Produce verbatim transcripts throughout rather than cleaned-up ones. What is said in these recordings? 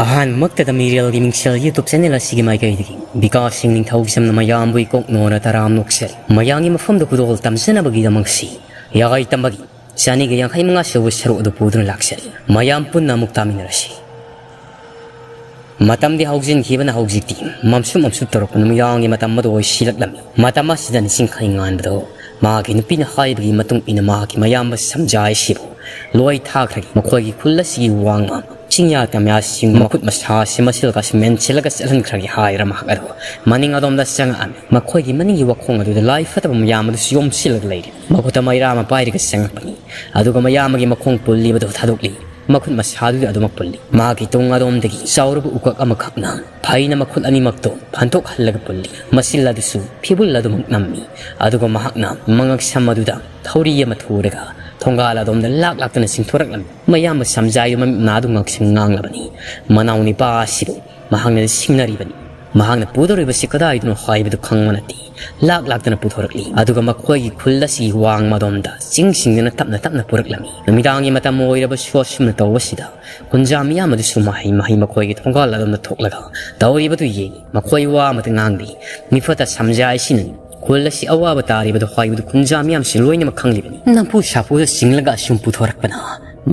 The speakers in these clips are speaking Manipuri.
ꯑꯍꯥꯟꯕꯃꯛꯇꯗ ꯃꯤꯔꯦꯜꯒꯤ ꯃꯤꯡꯁꯦꯜ YouTube channel ꯑꯁꯤꯒꯤ ꯃꯥꯏꯀꯩꯗꯒꯤ ꯕꯤꯀꯥꯁ ꯁꯤꯡ ꯅꯤꯡꯊꯧꯖꯝꯅ ꯃꯌꯥꯝꯕꯨ ꯏꯀꯣꯛ ꯅꯣꯟꯅ ꯇꯔꯥꯝꯅ ꯑꯣꯛꯆꯔꯤ꯫ ꯃꯌꯥꯝꯒꯤ ꯃꯐꯝꯗ ꯈꯨꯗꯣꯜ ꯇꯝꯖꯅꯕꯒꯤꯗꯃꯛꯁꯤ ꯌꯥꯒꯥꯏ ꯇꯝꯕꯒꯤ ꯆꯅꯤꯒ ꯌꯥꯡꯈꯩ ꯃꯉꯥ ꯁꯨꯕ ꯁꯔꯨꯛ ꯑꯗꯨ ꯄꯨꯗꯨꯅ ꯂꯥꯛꯆꯔꯤ꯫ ꯃꯌꯥꯝ ꯄꯨꯟꯅ ꯑꯃꯨꯛ ꯇꯥꯃꯤꯟꯅꯔꯁꯤ꯫ ꯃꯇꯝꯗꯤ ꯍꯧꯖꯤꯟꯈꯤꯕꯅ ꯍꯧꯖꯤꯛꯇꯤ ꯃꯝꯁꯨ ꯃꯝꯁꯨ ꯇꯧꯔꯛꯄ ꯅꯨꯃꯤꯗꯥꯡꯒꯤ ꯃꯇꯝ ꯑꯗꯨ ꯑꯣꯏꯁꯤꯜꯂꯛꯂꯝꯃꯤ꯫ ꯃꯇꯝ ꯑꯁꯤꯗ ꯅꯤꯡꯁꯤꯡꯈꯩ ꯉꯥꯟꯕꯗꯣ ꯃꯍꯥꯛꯀꯤ ꯅꯨꯄꯤꯅ ꯍꯥꯏꯕꯒꯤ ꯃꯇꯨꯡ ꯏꯟꯅ ꯃꯍꯥꯛꯀꯤ ꯃꯌꯥꯝꯕ ꯁꯝꯖꯥꯏ ꯑꯁꯤꯕꯨ ꯂꯣꯏ ꯊꯥꯈ꯭ꯔꯒ ꯃꯈꯣꯏꯒꯤ ꯈꯨꯜ ꯑꯁꯤꯒꯤ ꯋꯥꯡꯃ ꯆꯤꯡꯌꯥ ꯇꯝꯌꯥꯁꯤꯡ ꯃꯈꯨꯠ ꯃꯁꯥ ꯑꯁꯤ ꯃꯁꯤꯜꯒ ꯁꯤꯃꯦꯟ ꯁꯤꯜꯂꯒ ꯆꯠꯍꯟꯈ꯭ꯔꯒꯦ ꯍꯥꯏꯗꯨꯅ ꯃꯍꯥꯛ ꯑꯗꯨ ꯃꯅꯤꯡ ꯑꯗꯣꯝꯗ ꯆꯪꯉꯛꯑꯝꯃꯤ꯫ ꯃꯈꯣꯏꯒꯤ ꯃꯅꯤꯡꯒꯤ ꯋꯥꯈꯣꯡ ꯑꯗꯨꯗ ꯂꯥꯏ ꯐꯠꯇꯕ ꯃꯌꯥꯝ ꯑꯗꯨꯁꯨ ꯌꯣꯝꯁꯤꯜꯂꯒ ꯂꯩꯔꯤ꯫ ꯃꯈꯨꯠꯇ ꯃꯩꯔꯥ ꯑꯃ ꯄꯥꯏꯔꯒ ꯆꯪꯉꯛꯄꯅꯤ꯫ ꯑꯗꯨꯒ ꯃꯌꯥꯝꯕꯒꯤ ꯃꯈꯣꯡ ꯄꯨꯜꯂꯤꯕꯗꯨ ꯊꯥꯗꯣꯛꯂꯤ꯫ ꯃꯈꯨꯠ ꯃꯁꯥꯗꯨꯗꯤ ꯑꯗꯨꯃꯛ ꯄꯨꯜꯂꯤ꯫ ꯃꯍꯥꯛꯀꯤ ꯇꯨꯡ ꯑꯗꯣꯝꯗꯒꯤ ꯆꯥꯎꯔꯕ ꯎꯀꯛ ꯑꯃꯈꯛꯅ ꯐꯩꯅ ꯃꯈꯨꯠ ꯑꯅꯤꯃꯛꯇꯨ ꯐꯟꯗꯣꯛꯍꯜꯂꯒ ꯄꯨꯜꯂꯤ꯫ ꯃꯁꯤꯜ ꯑꯗꯨꯁꯨ ꯐꯤꯕꯨꯜ ꯑꯗꯨꯃꯛ ꯅꯝꯃꯤ꯫ ꯑꯗꯨꯒ ꯃꯍꯥꯛꯅ ꯃꯉꯛ ꯁꯝ ꯑꯗꯨꯗ ꯊꯧꯔꯤ ꯑꯃ ꯊꯨꯔꯒ ꯊꯣꯡꯒꯥꯜ ꯑꯗꯣꯝꯗ ꯂꯥꯛ ꯂꯥꯛꯇꯨꯅ ꯆꯤꯡꯊꯣꯔꯛꯂꯝꯃꯤ꯫ ꯃꯌꯥꯝꯕ ꯁꯝꯖꯥꯏꯗꯨ ꯃꯃꯤꯠ ꯃꯅꯥꯗꯨ ꯉꯥꯡꯁꯪ ꯉꯥꯡꯂꯕꯅꯤ꯫ ꯃꯅꯥꯎ ꯅꯤꯄꯥ ꯑꯁꯤꯕꯨ ꯃꯍꯥꯛꯅ ꯁꯤꯡꯅꯔꯤꯕꯅꯤ꯫ ꯃꯍꯥꯛꯅ ꯄꯨꯗꯧꯔꯤꯕꯁꯤ ꯀꯗꯥꯏꯗꯅꯣ ꯍꯥꯏꯕꯗꯨ ꯈꯪꯕ ꯅꯠꯇꯦ꯫ ꯂꯥꯛ ꯂꯥꯛꯇꯅ ꯄꯨꯊꯣꯔꯛꯂꯤ꯫ ꯑꯗꯨꯒ ꯃꯈꯣꯏꯒꯤ ꯈꯨꯜ ꯑꯁꯤꯒꯤ ꯋꯥꯡꯃ ꯑꯗꯣꯝꯗ ꯆꯤꯡꯁꯤꯡꯗꯨꯅ ꯇꯞꯅ ꯇꯞꯅ ꯄꯨꯔꯛꯂꯝꯃꯤ꯫ ꯅꯨꯃꯤꯗꯥꯡꯒꯤ ꯃꯇꯝ ꯑꯣꯏꯔꯕꯁꯨ ꯑꯁꯨꯝꯅ ꯇꯧꯕꯁꯤꯗ ꯀꯨꯟꯖꯥ ꯃꯤꯌꯥꯝ ꯑꯗꯨꯁꯨ ꯃꯍꯩ ꯃꯍꯩ ꯃꯈꯣꯏꯒꯤ ꯊꯣꯡꯒꯥꯜ ꯑꯗꯣꯝꯗ ꯊꯣꯛꯂꯒ ꯇꯧꯔꯤꯕꯗꯨ ꯌꯦꯡꯏ꯫ ꯃꯈꯣꯏ ꯋꯥ ꯑꯃꯇ ꯉꯥꯡꯗꯦ꯫ ꯃꯤꯐꯠꯇ ꯁꯝꯖꯥꯏꯁꯤꯅꯅꯤ ꯈꯨꯜ ꯑꯁꯤ ꯑꯋꯥꯕ ꯇꯥꯔꯤꯕꯗꯨ ꯍꯥꯏꯕꯗꯨ ꯀꯨꯟꯖꯥ ꯃꯤꯌꯥꯝꯁꯤ ꯂꯣꯏꯅꯃꯛ ꯈꯪꯂꯤꯕꯅꯤ꯫ ꯅꯝꯐꯨ ꯁꯥꯐꯨꯗ ꯆꯤꯡꯂꯒ ꯑꯁꯨꯝ ꯄꯨꯊꯣꯔꯛꯄꯅ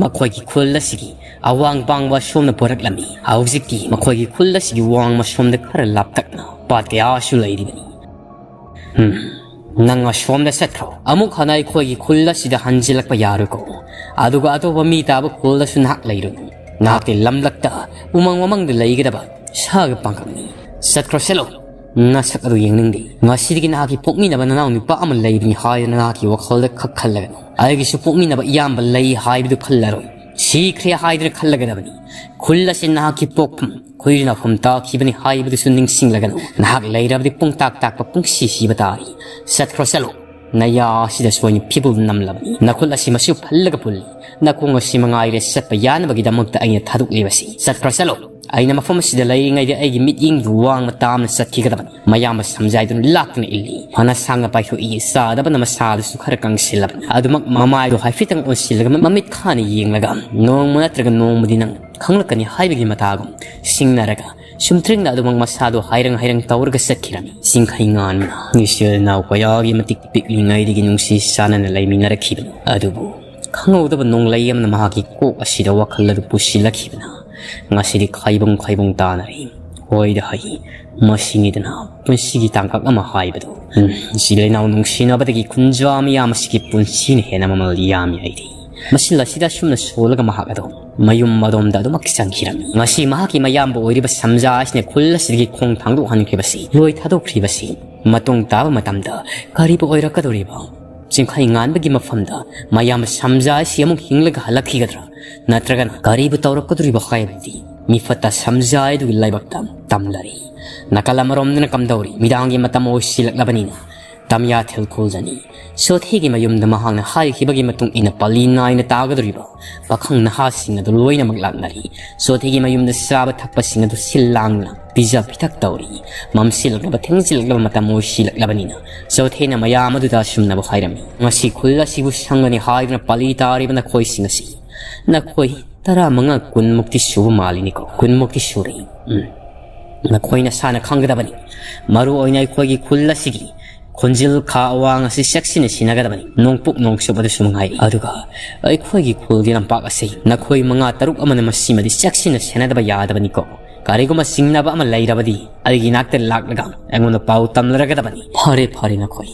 ꯃꯈꯣꯏꯒꯤ ꯈꯨꯜ ꯑꯁꯤꯒꯤ ꯑꯋꯥꯡ ꯄꯥꯡꯕ ꯑꯁꯣꯝꯅ ꯄꯨꯔꯛꯂꯝꯃꯤ꯫ ꯍꯧꯖꯤꯛꯇꯤ ꯃꯈꯣꯏꯒꯤ ꯈꯨꯜ ꯑꯁꯤꯒꯤ ꯋꯥꯡꯃ ꯁꯣꯝꯗ ꯈꯔ ꯂꯥꯞꯇꯛꯅ ꯄꯥꯠ ꯀꯌꯥꯁꯨ ꯂꯩꯔꯤꯕꯅꯤ꯫ ꯍꯝ, ꯅꯪ ꯑꯁꯣꯝꯗ ꯆꯠꯈ꯭ꯔꯣ꯫ ꯑꯃꯨꯛ ꯍꯟꯅ ꯑꯩꯈꯣꯏꯒꯤ ꯈꯨꯜ ꯑꯁꯤꯗ ꯍꯟꯖꯤꯜꯂꯛꯄ ꯌꯥꯔꯣꯏꯀꯣ꯫ ꯑꯗꯨꯒ ꯑꯇꯣꯞꯄ ꯃꯤ ꯇꯥꯕ ꯈꯨꯜꯗꯁꯨ ꯅꯍꯥꯛ ꯂꯩꯔꯨꯅꯨ꯫ ꯅꯍꯥꯛꯇꯤ ꯂꯝꯂꯛꯇ ꯎꯃꯪ ꯋꯥꯃꯪꯗ ꯂꯩꯒꯗꯕ ꯁꯥꯒ ꯄꯥꯡꯒꯜꯅꯤ꯫ ꯆꯠꯈ꯭ꯔꯣ ꯆꯠꯂꯣ꯫ ꯅꯁꯛ ꯑꯗꯨ ꯌꯦꯡꯅꯤꯡꯗꯦ꯫ ꯉꯁꯤꯗꯒꯤ ꯅꯍꯥꯛꯀꯤ ꯄꯣꯛꯃꯤꯟꯅꯕ ꯅꯅꯥꯎ ꯅꯨꯄꯥ ꯑꯃ ꯂꯩꯕꯅꯤ ꯍꯥꯏꯗꯅ ꯅꯍꯥꯛꯀꯤ ꯋꯥꯈꯜꯗ ꯈꯛ ꯈꯜꯂꯒꯅꯨ꯫ ꯑꯩꯒꯤꯁꯨ ꯄꯣꯛꯃꯤꯟꯅꯕ ꯏꯌꯥꯝꯕ ꯂꯩ ꯍꯥꯏꯕꯗꯨ ꯈꯜꯂꯔꯣꯏ꯫ ꯁꯤꯈ꯭ꯔꯦ ꯍꯥꯏꯗꯨꯅ ꯈꯜꯂꯒꯗꯕꯅꯤ꯫ ꯈꯨꯜ ꯑꯁꯤ ꯅꯍꯥꯛꯀꯤ ꯄꯣꯛꯐꯝ ꯈꯨꯏꯔꯅꯐꯝ ꯇꯥꯈꯤꯕꯅꯤ ꯍꯥꯏꯕꯗꯨꯁꯨ ꯅꯤꯡꯁꯤꯡꯂꯒꯅꯨ꯫ ꯅꯍꯥꯛ ꯂꯩꯔꯕꯗꯤ ꯄꯨꯡꯇꯥꯛ ꯇꯥꯛꯄ ꯄꯨꯡꯁꯤ ꯁꯤꯕ ꯇꯥꯔꯤ꯫ ꯆꯠꯈ꯭ꯔꯣ ꯆꯠꯂꯣ꯫ ꯅꯌꯥ ꯑꯁꯤꯗ ꯁꯣꯏꯅ ꯐꯤꯕꯨꯜ ꯅꯝꯂꯕꯅꯤ꯫ ꯅꯈꯨꯠ ꯑꯁꯤ ꯃꯁꯨ ꯐꯜꯂꯒ ꯄꯨꯜꯂꯤ꯫ ꯅꯈꯣꯡ ꯑꯁꯤ ꯃꯉꯥꯏꯔꯦ ꯆꯠꯄ ꯌꯥꯅꯕꯒꯤꯗꯃꯛꯇ ꯑꯩꯅ ꯊꯥꯗꯣꯛꯂꯤꯕꯁꯤ꯫ ꯆꯠꯈ꯭ꯔꯣ ꯆꯠꯂꯣ꯫ ꯑꯩꯅ ꯃꯐꯝ ꯑꯁꯤꯗ ꯂꯩꯔꯤꯉꯩꯗ ꯑꯩꯒꯤ ꯃꯤꯠꯌꯦꯡꯗꯨ ꯋꯥꯡꯅ ꯇꯥꯝꯅ ꯆꯠꯈꯤꯒꯗꯕꯅꯤ꯫ ꯃꯌꯥꯝꯕ ꯁꯝꯖꯥꯏꯗꯨꯅ ꯂꯥꯛꯇꯨꯅ ꯏꯜꯂꯤ꯫ ꯐꯅ ꯁꯥꯡꯅ ꯄꯥꯏꯊꯣꯛꯏ, ꯆꯥꯗꯕꯅ ꯃꯁꯥꯗꯨꯁꯨ ꯈꯔ ꯀꯪꯁꯤꯜꯂꯕꯅꯤ꯫ ꯑꯗꯨꯃꯛ ꯃꯃꯥꯏꯗꯣ ꯍꯥꯏꯐꯦꯠꯇꯪ ꯑꯣꯟꯁꯤꯜꯂꯒ ꯃ-, ꯃꯃꯤꯠ ꯈꯥꯅ ꯌꯦꯡꯂꯒ, "ꯅꯣꯡꯃ ꯅꯠꯇ꯭ꯔꯒ ꯅꯣꯡꯃꯗꯤ ꯅꯪ ꯈꯪꯂꯛꯀꯅꯤ" ꯍꯥꯏꯕꯒꯤ ꯃꯇꯥꯒꯨꯝ ꯁꯤꯡꯅꯔꯒ ꯁꯨꯝꯇ꯭ꯔꯤꯡꯅ ꯑꯗꯨꯃꯛ ꯃꯁꯥꯗꯣ ꯍꯥꯏꯔꯪ ꯍꯥꯏꯔꯪ ꯇꯧꯔꯒ ꯆꯠꯈꯤꯔꯝꯃꯤ꯫ ꯆꯤꯡꯈꯩ ꯉꯥꯟꯕꯅ ꯏꯆꯤꯜ ꯏꯅꯥꯎ ꯀꯌꯥꯒꯤ ꯃꯇꯤꯛ ꯄꯤꯛꯂꯤꯉꯩꯗꯒꯤ ꯅꯨꯡꯁꯤ ꯆꯥꯟꯅꯅ ꯂꯩꯃꯤꯟꯅꯔꯛꯈꯤꯕꯅꯤ꯫ ꯑꯗꯨꯕꯨ ꯈꯪꯍꯧꯗꯕ ꯅꯣꯡꯂꯩ ꯑꯃꯅ ꯃꯍꯥꯛꯀꯤ ꯀꯣꯛ ꯑꯁꯤꯗ ꯋꯥꯈꯜ ꯑꯗꯨ ꯄꯨꯁꯤꯜꯂꯛꯈꯤꯕꯅ ꯉꯁꯤꯗꯤ ꯈꯥꯏꯕꯨꯡ ꯈꯥꯏꯕꯨꯡ ꯇꯥꯅꯔꯤ꯫ ꯍꯣꯏꯗ ꯍꯩ, ꯃꯁꯤꯅꯤꯗꯅ ꯄꯨꯟꯁꯤꯒꯤ ꯇꯥꯡꯀꯛ ꯑꯃ ꯍꯥꯏꯕꯗꯨ꯫ ꯎꯝ, ꯏꯆꯤꯜ ꯏꯅꯥꯎ ꯅꯨꯡꯁꯤꯅꯕꯗꯒꯤ ꯈꯨꯟꯖꯥ ꯃꯤꯌꯥꯝ ꯑꯁꯤꯒꯤ ꯄꯨꯟꯁꯤꯅ ꯍꯦꯟꯅ ꯃꯃꯜ ꯌꯥꯝꯃꯤ ꯑꯩꯗꯤ꯫ ꯃꯁꯤꯜ ꯑꯁꯤꯗ ꯑꯁꯨꯝꯅ ꯁꯣꯜꯂꯒ ꯃꯍꯥꯛ ꯑꯗꯣ ꯃꯌꯨꯝ ꯑꯗꯣꯝꯗ ꯑꯗꯨꯃꯛ ꯆꯪꯈꯤꯔꯝꯃꯤ꯫ ꯉꯁꯤ ꯃꯍꯥꯛꯀꯤ ꯃꯌꯥꯝꯕ ꯑꯣꯏꯔꯤꯕ ꯁꯝꯖꯥ ꯑꯁꯤꯅ ꯈꯨꯜ ꯑꯁꯤꯗꯒꯤ ꯈꯣꯡ ꯊꯥꯡꯗꯣꯛꯍꯟꯈ꯭ꯔꯤꯕꯁꯤ, ꯂꯣꯏ ꯊꯥꯗꯣꯛꯈ꯭ꯔꯤꯕꯁꯤ, ꯃꯇꯨꯡ ꯇꯥꯕ ꯃꯇꯝꯗ ꯀꯔꯤꯕꯨ ꯑꯣꯏꯔꯛꯀꯗꯧꯔꯤꯕ? ꯆꯤꯡꯈꯩ ꯉꯥꯟꯕꯒꯤ ꯃꯐꯝꯗ ꯃꯌꯥꯝꯕ ꯁꯝꯖꯥ ꯑꯁꯤ ꯑꯃꯨꯛ ꯍꯤꯡꯂꯒ ꯍꯜꯂꯛꯈꯤꯒꯗ꯭ꯔꯥ? ꯅꯠꯇ꯭ꯔꯒꯅ ꯀꯔꯤꯕꯨ ꯇꯧꯔꯛꯀꯗꯧꯔꯤꯕ ꯍꯥꯏꯕꯗꯤ ꯃꯤꯐꯠꯇ ꯁꯝꯖꯥ ꯑꯗꯨꯒꯤ ꯂꯥꯏꯕꯛꯇ ꯇꯝꯂꯔꯤ꯫ ꯅꯥꯀꯜ ꯑꯃꯔꯣꯝꯗꯅ ꯀꯝꯗꯧꯔꯤ? ꯃꯤꯗꯥꯡꯒꯤ ꯃꯇꯝ ꯑꯣꯏꯁꯤꯜꯂꯛꯂꯕꯅꯤꯅ ꯇꯝꯌꯥꯊꯦꯜ ꯈꯨꯜꯗꯅꯤ꯫ ꯆꯣꯊꯦꯒꯤ ꯃꯌꯨꯝꯗ ꯃꯍꯥꯛꯅ ꯍꯥꯏꯈꯤꯕꯒꯤ ꯃꯇꯨꯡ ꯏꯟꯅ ꯄꯥꯂꯤ ꯅꯥꯏꯅ ꯇꯥꯒꯗꯧꯔꯤꯕ ꯄꯥꯈꯪ ꯅꯍꯥꯁꯤꯡ ꯑꯗꯨ ꯂꯣꯏꯅꯃꯛ ꯂꯥꯛꯅꯔꯤ꯫ ꯆꯣꯊꯦꯒꯤ ꯃꯌꯨꯝꯗ ꯆꯥꯕ ꯊꯛꯄꯁꯤꯡ ꯑꯗꯨ ꯁꯤꯜ ꯂꯥꯡꯗꯨꯅ ꯄꯤꯖ ꯄꯤꯊꯛ ꯇꯧꯔꯤ꯫ ꯃꯝꯁꯤꯜꯂꯛꯂꯕ, ꯊꯦꯡꯖꯤꯜꯂꯛꯂꯕ ꯃꯇꯝ ꯑꯣꯏꯁꯤꯜꯂꯛꯂꯕꯅꯤꯅ ꯆꯣꯊꯦꯅ ꯃꯌꯥꯝ ꯑꯗꯨꯗ ꯑꯁꯨꯝꯅꯕꯨ ꯍꯥꯏꯔꯝꯃꯤ, "ꯉꯁꯤ ꯈꯨꯜ ꯑꯁꯤꯕꯨ ꯁꯪꯒꯅꯤ ꯍꯥꯏꯗꯨꯅ ꯄꯥꯂꯤ ꯇꯥꯔꯤꯕ ꯅꯈꯣꯏꯁꯤꯡ ꯑꯁꯤ, ꯅꯈꯣꯏ ꯇꯔꯥꯃꯉꯥ ꯀꯨꯟꯃꯨꯛꯇꯤ ꯁꯨꯕ ꯃꯥꯜꯂꯤꯅꯤꯀꯣ, ꯀꯨꯟꯃꯨꯛꯇꯤ ꯁꯨꯔꯦ꯫ ꯎꯝ, ꯅꯈꯣꯏ ꯅꯁꯥꯅ ꯈꯪꯒꯗꯕꯅꯤ, ꯃꯔꯨ ꯑꯣꯏꯅ ꯑꯩꯈꯣꯏꯒꯤ ꯈꯨꯜ ꯑꯁꯤꯒꯤ ꯈꯣꯟꯖꯦꯜ ꯈꯥ ꯑꯋꯥꯡ ꯑꯁꯤ ꯆꯦꯛꯁꯤꯟꯅ ꯁꯤꯟꯅꯒꯗꯕꯅꯤ꯫ ꯅꯣꯡꯄꯣꯛ ꯅꯣꯡꯆꯨꯞ ꯑꯗꯨꯁꯨ ꯃꯉꯥꯏꯔꯤ꯫ ꯑꯗꯨꯒ ꯑꯩꯈꯣꯏꯒꯤ ꯈꯨꯜꯒꯤ ꯂꯝꯄꯥꯛ ꯑꯁꯤ ꯅꯈꯣꯏ ꯃꯉꯥ ꯇꯔꯨꯛ ꯑꯃꯅ ꯃꯁꯤꯃꯗꯤ ꯆꯦꯛꯁꯤꯟꯅ ꯁꯦꯟꯅꯗꯕ ꯌꯥꯗꯕꯅꯤꯀꯣ꯫ ꯀꯔꯤꯒꯨꯝꯕ ꯆꯤꯡꯅꯕ ꯑꯃ ꯂꯩꯔꯕꯗꯤ ꯑꯩꯒꯤ ꯅꯥꯛꯇ ꯂꯥꯛꯂꯒ ꯑꯩꯉꯣꯟꯗ ꯄꯥꯎ ꯇꯝꯂꯔꯒꯗꯕꯅꯤ꯫" "ꯐꯔꯦ, ꯐꯔꯦ ꯅꯈꯣꯏ꯫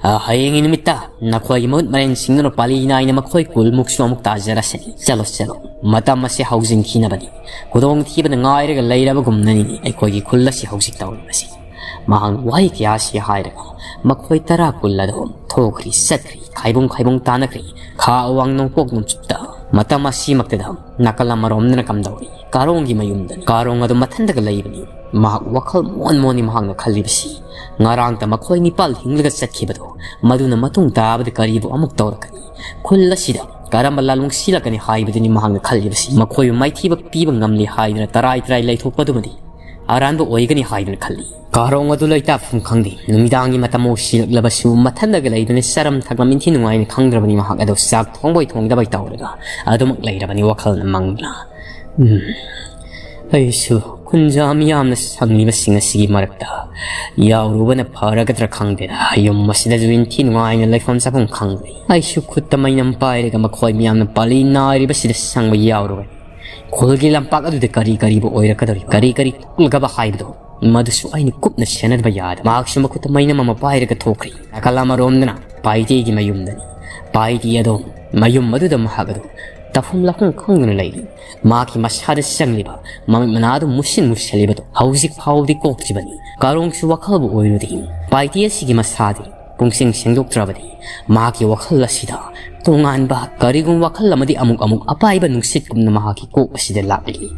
ꯑ, ꯍꯌꯦꯡꯒꯤ ꯅꯨꯃꯤꯠꯇ ꯅꯈꯣꯏꯒꯤ ꯃꯍꯨꯠ ꯃꯔꯦꯟꯁꯤꯡꯗꯨꯅ ꯄꯥꯂꯤ ꯅꯥꯏꯅ ꯃꯈꯣꯏ ꯀꯨꯜꯃꯨꯛꯁꯨ ꯑꯃꯨꯛ ꯇꯥꯖꯔꯁꯅꯤ꯫ ꯆꯠꯂꯣ, ꯆꯠꯂꯣ꯫ ꯃꯇꯝ ꯑꯁꯤ ꯍꯧꯖꯤꯟꯈꯤꯅꯕꯅꯤ꯫ ꯈꯨꯗꯣꯡꯊꯤꯕꯅ ꯉꯥꯏꯔꯒ ꯂꯩꯔꯕꯒꯨꯝꯅꯅꯤ ꯑꯩꯈꯣꯏꯒꯤ ꯈꯨꯜ ꯑꯁꯤ ꯍꯧꯖꯤꯛ ꯇꯧꯔꯤꯕꯁꯤ꯫" ꯃꯍꯥꯛꯅ ꯋꯥꯍꯩ ꯀꯌꯥꯁꯤ ꯍꯥꯏꯔꯒ ꯃꯈꯣꯏ ꯇꯔꯥ ꯀꯨꯜ ꯑꯗꯨ ꯊꯣꯛꯈ꯭ꯔꯤ, ꯆꯠꯈ꯭ꯔꯤ, ꯈꯥꯏꯕꯨꯡ ꯈꯥꯏꯕꯨꯡ ꯇꯥꯅꯈ꯭ꯔꯤ꯫ ꯈꯥ ꯑꯋꯥꯡ ꯅꯣꯡꯄꯣꯛ ꯅꯣꯡꯆꯨꯞꯇ꯫ ꯃꯇꯝ ꯑꯁꯤꯃꯛꯇꯗ ꯅꯥꯀꯜ ꯑꯃꯔꯣꯝꯗꯅ ꯀꯝꯗꯧꯔꯤ? ꯀꯥꯔꯣꯡꯒꯤ ꯃꯌꯨꯝꯗꯅꯤ꯫ ꯀꯥꯔꯣꯡ ꯑꯗꯨ ꯃꯊꯟꯇꯒ ꯂꯩꯕꯅꯤ꯫ ꯃꯍꯥꯛ ꯋꯥꯈꯜ ꯃꯣꯟ ꯃꯣꯟꯅꯤ ꯃꯍꯥꯛꯅ ꯈꯜꯂꯤꯕꯁꯤ꯫ ꯉꯔꯥꯡꯇ ꯃꯈꯣꯏ ꯅꯤꯄꯥꯜ ꯍꯤꯡꯂꯒ ꯆꯠꯈꯤꯕꯗꯣ, ꯃꯗꯨꯅ ꯃꯇꯨꯡ ꯇꯥꯕꯗ ꯀꯔꯤꯕꯨ ꯑꯃꯨꯛ ꯇꯧꯔꯛꯀꯅꯤ? ꯈꯨꯜ ꯑꯁꯤꯗ ꯀꯔꯝꯕ ꯂꯥꯂꯣꯡ ꯁꯤꯜꯂꯛꯀꯅꯤ ꯍꯥꯏꯕꯗꯨꯅꯤ ꯃꯍꯥꯛꯅ ꯈꯜꯂꯤꯕꯁꯤ꯫ ꯃꯈꯣꯏꯕꯨ ꯃꯥꯏꯊꯤꯕ ꯄꯤꯕ ꯉꯝꯂꯦ ꯍꯥꯏꯗꯨꯅ ꯇꯔꯥꯏ ꯇꯔꯥꯏ ꯂꯩꯊꯣꯛꯄꯗꯨꯃꯗꯤ ꯑꯔꯥꯟꯕ ꯑꯣꯏꯒꯅꯤ ꯍꯥꯏꯗꯨꯅ ꯈꯜꯂꯤ꯫ ꯀꯥꯔꯣꯡ ꯑꯗꯨ ꯂꯩꯇꯥꯐꯝ ꯈꯪꯗꯦ꯫ ꯅꯨꯃꯤꯗꯥꯡꯒꯤ ꯃꯇꯝ ꯑꯣꯏꯁꯤꯜꯂꯛꯂꯕꯁꯨ ꯃꯊꯟꯗꯒ ꯂꯩꯗꯨꯅ ꯆꯥꯔꯝ ꯊꯛꯂꯝ ꯏꯟꯊꯤ ꯅꯨꯡꯉꯥꯏꯅ ꯈꯪꯗ꯭ꯔꯕꯅꯤ꯫ ꯃꯍꯥꯛ ꯑꯗꯨ ꯆꯥꯛ ꯊꯣꯡꯕꯣꯏ ꯊꯣꯡꯗꯕꯣꯏ ꯇꯧꯔꯒ ꯑꯗꯨꯃꯛ ꯂꯩꯔꯕꯅꯤ ꯋꯥꯈꯜꯅ ꯃꯪꯗꯨꯅ꯫ ꯎꯝ꯫ ꯑꯩꯁꯨ ꯈꯨꯟꯖꯥ ꯃꯤꯌꯥꯝꯅ ꯁꯪꯂꯤꯕꯁꯤꯡ ꯑꯁꯤꯒꯤ ꯃꯔꯛꯇ ꯌꯥꯎꯔꯨꯕꯅ ꯐꯔꯒꯗ꯭ꯔꯥ ꯈꯪꯗꯦꯗ꯫ ꯌꯨꯝ ꯑꯁꯤꯗꯁꯨ ꯏꯟꯊꯤ ꯅꯨꯡꯉꯥꯏꯅ ꯂꯩꯐꯝ ꯆꯥꯐꯝ ꯈꯪꯗ꯭ꯔꯦ꯫ ꯑꯩꯁꯨ ꯈꯨꯠꯇ ꯃꯩꯅꯝ ꯄꯥꯏꯔꯒ ꯃꯈꯣꯏ ꯃꯤꯌꯥꯝꯅ ꯄꯥꯂꯤ ꯅꯥꯏꯔꯤꯕꯁꯤꯗ ꯁꯪꯕ ꯌꯥꯎꯔꯨꯕꯅꯤ꯫ ꯈꯨꯜꯒꯤ ꯂꯝꯄꯥꯛ ꯑꯗꯨꯗ ꯀꯔꯤ ꯀꯔꯤꯕꯨ ꯑꯣꯏꯔꯛꯀꯗꯧꯔꯤꯕ, ꯀꯔꯤ ꯀꯔꯤ ꯊꯣꯛꯂꯒꯕ ꯍꯥꯏꯕꯗꯣ, ꯃꯗꯨꯁꯨ ꯑꯩꯅ ꯀꯨꯞꯅ ꯁꯦꯟꯅꯗꯕ ꯌꯥꯗꯦ꯫ ꯃꯍꯥꯛꯁꯨ ꯃꯈꯨꯠꯇ ꯃꯩꯅꯝ ꯑꯃ ꯄꯥꯏꯔꯒ ꯊꯣꯛꯈ꯭ꯔꯦ꯫ ꯅꯥꯀꯜ ꯑꯃꯔꯣꯝꯗꯅ ꯄꯥꯏꯇꯦꯒꯤ ꯃꯌꯨꯝꯗꯅꯤ꯫ ꯄꯥꯏꯇꯦ ꯑꯗꯣ ꯃꯌꯨꯝ ꯑꯗꯨꯗ ꯃꯍꯥꯛ ꯑꯗꯨ ꯇꯧꯐꯝ ꯂꯥꯛꯐꯝ ꯈꯪꯗꯅ ꯂꯩꯔꯤ꯫ ꯃꯍꯥꯛꯀꯤ ꯃꯁꯥꯗ ꯆꯪꯂꯤꯕ ꯃꯃꯤꯠ ꯃꯅꯥ ꯑꯗꯨ ꯃꯨꯁꯤꯟ ꯃꯨꯁꯤꯜꯂꯤꯕꯗꯨ ꯍꯧꯖꯤꯛ ꯐꯥꯎꯕꯗꯤ ꯀꯣꯛꯇ꯭ꯔꯤꯕꯅꯤ꯫ ꯀꯥꯔꯣꯡꯁꯨ ꯋꯥꯈꯜꯕꯨ ꯑꯣꯏꯔꯨꯗꯦ꯫ ꯄꯥꯏꯇꯦ ꯑꯁꯤꯒꯤ ꯃꯁꯥꯗꯤ ꯄꯨꯡꯁꯦꯡ ꯁꯦꯡꯗꯣꯛꯇ꯭ꯔꯕꯗꯤ ꯃꯍꯥꯛꯀꯤ ꯋꯥꯈꯜ ꯑꯁꯤꯗ ꯇꯣꯉꯥꯟꯕ ꯀꯔꯤꯒꯨꯝꯕ ꯋꯥꯈꯜ ꯑꯃꯗꯤ ꯑꯃꯨꯛ ꯑꯃꯨꯛ ꯑꯄꯥꯏꯕ ꯅꯨꯡꯁꯤꯠꯀꯨꯝꯅ ꯃꯍꯥꯛꯀꯤ ꯀꯣꯛ ꯑꯁꯤꯗ ꯂꯥꯛꯂꯤ꯫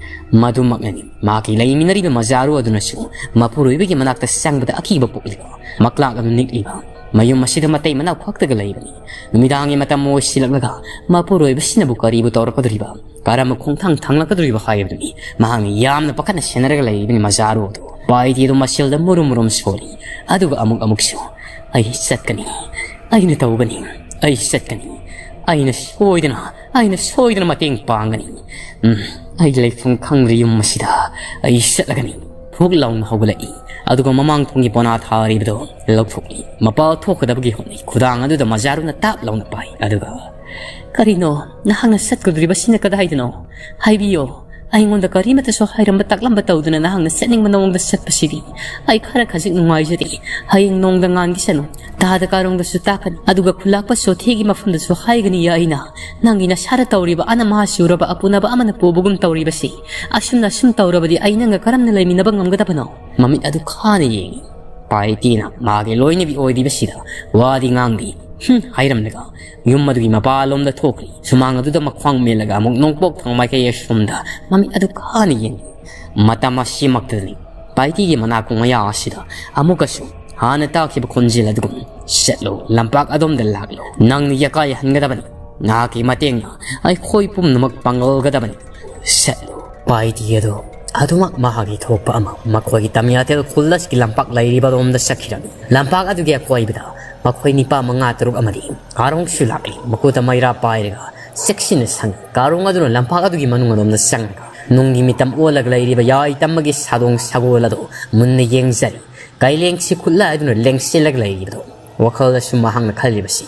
ꯃꯗꯨꯃꯛꯅꯅꯤ ꯃꯍꯥꯛꯀꯤ ꯂꯩꯃꯤꯟꯅꯔꯤꯕ ꯃꯖꯥꯔꯨ ꯑꯗꯨꯅꯁꯨ ꯃꯄꯨꯔꯣꯏꯕꯒꯤ ꯃꯅꯥꯛꯇ ꯆꯪꯕꯗ ꯑꯀꯤꯕ ꯄꯣꯛꯂꯤꯕ꯫ ꯃꯀ꯭ꯂꯥꯛ ꯑꯗꯨ ꯅꯤꯛꯂꯤꯕ꯫ ꯃꯌꯨꯝ ꯑꯁꯤꯗ ꯃꯇꯩ ꯃꯅꯥꯎ ꯈꯛꯇꯒ ꯂꯩꯕꯅꯤ꯫ ꯅꯨꯃꯤꯗꯥꯡꯒꯤ ꯃꯇꯝ ꯑꯣꯏꯁꯤꯜꯂꯛꯂꯒ ꯃꯄꯨꯔꯣꯏꯕꯁꯤꯅꯕꯨ ꯀꯔꯤꯕꯨ ꯇꯧꯔꯛꯀꯗꯧꯔꯤꯕ, ꯀꯔꯝꯕ ꯈꯣꯡꯊꯥꯡ ꯊꯥꯡꯂꯛꯀꯗꯧꯔꯤꯕ ꯍꯥꯏꯕꯗꯨꯅꯤ ꯃꯍꯥꯛꯅ ꯌꯥꯝꯅ ꯄꯥꯈꯠꯅ ꯁꯦꯟꯅꯔꯒ ꯂꯩꯔꯤꯕꯅꯤ ꯃꯖꯥꯔꯨ ꯑꯗꯨ꯫ ꯄꯥꯏꯇꯦ ꯑꯗꯨ ꯃꯁꯦꯜꯗ ꯃꯨꯔꯨꯝ ꯃꯨꯔꯨꯝ ꯁꯣꯜꯂꯤ꯫ ꯑꯗꯨꯒ ꯑꯃꯨꯛ ꯑꯃꯨꯛꯁꯨ, "ꯑꯩ ꯆꯠꯀꯅꯤ, ꯑꯩꯅ ꯇꯧꯒꯅꯤ, ꯑꯩ ꯆꯠꯀꯅꯤ, ꯑꯩꯅ ꯁꯣꯏꯗꯅ, ꯑꯩꯅ ꯁꯣꯏꯗꯅ ꯃꯇꯦꯡ ꯄꯥꯡꯒꯅꯤ꯫ ꯎꯝ, ꯑꯩ ꯂꯩꯐꯝ ꯈꯪꯗ꯭ꯔꯦ ꯌꯨꯝ ꯑꯁꯤꯗ, ꯑꯩ ꯆꯠꯂꯒꯅꯤ"꯫ ꯐꯨꯛ ꯂꯥꯎꯅ ꯍꯧꯒꯠꯂꯛꯏ꯫ ꯑꯗꯨꯒ ꯃꯃꯥꯡ ꯊꯣꯡꯒꯤ ꯄꯣꯅꯥ ꯊꯥꯔꯤꯕꯗꯨ ꯂꯧꯊꯣꯛꯂꯤ꯫ ꯃꯄꯥ ꯊꯣꯛꯀꯗꯕꯒꯤ ꯍꯣꯠꯅꯩ꯫ ꯈꯨꯗꯥꯡ ꯑꯗꯨꯗ ꯃꯖꯥꯔꯨꯅ ꯇꯥꯞ ꯂꯥꯎꯅ ꯄꯥꯏ꯫ ꯑꯗꯨꯒ, "ꯀꯔꯤꯅꯣ? ꯅꯍꯥꯛꯅ ꯆꯠꯀꯗꯧꯔꯤꯕꯁꯤꯅ ꯀꯗꯥꯏꯗꯅꯣ? ꯍꯥꯏꯕꯤꯌꯣ꯫ ꯑꯩꯉꯣꯟꯗ ꯀꯔꯤꯃꯠꯇꯁꯨ ꯍꯥꯏꯔꯝꯕ ꯇꯥꯛꯂꯝꯕ ꯇꯧꯗꯅ ꯅꯍꯥꯛꯅ ꯆꯠꯅꯤꯡꯕ ꯅꯑꯣꯡꯗ ꯆꯠꯄꯁꯤꯗꯤ ꯑꯩ ꯈꯔ ꯈꯖꯤꯛ ꯅꯨꯡꯉꯥꯏꯖꯗꯦ꯫ ꯍꯌꯦꯡ ꯅꯣꯡꯗ ꯉꯥꯟꯈꯤꯁꯅꯨ꯫ ꯇꯥꯗ ꯀꯥꯔꯣꯡꯗꯁꯨ ꯇꯥꯛꯀꯅꯤ꯫ ꯑꯗꯨꯒ ꯈꯨꯂꯥꯛꯄ ꯆꯣꯊꯦꯒꯤ ꯃꯐꯝꯗꯁꯨ ꯍꯥꯏꯒꯅꯤ ꯑꯩꯅ꯫ ꯅꯪꯒꯤ ꯅꯁꯥꯗ ꯇꯧꯔꯤꯕ ꯑꯅꯃꯍꯥ ꯆꯨꯔꯕ ꯑꯄꯨꯅꯕ ꯑꯃꯅ ꯄꯨꯕꯒꯨꯝ ꯇꯧꯔꯤꯕꯁꯤ꯫ ꯑꯁꯨꯝꯅ ꯑꯁꯨꯝ ꯇꯧꯔꯕꯗꯤ ꯑꯩ ꯅꯪꯒ ꯀꯔꯝꯅ ꯂꯩꯃꯤꯟꯅꯕ ꯉꯝꯒꯗꯕꯅꯣ?" ꯃꯃꯤꯠ ꯑꯗꯨ ꯈꯥꯅ ꯌꯦꯡꯏ꯫ ꯄꯥꯏꯇꯦꯅ ꯃꯥꯒꯤ ꯂꯣꯏꯅꯕꯤ ꯑꯣꯏꯔꯤꯕꯁꯤꯗ ꯋꯥꯗꯤ ꯉꯥꯡꯗꯦ꯫ "ꯍꯨꯝ" ꯍꯥꯏꯔꯝꯂꯒ ꯌꯨꯝ ꯑꯗꯨꯒꯤ ꯃꯄꯥꯂꯣꯝꯗ ꯊꯣꯛꯈ꯭ꯔꯤ꯫ ꯁꯨꯃꯥꯡ ꯑꯗꯨꯗ ꯃꯈ꯭ꯋꯥꯡ ꯃꯦꯜꯂꯒ ꯑꯃꯨꯛ ꯅꯣꯡꯄꯣꯛ ꯊꯪ ꯃꯥꯏꯀꯩ ꯑꯁꯣꯝꯗ ꯃꯃꯤꯠ ꯑꯗꯨ ꯈꯥꯅ ꯌꯦꯡꯏ꯫ ꯃꯇꯝ ꯑꯁꯤꯃꯛꯇꯗꯅꯤ ꯄꯥꯏꯇꯦꯒꯤ ꯃꯅꯥꯀꯣꯡ ꯃꯌꯥ ꯑꯁꯤꯗ ꯑꯃꯨꯛꯀꯁꯨ ꯍꯥꯟꯅ ꯇꯥꯈꯤꯕ ꯈꯣꯟꯖꯦꯜ ꯑꯗꯨꯒꯨꯝ, "ꯆꯠꯂꯣ, ꯂꯝꯄꯥꯛ ꯑꯗꯣꯝꯗ ꯂꯥꯛꯂꯣ꯫ ꯅꯪꯅ ꯌꯥꯀꯥꯏꯍꯟꯒꯗꯕꯅꯤ꯫ ꯅꯍꯥꯛꯀꯤ ꯃꯇꯦꯡꯅ ꯑꯩꯈꯣꯏ ꯄꯨꯝꯅꯃꯛ ꯄꯥꯡꯒꯜꯒꯗꯕꯅꯤ꯫ ꯆꯠꯂꯨ꯫ ꯄꯥꯏꯇꯤ ꯑꯗꯨ ꯑꯗꯨꯃꯛ ꯃꯍꯥꯛꯀꯤ ꯊꯣꯛꯄ ꯑꯃ ꯃꯈꯣꯏꯒꯤ ꯇꯃꯤꯌꯥꯇꯦꯜ ꯈꯨꯜ ꯑꯁꯤꯒꯤ ꯂꯝꯄꯥꯛ ꯂꯩꯔꯤꯕ ꯔꯣꯝꯗ ꯆꯠꯈꯤꯔꯝꯃꯤ꯫ ꯂꯝꯄꯥꯛ ꯑꯗꯨꯒꯤ ꯑꯀꯣꯏꯕꯗ ꯃꯈꯣꯏ ꯅꯤꯄꯥ ꯃꯉꯥ ꯇꯔꯨꯛ ꯑꯃꯗꯤ ꯀꯥꯔꯣꯡꯁꯨ ꯂꯥꯛꯂꯤ꯫ ꯃꯈꯨꯠꯇ ꯃꯩꯔꯥ ꯄꯥꯏꯔꯒ ꯆꯦꯛꯁꯤꯟꯅ ꯁꯪꯉꯤ꯫ ꯀꯥꯔꯣꯡ ꯑꯗꯨꯅ ꯂꯝꯄꯥꯛ ꯑꯗꯨꯒꯤ ꯃꯅꯨꯡ ꯑꯗꯣꯝꯗ ꯆꯪꯂꯒ ꯅꯨꯡꯒꯤ ꯃꯤꯇꯝ ꯑꯣꯜꯂꯒ ꯂꯩꯔꯤꯕ ꯌꯥꯏ ꯇꯝꯕꯒꯤ ꯁꯥꯗꯣꯡ ꯁꯒꯣꯜ ꯑꯗꯨ ꯃꯨꯟꯅ ꯌꯦꯡꯖꯔꯤ꯫ ꯀꯥꯏꯂꯦꯡꯁꯤ ꯈꯨꯠꯂꯥꯏ ꯑꯗꯨꯅ ꯂꯦꯡꯁꯤꯜꯂꯒ ꯂꯩꯔꯤꯕꯗꯨ ꯋꯥꯈꯜꯗꯁꯨ ꯃꯍꯥꯛꯅ ꯈꯜꯂꯤꯕꯁꯤ,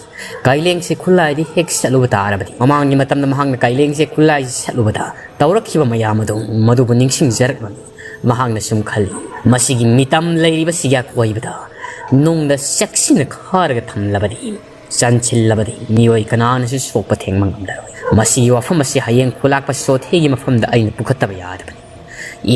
ꯀꯥꯏꯂꯦꯡꯁꯤ ꯈꯨꯠꯂꯥꯏꯗꯤ ꯍꯦꯛ ꯆꯠꯂꯨꯕ ꯇꯥꯔꯕꯗꯤ, ꯃꯃꯥꯡꯒꯤ ꯃꯇꯝꯗ ꯃꯍꯥꯛꯅ ꯀꯥꯏꯂꯦꯡꯁꯤ ꯈꯨꯠꯂꯥꯏꯁꯤ ꯆꯠꯂꯨꯕꯗ ꯇꯧꯔꯛꯈꯤꯕ ꯃꯌꯥꯝ ꯑꯗꯨ ꯃꯗꯨꯕꯨ ꯅꯤꯡꯁꯤꯡꯖꯔꯛꯂꯝꯃꯤ꯫ ꯃꯍꯥꯛꯅ ꯁꯨꯝ ꯈꯜꯂꯤ, ꯃꯁꯤꯒꯤ ꯃꯤꯇꯝ ꯂꯩꯔꯤꯕꯁꯤꯒꯤ ꯑꯀꯣꯏꯕꯗ ꯅꯨꯡꯗ ꯆꯦꯛꯁꯤꯟꯅ ꯈꯥꯔꯒ ꯊꯝꯂꯕꯗꯤ, ꯆꯟꯁꯤꯜꯂꯕꯗꯤ ꯃꯤꯑꯣꯏ ꯀꯅꯥꯅꯁꯨ ꯁꯣꯛꯄ ꯊꯦꯡꯕ ꯉꯝꯂꯔꯣꯏ꯫ ꯃꯁꯤꯒꯤ ꯋꯥꯐꯝ ꯑꯁꯤ ꯍꯌꯦꯡ ꯈꯨꯂꯥꯛꯄ ꯁꯣꯊꯦꯒꯤ ꯃꯐꯝꯗ ꯑꯩꯅ ꯄꯨꯈꯠꯇꯕ ꯌꯥꯗꯕꯅꯤ꯫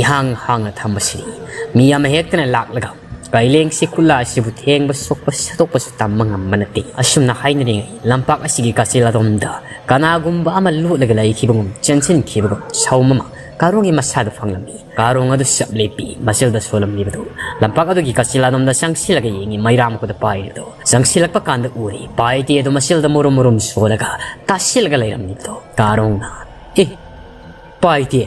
ꯏꯍꯥꯡ ꯍꯥꯡꯅ ꯊꯝꯕꯁꯤꯗꯤ ꯃꯤ ꯑꯃ ꯍꯦꯛꯇꯅ ꯂꯥꯛꯂꯒ ꯀꯥꯏꯂꯦꯡꯁꯤ ꯈꯨꯠꯂꯥꯏ ꯑꯁꯤꯕꯨ ꯊꯦꯡꯕ, ꯁꯣꯛꯄ, ꯁꯠꯇꯣꯛꯄꯁꯨ ꯇꯝꯕ ꯉꯝꯕ ꯅꯠꯇꯦ꯫ ꯑꯁꯨꯝꯅ ꯍꯥꯏꯅꯔꯤꯉꯩ ꯂꯝꯄꯥꯛ ꯑꯁꯤꯒꯤ ꯀꯥꯆꯤꯜ ꯑꯗꯣꯝꯗ ꯀꯅꯥꯒꯨꯝꯕ ꯑꯃ ꯂꯣꯠꯂꯒ ꯂꯩꯈꯤꯕꯒꯨꯝ, ꯆꯦꯟꯁꯤꯟꯈꯤꯕꯒꯨꯝ ꯁꯥꯎꯝ ꯑꯃ ꯀꯥꯔꯣꯡꯒꯤ ꯃꯁꯥꯗ ꯐꯪꯂꯝꯃꯤ꯫ ꯀꯥꯔꯣꯡ ꯑꯗꯨ ꯆꯞ ꯂꯦꯞꯄꯤ꯫ ꯃꯆꯤꯜꯗ ꯁꯣꯜꯂꯝꯂꯤꯕꯗꯨ ꯂꯝꯄꯥꯛ ꯑꯗꯨꯒꯤ ꯀꯥꯆꯤꯜ ꯑꯗꯣꯝꯗ ꯆꯪꯁꯤꯜꯂꯒ ꯌꯦꯡꯉꯤ꯫ ꯃꯩꯔꯥ ꯃꯈꯨꯠꯇ ꯄꯥꯏꯔꯤꯕꯗꯨ ꯆꯪꯁꯤꯜꯂꯛꯄ ꯀꯥꯟꯗ ꯎꯔꯤ꯫ ꯄꯥꯏꯇꯦ ꯑꯗꯨ ꯃꯆꯤꯜꯗ ꯃꯨꯔꯨꯝ ꯃꯨꯔꯨꯝ ꯁꯣꯜꯂꯒ ꯇꯥꯁꯤꯜꯂꯒ ꯂꯩꯔꯝꯂꯤꯕꯗꯨ꯫ ꯀꯥꯔꯣꯡꯅ, "ꯑꯦ, ꯄꯥꯏꯇꯦ,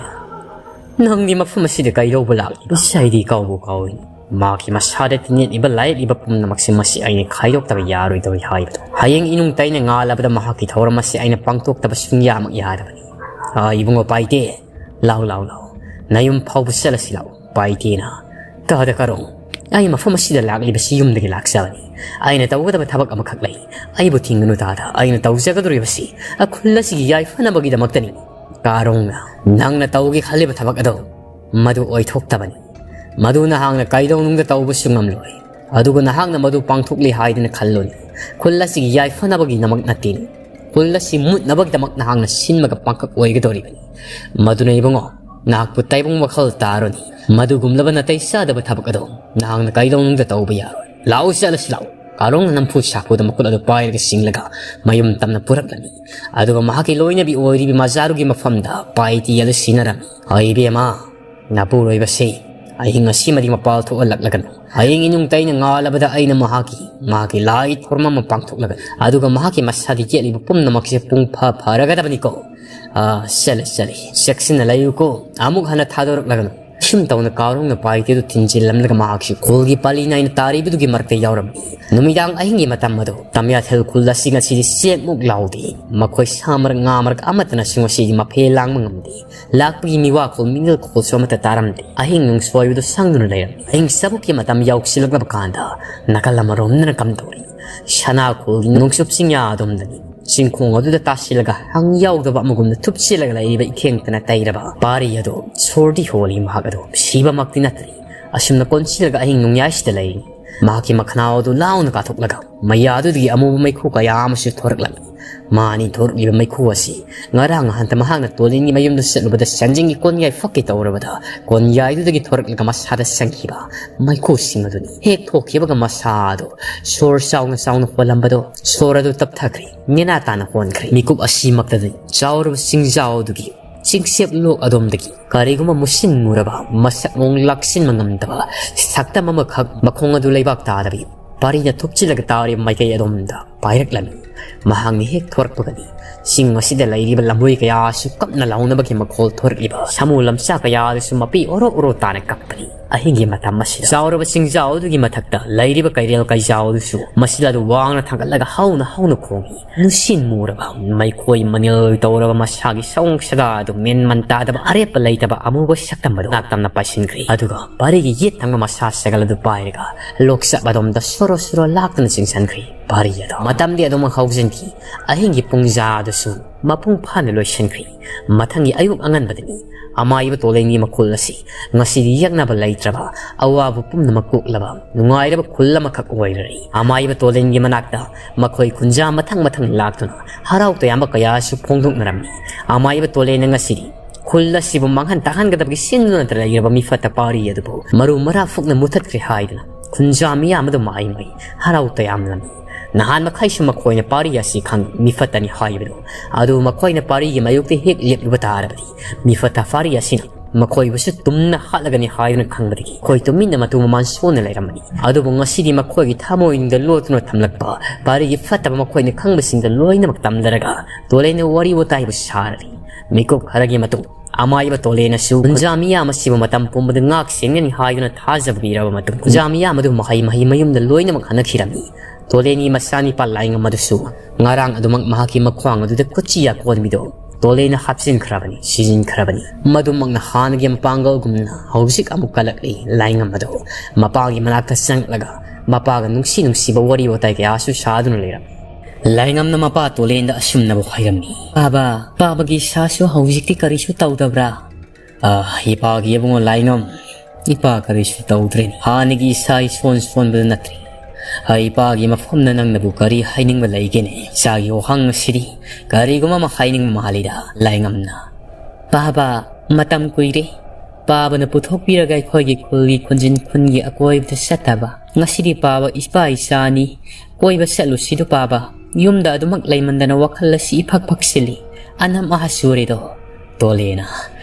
ꯅꯪꯗꯤ ꯃꯐꯝ ꯑꯁꯤꯗ ꯀꯩꯗꯧꯕ ꯂꯥꯛꯂꯤꯕ? ꯉꯁꯥꯏꯗꯤ ꯀꯥꯎꯕꯨ ꯀꯥꯎꯏ꯫ ꯃꯍꯥꯛꯀꯤ ꯃꯁꯥꯗ ꯇꯤꯟꯅꯦꯠꯂꯤꯕ ꯂꯥꯏꯌꯦꯠꯂꯤꯕ ꯄꯨꯝꯅꯃꯛꯁꯦ ꯃꯁꯤ ꯑꯩꯅ ꯈꯥꯏꯗꯣꯛꯇꯕ ꯌꯥꯔꯣꯏꯗꯧꯔꯤ" ꯍꯥꯏꯕꯗꯣ꯫ ꯍꯌꯦꯡ ꯏꯅꯨꯡ ꯇꯩꯅ ꯉꯥꯜꯂꯕꯗ ꯃꯍꯥꯛꯀꯤ ꯊꯧꯔꯝ ꯑꯁꯤ ꯑꯩꯅ ꯄꯥꯡꯊꯣꯛꯇꯕ ꯁꯨꯡꯌꯥꯃꯛ ꯌꯥꯗꯕꯅꯤ꯫ "ꯑꯥ, ꯏꯕꯨꯡꯉꯣ ꯄꯥꯏꯇꯦ, ꯂꯥꯎ, ꯂꯥꯎ, ꯂꯥꯎ꯫ ꯅꯌꯨꯝ ꯐꯥꯎꯕ ꯆꯠꯂꯁꯤ ꯂꯥꯎ", ꯄꯥꯏꯇꯦꯅ꯫ "ꯇꯥꯗ ꯀꯥꯔꯣꯡ, ꯑꯩ ꯃꯐꯝ ꯑꯁꯤꯗ ꯂꯥꯛꯂꯤꯕꯁꯤ ꯌꯨꯝꯗꯒꯤ ꯂꯥꯛꯆꯕꯅꯤ꯫ ꯑꯩꯅ ꯇꯧꯒꯗꯕ ꯊꯕꯛ ꯑꯃꯈꯛ ꯂꯩ꯫ ꯑꯩꯕꯨ ꯊꯤꯡꯒꯅꯨ ꯇꯥꯗ꯫ ꯑꯩꯅ ꯇꯧꯖꯒꯗꯧꯔꯤꯕꯁꯤ ꯑꯈꯨꯜ ꯑꯁꯤꯒꯤ ꯌꯥꯏꯐꯅꯕꯒꯤꯗꯃꯛꯇꯅꯤ꯫ ꯀꯥꯔꯣꯡꯅ, ꯅꯪꯅ ꯇꯧꯒꯦ ꯈꯜꯂꯤꯕ ꯊꯕꯛ ꯑꯗꯣ ꯃꯗꯨ ꯑꯣꯏꯊꯣꯛꯇꯕꯅꯤ꯫ ꯃꯗꯨ ꯅꯍꯥꯛꯅ ꯀꯩꯗꯧꯅꯨꯡꯗ ꯇꯧꯕꯁꯨ ꯉꯝꯂꯣꯏ꯫ ꯑꯗꯨꯒ ꯅꯍꯥꯛꯅ ꯃꯗꯨ ꯄꯥꯡꯊꯣꯛꯂꯦ ꯍꯥꯏꯗꯨꯅ ꯈꯜꯂꯨꯅꯤ꯫ ꯈꯨꯜ ꯑꯁꯤꯒꯤ ꯌꯥꯏꯐꯅꯕꯒꯤꯗꯃꯛ ꯅꯠꯇꯦꯅꯤ꯫ ꯈꯨꯜ ꯑꯁꯤ ꯃꯨꯠꯅꯕꯒꯤꯗꯃꯛ ꯅꯍꯥꯛꯅ ꯁꯤꯟꯕꯒ ꯄꯥꯡꯈꯛ ꯑꯣꯏꯒꯗꯧꯔꯤꯕꯅꯤ꯫ ꯃꯗꯨꯅ ꯏꯕꯨꯡꯉꯣ, ꯅꯍꯥꯛꯄꯨ ꯇꯥꯏꯕꯪ ꯋꯥꯈꯜ ꯇꯥꯔꯨꯅꯤ꯫ ꯃꯗꯨꯒꯨꯝꯂꯕ ꯅꯥꯇꯩ ꯆꯥꯗꯕ ꯊꯕꯛ ꯑꯗꯣ ꯅꯍꯥꯛꯅ ꯀꯩꯗꯧꯅꯨꯡꯗ ꯇꯧꯕ ꯌꯥꯔꯣꯏ꯫ ꯂꯥꯛꯎ, ꯆꯠꯂꯁꯤ ꯂꯥꯛꯎ꯫ ꯀꯥꯔꯣꯡꯅ ꯅꯝꯐꯨ ꯁꯥꯐꯨꯗ ꯃꯈꯨꯠ ꯑꯗꯨ ꯄꯥꯏꯔꯒ ꯆꯤꯡꯂꯒ ꯃꯌꯨꯝ ꯇꯝꯅ ꯄꯨꯔꯛꯂꯝꯃꯤ꯫ ꯑꯗꯨꯒ ꯃꯍꯥꯛꯀꯤ ꯂꯣꯏꯅꯕꯤ ꯑꯣꯏꯔꯤꯕꯤ ꯃꯖꯥꯔꯨꯒꯤ ꯃꯐꯝꯗ ꯄꯥꯏꯇꯤ ꯑꯗꯨ ꯁꯤꯟꯅꯔꯝꯃꯤ꯫ "ꯍꯣꯏ ꯏꯕꯦꯝꯃ, ꯅꯄꯨꯔꯣꯏꯕꯁꯤ ꯑꯍꯤꯡ ꯑꯁꯤꯃꯗꯤ ꯃꯄꯥꯜ ꯊꯣꯛꯍꯜꯂꯛꯂꯒꯅꯨ꯫ ꯍꯌꯦꯡ ꯏꯅꯨꯡ ꯇꯩꯅ ꯉꯥꯜꯂꯕꯗ ꯑꯩꯅ ꯃꯍꯥꯛꯀꯤ, ꯃꯍꯥꯛꯀꯤ ꯂꯥꯏ ꯊꯧꯔꯝ ꯑꯃ ꯄꯥꯡꯊꯣꯛꯂꯒ, ꯑꯗꯨꯒ ꯃꯍꯥꯛꯀꯤ ꯃꯁꯥꯗ ꯌꯦꯠꯂꯤꯕ ꯄꯨꯝꯅꯃꯛꯁꯦ ꯄꯨꯡ ꯐ ꯐꯔꯒꯗꯕꯅꯤꯀꯣ꯫ ꯑꯥ, ꯆꯠꯂꯦ, ꯆꯠꯂꯦ꯫ ꯆꯦꯛꯁꯤꯟꯅ ꯂꯩꯌꯨꯀꯣ꯫ ꯑꯃꯨꯛ ꯍꯟꯅ ꯊꯥꯗꯣꯔꯛꯂꯒꯅꯨ꯫ ꯁꯨꯝ ꯇꯧꯅ ꯀꯥꯎꯔꯣꯡꯅ ꯄꯥꯏꯇꯦꯗꯨ ꯊꯤꯟꯖꯤꯜꯂꯝꯂꯒ ꯃꯍꯥꯛꯁꯨ ꯈꯨꯜꯒꯤ ꯄꯥꯂꯤ ꯅꯥꯏꯅ ꯇꯥꯔꯤꯕꯗꯨꯒꯤ ꯃꯔꯛꯇ ꯌꯥꯎꯔꯝꯃꯤ꯫ ꯅꯨꯃꯤꯗꯥꯡ ꯑꯍꯤꯡꯒꯤ ꯃꯇꯝ ꯑꯗꯨ ꯇꯝꯌꯥꯊꯦꯜ ꯈꯨꯜ ꯑꯁꯤ ꯉꯁꯤꯗꯤ ꯆꯦꯛꯃꯨꯛ ꯂꯥꯎꯗꯦ꯫ ꯃꯈꯣꯏ ꯁꯥ ꯃꯔꯛ, ꯉꯥ ꯃꯔꯛ ꯑꯃꯠꯇꯅꯁꯨ ꯉꯁꯤꯗꯤ ꯃꯐꯦ ꯂꯥꯡꯕ ꯉꯝꯗꯦ꯫ ꯂꯥꯛꯄꯒꯤ ꯃꯤꯋꯥꯈꯣꯜ, ꯃꯤꯅꯤꯜ ꯈꯣꯜꯁꯨ ꯑꯃꯠꯇ ꯇꯥꯔꯝꯗꯦ꯫ ꯑꯍꯤꯡ ꯅꯨꯡꯁꯣꯏꯕꯗꯨ ꯁꯪꯗꯨꯅ ꯂꯩꯔꯝꯃꯤ꯫ ꯑꯍꯤꯡ ꯆꯕꯨꯛꯀꯤ ꯃꯇꯝ ꯌꯧꯁꯤꯜꯂꯛꯂꯕ ꯀꯥꯟꯗ ꯅꯥꯀꯜ ꯑꯃꯔꯣꯝꯗꯅ ꯀꯝꯗꯧꯔꯤ? ꯁꯅꯥ ꯈꯨꯜꯒꯤ ꯅꯣꯡꯆꯨꯞ ꯆꯤꯡꯌꯥ ꯑꯗꯣꯝꯗꯅꯤ꯫ ꯆꯤꯡꯈꯣꯡ ꯑꯗꯨꯗ ꯇꯥꯁꯤꯜꯂꯒ ꯍꯪ ꯌꯥꯎꯗꯕ ꯑꯃꯒꯨꯝꯅ ꯊꯨꯞꯆꯤꯜꯂꯒ ꯂꯩꯔꯤꯕ ꯏꯈꯦꯡꯇꯅ ꯇꯩꯔꯕ ꯄꯥꯔꯤ ꯑꯗꯨ ꯁꯣꯔꯗꯤ ꯍꯣꯜꯂꯤ꯫ ꯃꯍꯥꯛ ꯑꯗꯨ ꯁꯤꯕꯃꯛꯇꯤ ꯅꯠꯇ꯭ꯔꯤ꯫ ꯑꯁꯨꯝꯅ ꯀꯣꯟꯁꯤꯜꯂꯒ ꯑꯍꯤꯡ ꯅꯣꯡꯌꯥꯏꯁꯤꯗ ꯂꯩꯔꯤ꯫ ꯃꯍꯥꯛꯀꯤ ꯃꯈꯅꯥꯎ ꯑꯗꯨ ꯂꯥꯎꯅ ꯀꯥꯊꯣꯛꯂꯒ ꯃꯌꯥꯗꯨꯗꯒꯤ ꯑꯃꯨꯕ ꯃꯩꯈꯨ ꯀꯌꯥ ꯑꯃꯁꯨ ꯊꯣꯔꯛꯂꯝꯃꯤ꯫ ꯃꯥꯅꯤ ꯊꯣꯔꯛꯂꯤꯕ ꯃꯩꯈꯨ ꯑꯁꯤ ꯉꯔꯥꯡ ꯅꯍꯥꯟꯇ ꯃꯍꯥꯛꯅ ꯇꯣꯂꯤꯟꯒꯤ ꯃꯌꯨꯝꯗ ꯆꯠꯂꯨꯕꯗ ꯆꯟꯖꯤꯡꯒꯤ ꯀꯣꯟꯌꯥꯏ ꯐꯛꯀꯦ ꯇꯧꯔꯕꯗ ꯀꯣꯟꯌꯥꯏꯗꯨꯗꯒꯤ ꯊꯣꯔꯛꯂꯒ ꯃꯁꯥꯗ ꯆꯪꯈꯤꯕ ꯃꯩꯈꯨꯁꯤꯡ ꯑꯗꯨꯅꯤ꯫ ꯍꯦꯛ ꯊꯣꯛꯈꯤꯕꯒ ꯃꯁꯥ ꯑꯗꯨ ꯁꯣꯔ ꯆꯥꯎꯅ ꯆꯥꯎꯅ ꯍꯣꯜꯂꯝꯕꯗꯣ ꯁꯣꯔ ꯑꯗꯨ ꯇꯞꯊꯈ꯭ꯔꯦ꯫ ꯅꯦꯅꯥ ꯇꯥꯅ ꯍꯣꯟꯈ꯭ꯔꯦ꯫ ꯃꯤꯀꯨꯞ ꯑꯁꯤꯃꯛꯇꯗꯅꯤ ꯆꯥꯎꯔꯕ ꯆꯤꯡꯖꯥꯎ ꯑꯗꯨꯒꯤ ꯆꯤꯡꯁꯦꯞ ꯂꯣꯛ ꯑꯗꯣꯝꯗꯒꯤ ꯀꯔꯤꯒꯨꯝꯕ ꯃꯨꯁꯤꯟ ꯃꯨꯔꯕ ꯃꯁꯛ ꯃꯑꯣꯡ ꯂꯥꯛꯁꯤꯟꯕ ꯉꯝꯗꯕ ꯁꯛꯇꯝ ꯑꯃꯈꯛ ꯃꯈꯣꯡ ꯑꯗꯨ ꯂꯩꯕꯥꯛ ꯇꯥꯗꯕꯤ ꯄꯥꯔꯤꯅ ꯊꯨꯞꯆꯤꯜꯂꯒ ꯇꯥꯔꯤꯕ ꯃꯥꯏꯀꯩ ꯑꯗꯣꯝꯗ ꯄꯥꯏꯔꯛꯂꯝꯃꯤ꯫ ꯃꯍꯥꯛꯅ ꯍꯦꯛ ꯊꯣꯔꯛꯄꯒꯅꯤ ꯆꯤꯡ ꯑꯁꯤꯗ ꯂꯩꯔꯤꯕ ꯂꯝꯍꯨꯏ ꯀꯌꯥꯁꯨ ꯀꯞꯅ ꯂꯥꯎꯅꯕꯒꯤ ꯃꯈꯣꯜ ꯊꯣꯔꯛꯂꯤꯕ ꯁꯥꯃꯨ ꯂꯝꯆꯥ ꯀꯌꯥꯗꯁꯨ ꯃꯄꯤ ꯑꯣꯔꯣ ꯑꯣꯔꯣ ꯇꯥꯅ ꯀꯞꯄꯅꯤ꯫ ꯑꯍꯤꯡꯒꯤ ꯃꯇꯝ ꯑꯁꯤꯗ ꯆꯥꯎꯔꯕ ꯆꯤꯡꯖꯥꯎ ꯑꯗꯨꯒꯤ ꯃꯊꯛꯇ ꯂꯩꯔꯤꯕ ꯀꯩꯔꯦꯜ ꯀꯩꯖꯥꯎ ꯑꯗꯨꯁꯨ ꯃꯁꯤꯗ ꯑꯗꯨ ꯋꯥꯡꯅ ꯊꯥꯡꯒꯠꯂꯒ ꯍꯧꯅ ꯍꯧꯅ ꯈꯣꯡꯏ꯫ ꯅꯨꯡꯁꯤꯟ ꯃꯨꯔꯕ ꯃꯩꯈꯣꯏ ꯃꯅꯤꯜ ꯇꯧꯔꯕ ꯃꯁꯥꯒꯤ ꯁꯑꯣꯡ ꯁꯥꯗꯥ ꯑꯗꯨ ꯃꯦꯟꯃꯟ ꯇꯥꯗꯕ ꯑꯔꯦꯞꯄ ꯂꯩꯇꯕ ꯑꯃꯨꯕ ꯁꯛꯇꯝ ꯑꯗꯨ ꯉꯥꯛꯇꯝꯅ ꯄꯥꯏꯁꯤꯟꯈ꯭ꯔꯦ꯫ ꯑꯗꯨꯒ ꯄꯥꯔꯤꯒꯤ ꯌꯦꯠ ꯊꯪꯕ ꯃꯁꯥ ꯁꯦꯒꯜ ꯑꯗꯨ ꯄꯥꯏꯔꯒ ꯂꯣꯛꯆꯞ ꯑꯗꯣꯝꯗ ꯁꯣꯔꯣ ꯁꯣꯔꯣ ꯂꯥꯛꯇꯨꯅ ꯆꯤꯡꯁꯤꯟꯈ꯭ꯔꯦ꯫ ꯄꯥꯔꯤ ꯑꯗꯣ ꯃꯇꯝꯗꯤ ꯑꯗꯨꯃꯛ ꯍꯧꯖꯤꯟꯈꯤ꯫ ꯑꯍꯤꯡꯒꯤ ꯄꯨꯡꯖꯥ ꯑꯗꯨꯁꯨ ꯃꯄꯨꯡ ꯐꯥꯅ ꯂꯣꯏꯁꯤꯟꯈ꯭ꯔꯤ꯫ ꯃꯊꯪꯒꯤ ꯑꯌꯨꯛ ꯑꯉꯟꯕꯗꯅꯤ ꯑꯃꯥꯏꯕ ꯇꯣꯂꯦꯟꯒꯤ ꯃꯈꯨꯜ ꯑꯁꯤ ꯉꯁꯤꯗꯤ ꯌꯦꯛꯅꯕ ꯂꯩꯇ꯭ꯔꯕ ꯑꯋꯥꯕ ꯄꯨꯝꯅꯃꯛ ꯀꯣꯛꯂꯕ ꯅꯨꯡꯉꯥꯏꯔꯕ ꯈꯨꯜ ꯑꯃꯈꯛ ꯑꯣꯏꯔꯔꯤ꯫ ꯑꯃꯥꯏꯕ ꯇꯣꯂꯦꯟꯒꯤ ꯃꯅꯥꯛꯇ ꯃꯈꯣꯏ ꯀꯨꯟꯖꯥ ꯃꯊꯪ ꯃꯊꯪ ꯂꯥꯛꯇꯨꯅ ꯍꯔꯥꯎ ꯇꯌꯥꯝꯕ ꯀꯌꯥꯁꯨ ꯐꯣꯡꯗꯣꯛꯅꯔꯝꯃꯤ꯫ ꯑꯃꯥꯏꯕ ꯇꯣꯂꯦꯟꯅ ꯉꯁꯤꯗꯤ ꯈꯨꯜ ꯑꯁꯤꯕꯨ ꯃꯥꯡꯍꯟ ꯇꯥꯛꯍꯟꯒꯗꯕꯒꯤ ꯁꯤꯟꯗꯨꯅ ꯂꯩꯔꯕ ꯃꯤꯐꯠꯇ ꯄꯥꯔꯤ ꯑꯗꯨꯕꯨ ꯃꯔꯨ ꯃꯔꯥ ꯐꯨꯛꯅ ꯃꯨꯊꯠꯈ꯭ꯔꯦ ꯍꯥꯏꯗꯨꯅ ꯈꯨꯟꯖꯥ ꯃꯤꯌꯥꯝ ꯑꯗꯨ ꯃꯥꯏ ꯃꯩ ꯍꯔꯥꯎ ꯇꯌꯥꯝꯂꯝꯃꯤ꯫ ꯅꯍꯥꯟ ꯃꯈꯩꯁꯨ ꯃꯈꯣꯏꯅ ꯄꯥꯔꯤ ꯑꯁꯤ ꯈꯪꯏ, ꯃꯤꯐꯠꯇꯅꯤ ꯍꯥꯏꯕꯗꯨ ꯑꯗꯨ ꯃꯈꯣꯏꯅ ꯄꯥꯔꯤꯒꯤ ꯃꯥꯌꯣꯛꯇ ꯍꯦꯛ ꯂꯦꯞꯂꯨꯕ ꯇꯥꯔꯕꯗꯤ ꯃꯤꯐꯠꯇ ꯄꯥꯔꯤ ꯑꯁꯤꯅ ꯃꯈꯣꯏꯕꯨꯁꯨ ꯇꯨꯝꯅ ꯍꯥꯠꯂꯒꯅꯤ ꯍꯥꯏꯗꯨꯅ ꯈꯪꯕꯗꯒꯤ ꯃꯈꯣꯏ ꯇꯨꯃꯤꯟꯅ ꯃꯇꯨ ꯃꯃꯥꯟ ꯁꯣꯟꯅ ꯂꯩꯔꯝꯕꯅꯤ꯫ ꯑꯗꯨꯕꯨ ꯉꯁꯤꯗꯤ ꯃꯈꯣꯏꯒꯤ ꯊꯃꯣꯏꯅꯨꯡꯗ ꯂꯣꯠꯇꯨꯅ ꯊꯝꯂꯛꯄ ꯄꯥꯔꯤꯒꯤ ꯐꯠꯇꯕ ꯃꯈꯣꯏꯅ ꯈꯪꯕꯁꯤꯡꯗ ꯂꯣꯏꯅꯃꯛ ꯇꯝꯂꯔꯒ ꯇꯣꯂꯦꯅ ꯋꯥꯔꯤ ꯋꯥꯇꯥꯏꯕꯨ ꯁꯥꯔꯤ꯫ ꯃꯤꯀꯨꯞ ꯈꯔꯒꯤ ꯃꯇꯨꯡ ꯑꯃꯥꯏꯕ ꯇꯣꯂꯦꯅꯁꯨ ꯈꯨꯟꯖꯥ ꯃꯤꯌꯥꯝ ꯑꯁꯤꯕꯨ ꯃꯇꯝ ꯄꯨꯝꯕꯗ ꯉꯥꯛ ꯁꯦꯟꯒꯅꯤ ꯍꯥꯏꯗꯨꯅ ꯊꯥꯖꯕ ꯄꯤꯔꯕ ꯃꯇꯨꯡ ꯈꯨꯟꯖꯥ ꯃꯤꯌꯥꯝ ꯑꯗꯨ ꯃꯍꯩ ꯃꯍꯩ ꯃꯌꯨꯝꯗ ꯂꯣꯏꯅꯃꯛ ꯍꯟꯅꯈꯤꯔꯝꯃꯤ꯫ ꯇꯣꯂꯦꯟꯒꯤ ꯃꯆꯥꯅꯤꯄꯥ ꯂꯥꯏꯉꯝ ꯑꯗꯨꯁꯨ ꯉꯔꯥꯡ ꯑꯗꯨꯃꯛ ꯃꯍꯥꯛꯀꯤ ꯃꯈ꯭ꯋꯥꯡ ꯑꯗꯨꯗ ꯀꯨꯆꯤ ꯌꯥꯀꯣꯟꯕꯤꯗꯣ ꯇꯣꯂꯦꯟꯅ ꯍꯥꯞꯆꯤꯟꯈ꯭ꯔꯕꯅꯤ, ꯁꯤꯖꯤꯟꯈ꯭ꯔꯕꯅꯤ꯫ ꯃꯗꯨꯃꯛꯅ ꯍꯥꯟꯅꯒꯤ ꯃꯄꯥꯡꯒꯜꯒꯨꯝꯅ ꯍꯧꯖꯤꯛ ꯑꯃꯨꯛ ꯀꯜꯂꯛꯂꯤ꯫ ꯂꯥꯏꯉꯝ ꯑꯗꯨ ꯃꯄꯥꯒꯤ ꯃꯅꯥꯛꯇ ꯆꯪꯂꯛꯂꯒ ꯃꯄꯥꯒ ꯅꯨꯡꯁꯤ ꯅꯨꯡꯁꯤꯕ ꯋꯥꯔꯤ ꯋꯥꯇꯥꯏ ꯀꯌꯥꯁꯨ ꯁꯥꯗꯨꯅ ꯂꯩꯔꯝꯃꯤ꯫ ꯂꯥꯏꯉꯝꯅ ꯃꯄꯥ ꯇꯣꯂꯦꯟꯗ ꯑꯁꯨꯝꯅꯕꯨ ꯍꯥꯏꯔꯝꯃꯤ, "ꯄꯥꯕ, ꯄꯥꯕꯒꯤ ꯏꯁꯥꯁꯨ ꯍꯧꯖꯤꯛꯇꯤ ꯀꯔꯤꯁꯨ ꯇꯧꯗꯕ꯭ꯔꯥ?" "ꯑ, ꯏꯄꯥꯒꯤ ꯏꯕꯨꯡꯉꯣ ꯂꯥꯏꯉꯝ, ꯏꯄꯥ ꯀꯔꯤꯁꯨ ꯇꯧꯗ꯭ꯔꯦꯅꯦ꯫ ꯍꯥꯟꯅꯒꯤ ꯏꯁꯥ ꯏꯁꯣꯟ ꯁꯣꯟꯕꯗꯨ ꯅꯠꯇ꯭ꯔꯦ꯫ ꯑ, ꯏꯄꯥꯒꯤ ꯃꯐꯝꯗ ꯅꯪꯅꯕꯨ ꯀꯔꯤ ꯍꯥꯏꯅꯤꯡꯕ ꯂꯩꯒꯦꯅꯦ? ꯏꯆꯥꯒꯤ ꯋꯥꯍꯪ ꯑꯁꯤꯗꯤ ꯀꯔꯤꯒꯨꯝꯕ ꯑꯃ ꯍꯥꯏꯅꯤꯡꯕ ꯃꯥꯜꯂꯤꯗ, ꯂꯥꯏꯉꯝꯅ꯫ ꯄꯥꯕ, ꯃꯇꯝ ꯀꯨꯏꯔꯦ ꯄꯥꯕꯅ ꯄꯨꯊꯣꯛꯄꯤꯔꯒ ꯑꯩꯈꯣꯏꯒꯤ ꯈꯨꯜꯒꯤ ꯈꯨꯟꯖꯤꯟ ꯈꯨꯟꯒꯤ ꯑꯀꯣꯏꯕꯗ ꯆꯠꯇꯕ꯫ ꯉꯁꯤꯗꯤ ꯄꯥꯕ ꯏꯄꯥ ꯏꯆꯥꯅꯤ꯫ ꯀꯣꯏꯕ ꯆꯠꯂꯨꯁꯤꯗꯨ ꯄꯥꯕ꯫ ꯌꯨꯝꯗ ꯑꯗꯨꯃꯛ ꯂꯩꯃꯟꯗꯅ ꯋꯥꯈꯜ ꯑꯁꯤ ꯏꯐꯛ ꯐꯛꯁꯤꯜꯂꯤ꯫ ꯑꯅꯝ ꯑꯍ ꯆꯨꯔꯦꯗꯣ꯫" ꯇꯣꯂꯦꯅ,